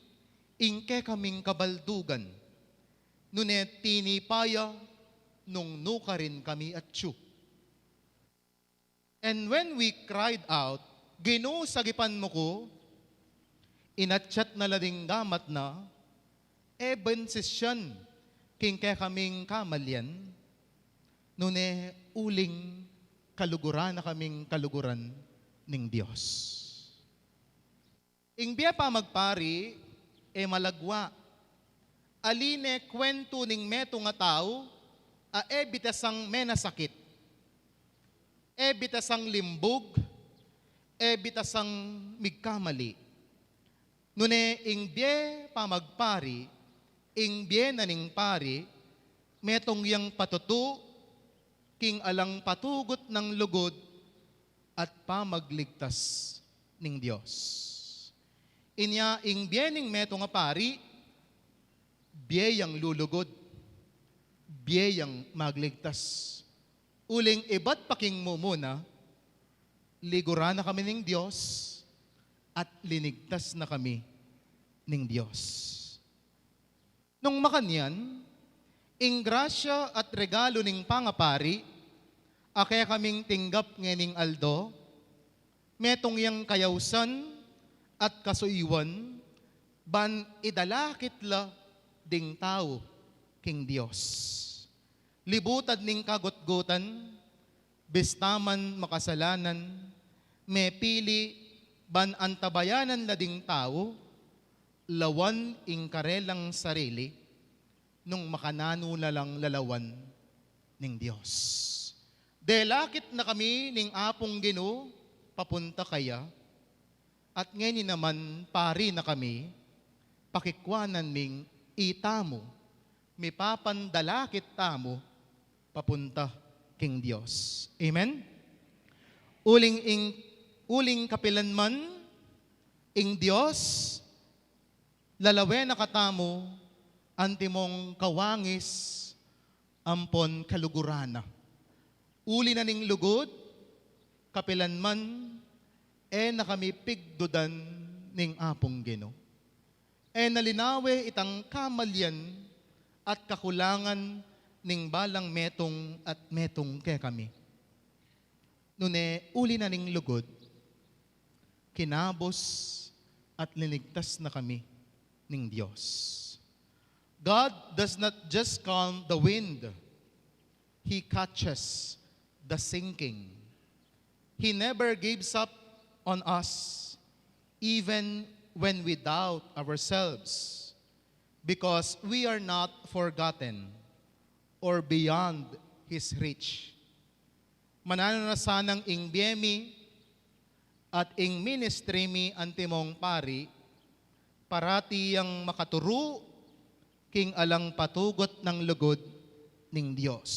ing kekaming kabaldugan. Nune tinipa ya nung nukarin kami atyu. And when we cried out, "Ginu, sagipan mu ku," inatyat na la ding gamat na, e bensisyan king kekaming kamalian, nune uling kaluguran na kaming kaluguran ning Dios. Ing bie pamagpari, e malagwa. Ali ne kwentu ning metung a tau a e bitasang menasakit, e bitasang limbug, e bitasang migkamali. Nune ing bie pamagpari, ing bie na ning pari, metung yang patutu king alang patugut nang lugud at pamagligtas ning Dios. Inya ing bie ning metung a pari, bie yang lulugud, bie yang magligtas. Uling ibat pa king mumuna, liguran na kami ning Dios at linigtas na kami ning Dios. Nung makanyan, ing grasya at regalu ning pangapari a kekaming tinggap ngening aldo, metung yang kayausan at kasuyuan ban idalakit la ding tau king Dios. Libutad ning kagutgutan, bista man makasalanan, mepili ban antabayanan la ding tau, lawan ing karelang sarili, nung makananu la lang lalawan ning Dios. Delakit na kami ning Apung Ginu papunta kaya, at ngeni naman pari na kami, pakikwanan ming itamu, mipapandalakit tamu papunta king Dios. Amen? Uling ing, uling kapilan man ing Dios, lalawen na katamu antimong kawangis ampon kaluguran na. Uli na ning lugud, kapilan man, e na kami pigdudan ning Apung Ginu. E na linawe itang kamalian at kakulangan ning balang metung at metung kekami. Nune uli na ning lugud, kinabus at linigtas na kami ning Dios. God does not just calm the wind, He catches the sinking. He never gives up on us, even when we doubt ourselves, because we are not forgotten or beyond His reach. Mananu na sanang ing bie mi at ing ministry mi antimong pari, parati yang makaturu king alang patugut nang lugud ning Dios.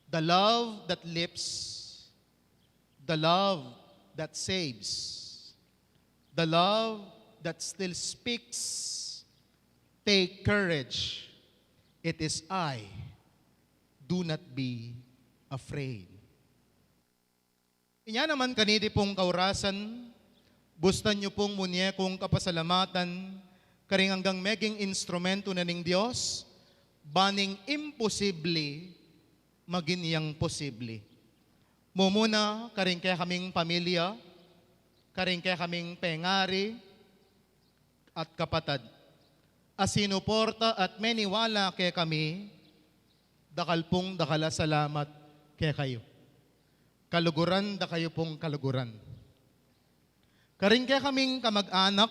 The love that lifts, the love that saves, the love that still speaks. Take courage, it is I. Do not be afraid. Inya naman kaniti pung kaurasan, bustan yu pung munye kung kapasalamatan, karing anggang meging instrumento na ning Dios, baning imposible, magin yang posible. Mumuna, karing kekaming pamilya, karing kekaming pengari at kapatad, a sinuporta at meniwala kekami, dakal pung dakal a salamat kekayu. Kaluguran da kayu pung kaluguran. Karing kekaming kamag-anak,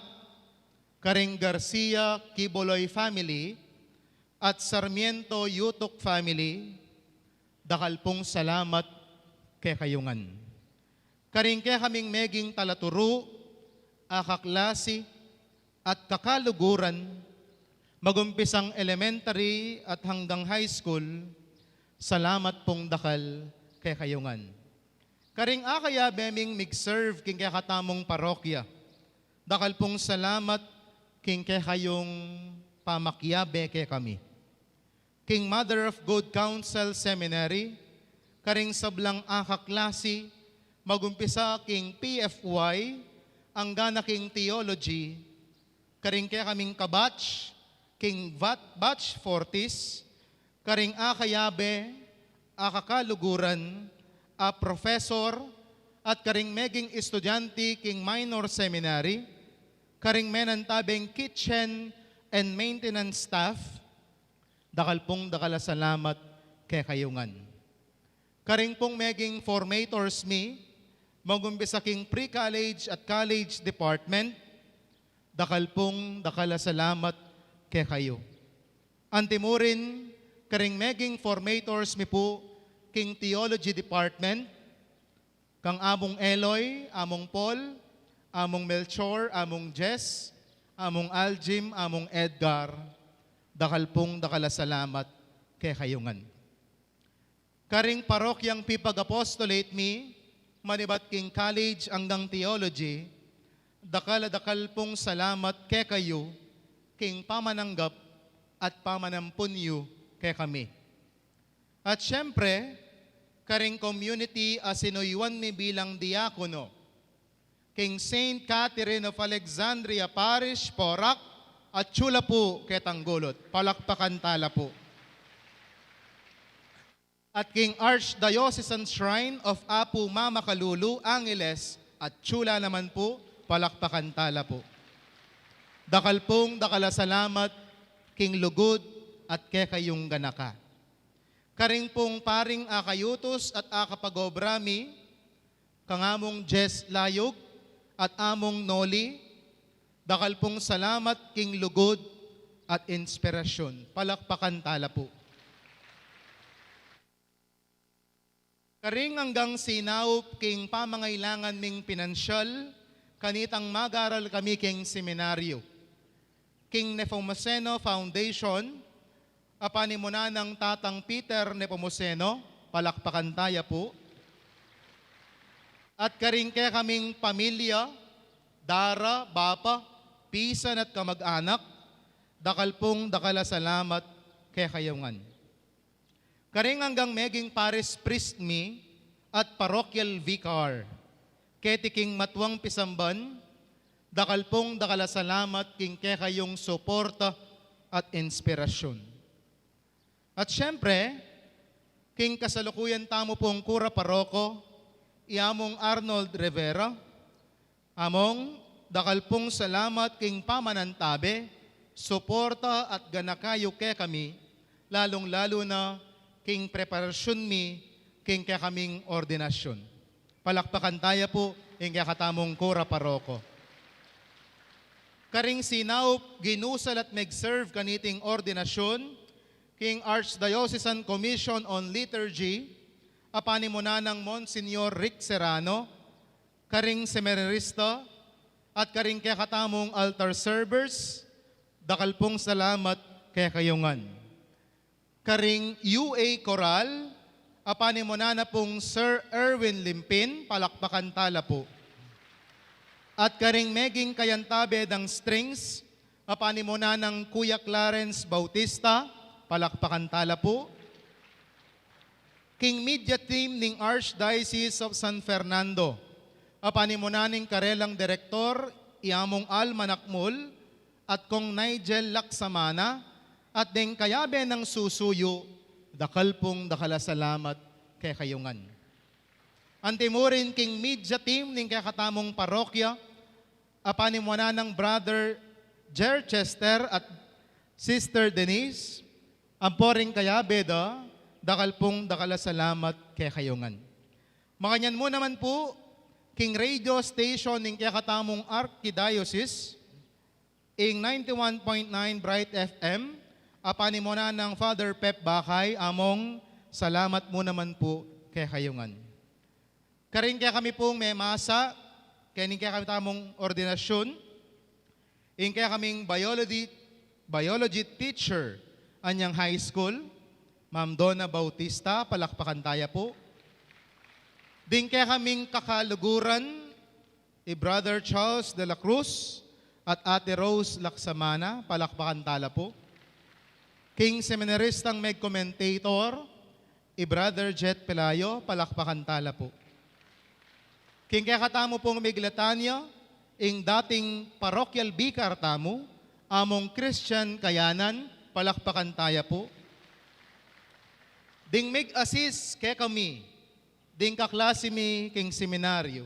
karing Garcia Quiboloy family, at Sarmiento Yutuk family, dakal pung salamat kekayu ngan. Karing kekaming meging talaturu, a kaklasi, at kakaluguran, magumpisang elementary at hanggang high school, salamat pung dakal kekayu ngan. Karing akayabe ming mig-serve king kekatamung parokya, dakal pung salamat king kekayung pamakiyabe kekami. King Mother of Good Counsel Seminary, karing sablang akaklasi, magumpisa king P F Y, angga na king theology, karing kekaming kabatch, king vat-, batch forties, karing akayabe, akakaluguran, a professor, at karing meging estudyante king minor seminary, karing menantabeng kitchen and maintenance staff, dakal pung dakal a salamat kekayu ngan. Karing pung meging formators mi, magumpisa king pre-college at college department, dakal pung dakal a salamat kekayu. Antimurin, karing meging formators mi pu king theology department, kang Among Eloy, Among Paul, Among Melchor, Among Jess, Among Aljim, Among Edgar, dakal pung dakal a salamat kekayu ngan. Karing parokyang pipag-apostolate mi, manibat king college anggang theology, dakal a dakal pung salamat kekayu, king pamananggap at pamanampun yu kekami. At siyempre, karing community a sinuyuan mi bilang diakono, king Saint Catherine of Alexandria Parish, Porac, at Chula pu, ketang gulut. Palakpakan tala pu. At king Archdiocesan Shrine of Apu Mama Kalulu, Angeles, at Chula naman pu, palakpakan tala pu. Dakal pung dakal a salamat king lugud at kekayung ganaka. Karing pung paring akayutus at akapag-obra mi, kang Among Jess Layug at Among Noli, dakal pung salamat king lugud at inspirasyon. Palakpakan tala pu. Karing anggang sinaup king pamangailangan ming pinansyal, kanitang mag-aral kami king seminaryo. King Nepomuceno Foundation, a panimunan nang Tatang Peter Nepomuceno, palakpakan taya pu. At karing kekaming pamilya, dara, bapa, pisan at kamag-anak, dakal pung dakal a salamat kekayu ngan. Karing anggang meging parish priest mi at parochial vicar, keti king matuang pisamban, dakal pung dakal a salamat king kekayung suporta at inspirasyon. At siyempre, king kasalukuyan tamu pung kura paroko, i Among Arnold Rivera, Among, dakal pung salamat king pamanantabe, suporta at ganaka yu kekami, lalung-lalu na king preparasyon mi king kekaming ordinasyun. Palakpakan taya pu ing kekatamung kura paroko. Karing sinaup, ginusal at meg-serve kaniting ordinasyun, king Archdiocesan Commission on Liturgy, a panimunan nang Monsignor Rick Serrano, karing seminarista, at karing kekatamung altar servers, dakal pung salamat kekayu ngan. Karing U A Coral, a panimunan na pung Sir Erwin Limpin, palakpakan tala pu. At karing meging kayantabe dang strings, a panimunan nang Kuya Clarence Bautista, palakpakan tala pu. King media team ning Archdiocese of San Fernando, a panimunan ning karelang direktor, i Among Alma Nakmul, at Kong Nigel Laksamana, at deng kayabe nang susuyu, dakal pung dakal a salamat kekayu ngan. Anti mu rin king media team ning kekatamung parokya, a panimunan nang Brother Jerchester at Sister Denise, ampo ring kayabe da, dakal pung dakal a salamat kekayu ngan. Makanyan mu naman pu, king radio station ning kekatamung Archdiocese, ing ninety-one point nine Bright F M, a panimunan nang Father Pep Bakay, among salamat mu naman pu kekayu ngan. Karing kekami pung memasa, keng kekatamung ordinasyun, ing kekaming biology, biology teacher, anyang high school, Ma'am Donna Bautista, palakpakan taya pu. Ding kekaming kakaluguran, i Brother Charles de la Cruz at Ate Rose Laksamana, palakpakan tala pu. King seminaristang meg-commentator, i Brother Jet Pelayo, palakpakan tala pu. King kekatamu pung mig-litanya, ing dating parochial vicar tamu, Among Christian Kayanan, palakpakan taya pu. Ding mig-assist kekami, ding kaklasi mi king seminaryo,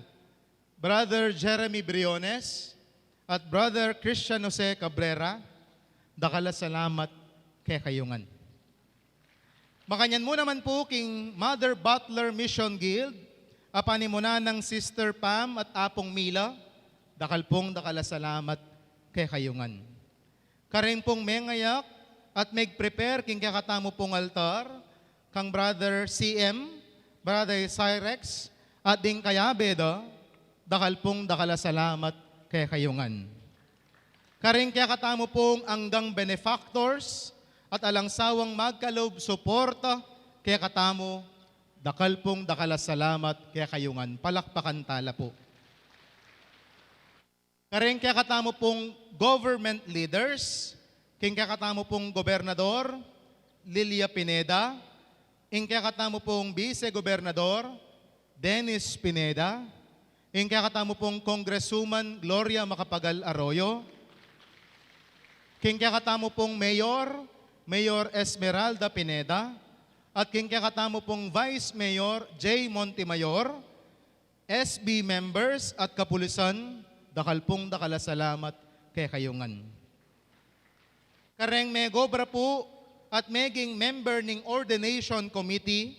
Brother Jeremy Briones at Brother Christian Jose Cabrera, dakal a salamat kekayu ngan. Makanyan mu naman pu king Mother Butler Mission Guild, a panimunan nang Sister Pam at Apung Mila, dakal pung dakal a salamat kekayu ngan. Karing pung mengayak at meg-prepare king kekatamu pung altar, kang Brother C M, Brother Cyrex, at ding kayabe da, dakal pung dakal a salamat kekayu ngan. Karing kekatamu pung anggang benefactors at alang sawang magkalub suporta kekatamu, dakal pung dakal a salamat kekayu ngan. Palakpakan tala pu. Karing kekatamu pung government leaders, king kekatamu pung gobernador, Lilia Pineda, ing kekatamu pung vice-gobernador, Dennis Pineda, ing kekatamu pung Congresswoman Gloria Macapagal Arroyo, king kekatamu pung mayor, Mayor Esmeralda Pineda, at king kekatamu pung Vice Mayor Jay Montemayor, S B members at kapulisan, dakal pung dakal a salamat kekayu ngan. Kareng megobra pu at meging member ning Ordination Committee,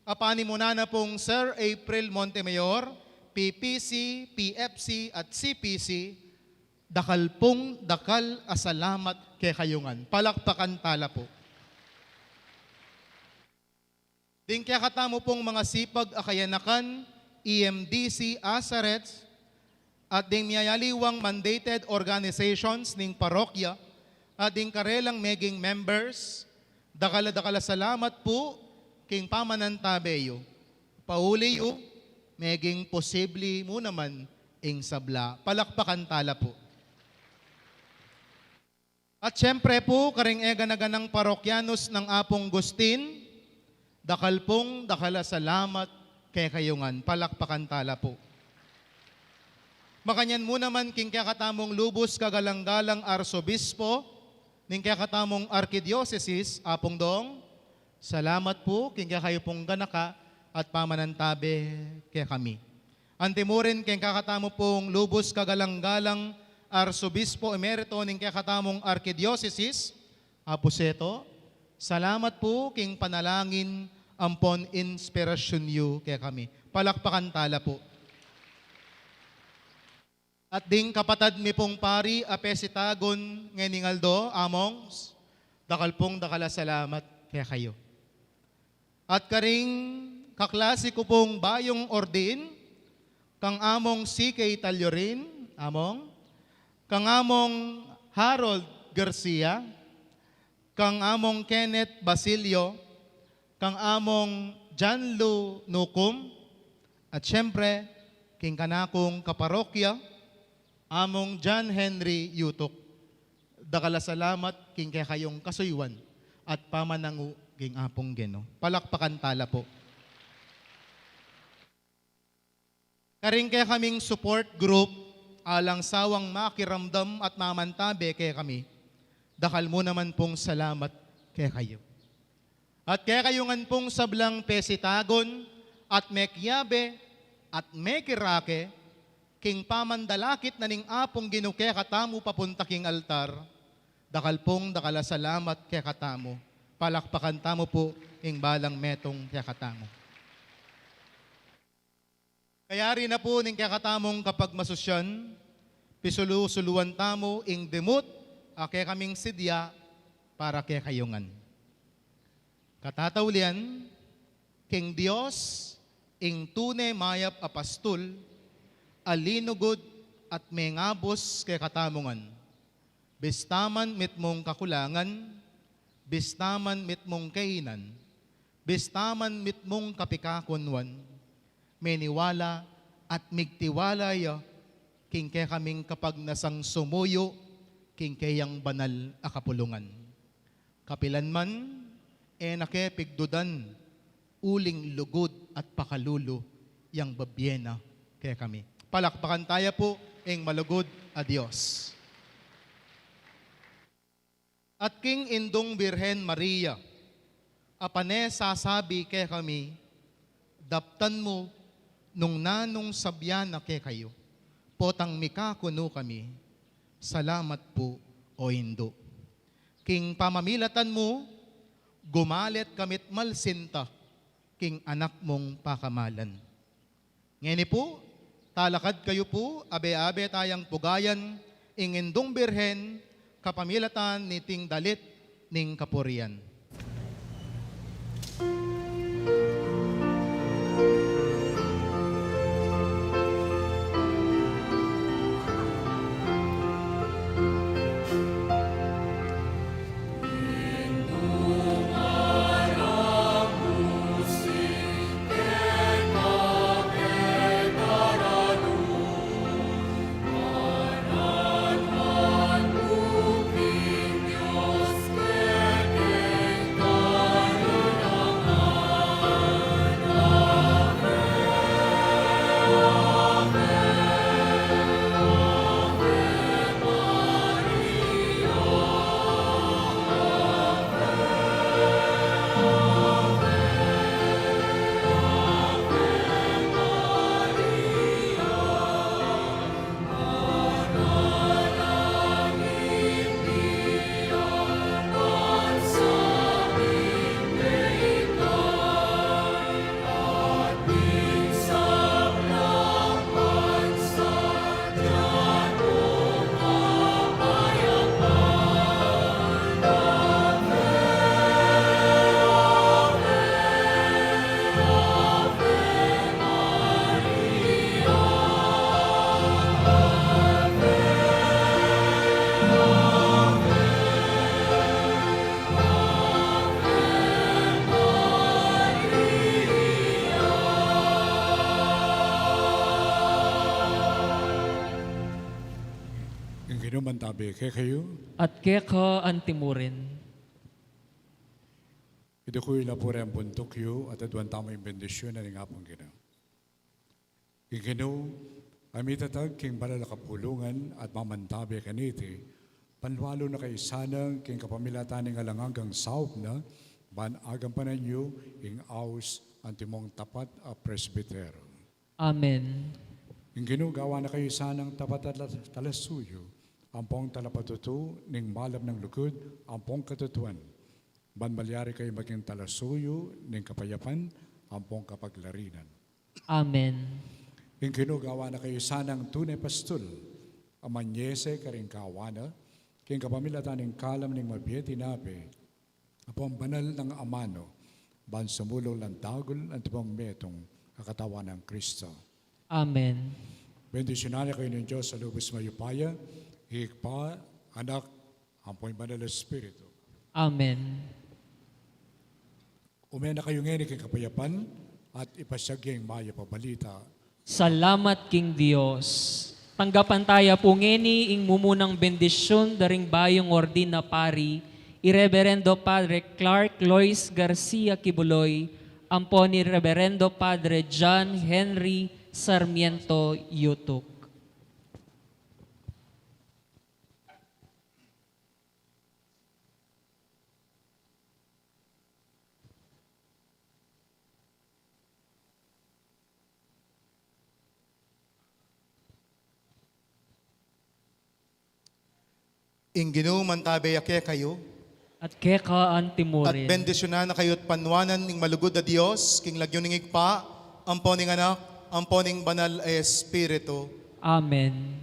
a panimunan na pung Sir April Montemayor, P P C, P F C, at C P C, dakal pung dakal a salamat kekayu ngan. Palakpakan tala pu. Ding kekatamu pung mangasipag a kayanakan, E M D C Azareth, at ding miyayaliwang mandated organizations ning parokya, at ding karelang meging members, dakal a dakal a salamat pu king pamanantabe yu. Pauli yu, meging posibli mu naman ing sabla. Palakpakan tala pu. At siyempre pu, karing eganaganang parokyanus nang Apung Gustin, dakal pung dakal a salamat kekayu ngan. Palakpakan tala pu. Makanyan mu naman king kekatamung lubus kagalang-galang Arsobispo ning kekatamung Arkidiosesis, Apung Dong, salamat pu king kekayu pung ganaka at pamanantabe kekami. Anti mu rin king kekatamu pung lubus kagalang-galang Arsobispo Emerito ning kekatamung Arkidiosesis, Apu Seto, salamat pu king panalangin ampon inspirasyun yu kekami. Palakpakan tala pu. At ding kapatad mi pung pari a pesitagun ngening aldo, Among, dakal pung dakal a salamat kekayu. At karing kaklasi ku pung bayung ordain, kang Among C K Tallurin, Among, kang Among Harold Garcia, kang Among Kenneth Basilio, kang Among John Lu Nucum, at siyempre, king kanakung kaparokya, Among John Henry Yutuk. Dakal a salamat king kekayung kasuyuan at pamanangu king Apung Ginu. Palakpakan tala pu. Karing kekaming support group, alang sawang makiramdam at mamantabe kekami, dakal mu naman pung salamat kekayu. At kekayu ngan pung sablang pesitagun at mekiabe at mekirake king pamandalakit na ning Apung Ginu kekatamu papunta king altar, dakal pung dakal a salamat kekatamu. Palakpakan tamu pu ing balang metung kekatamu. Kayari na pu ning kekatamung kapagmasusyan, pisulu-suluan tamu ing dimut a kekaming sidya para kekayu ngan. Katataulian, king Dios, ing tune mayap a pastul, a linugud at mengabus kekatamu ngan. Bista man mitmung kakulangan, bista man mitmung kainan, bista man mitmung kapikakunwan, meniwala at migtiwala ya king kekaming kapagnasang sumuyu king keyang banal a kapulungan. Kapilan man, e na ke pigdudan, uling lugud at pakalulu yang bibie na kekami. Palakpakan taya pu ing malugud a Dios. At king Indung Birhen Maria, a pane sasabi kekami, daptan mu nung nanung sabyan na kekayu, potang mikakunu kami, salamat pu, O Indu. King pamamilatan mu, gumalit kami't malsinta king anak mung pakamalan. Ngeni pu, talakad kayu pu, abe-abe tayang pugayan ing Indung Birhen kapamilatan niting dalit ning kapurian. Ing Ginu mantabe kekayu. At keka antimurin. Idukuyla pu ring buntuk yu at aduan tamu ing bendisyun ning Apung Ginu. Ing Ginu, a mitatag king banal a kapulungan at mamantabe kaniti, panlualu na kayu sana king kapamilatan ning alang anggang saup na, ban agampanan yu ing aus antimong tapat a presbitero. Amen. Ing Ginu gawan na kayu sanang tapat a tala-, talasuyu, ampong talapatutu ning malap nang lugud, ampong katutuan. Ban malyari kayu maging talasuyu ning kapayapan ampong kapaglarinan. Amen. Ing Ginu gawan na kayu sanang tune pastul, a manyese karing kawan na, king kapamilatan ning kalam ning mabie tinape, ampong banal nang amanu, ban sumulung lang dagul antimong metung a katawan nang Kristo. Amen. Bendisyunan na kayu ning Dios a lubus mayupaya, Ibpa, Anak, ampong Banal a Espiritu. Amen. Ume na kayu ngeni king kapayapan at ipasyag ing mayap a balita. Salamat king Dios. Tanggapan taya pu ngeni ing mumunang bendisyun da ring bayung ordin a pari, i Reberendo Padre Clark Lois Garcia Kibuloy, ampo ni Reberendo Padre John Henry Sarmiento Yutuk. Ing Ginu mantabe ya kekayu. At keka anti mu rin. At bendisyunan na kayu at panuanan ning malugud a Dios, king lagyu ning Ibpa, ampo ning Anak, ampo ning Banal a Espiritu. Amen.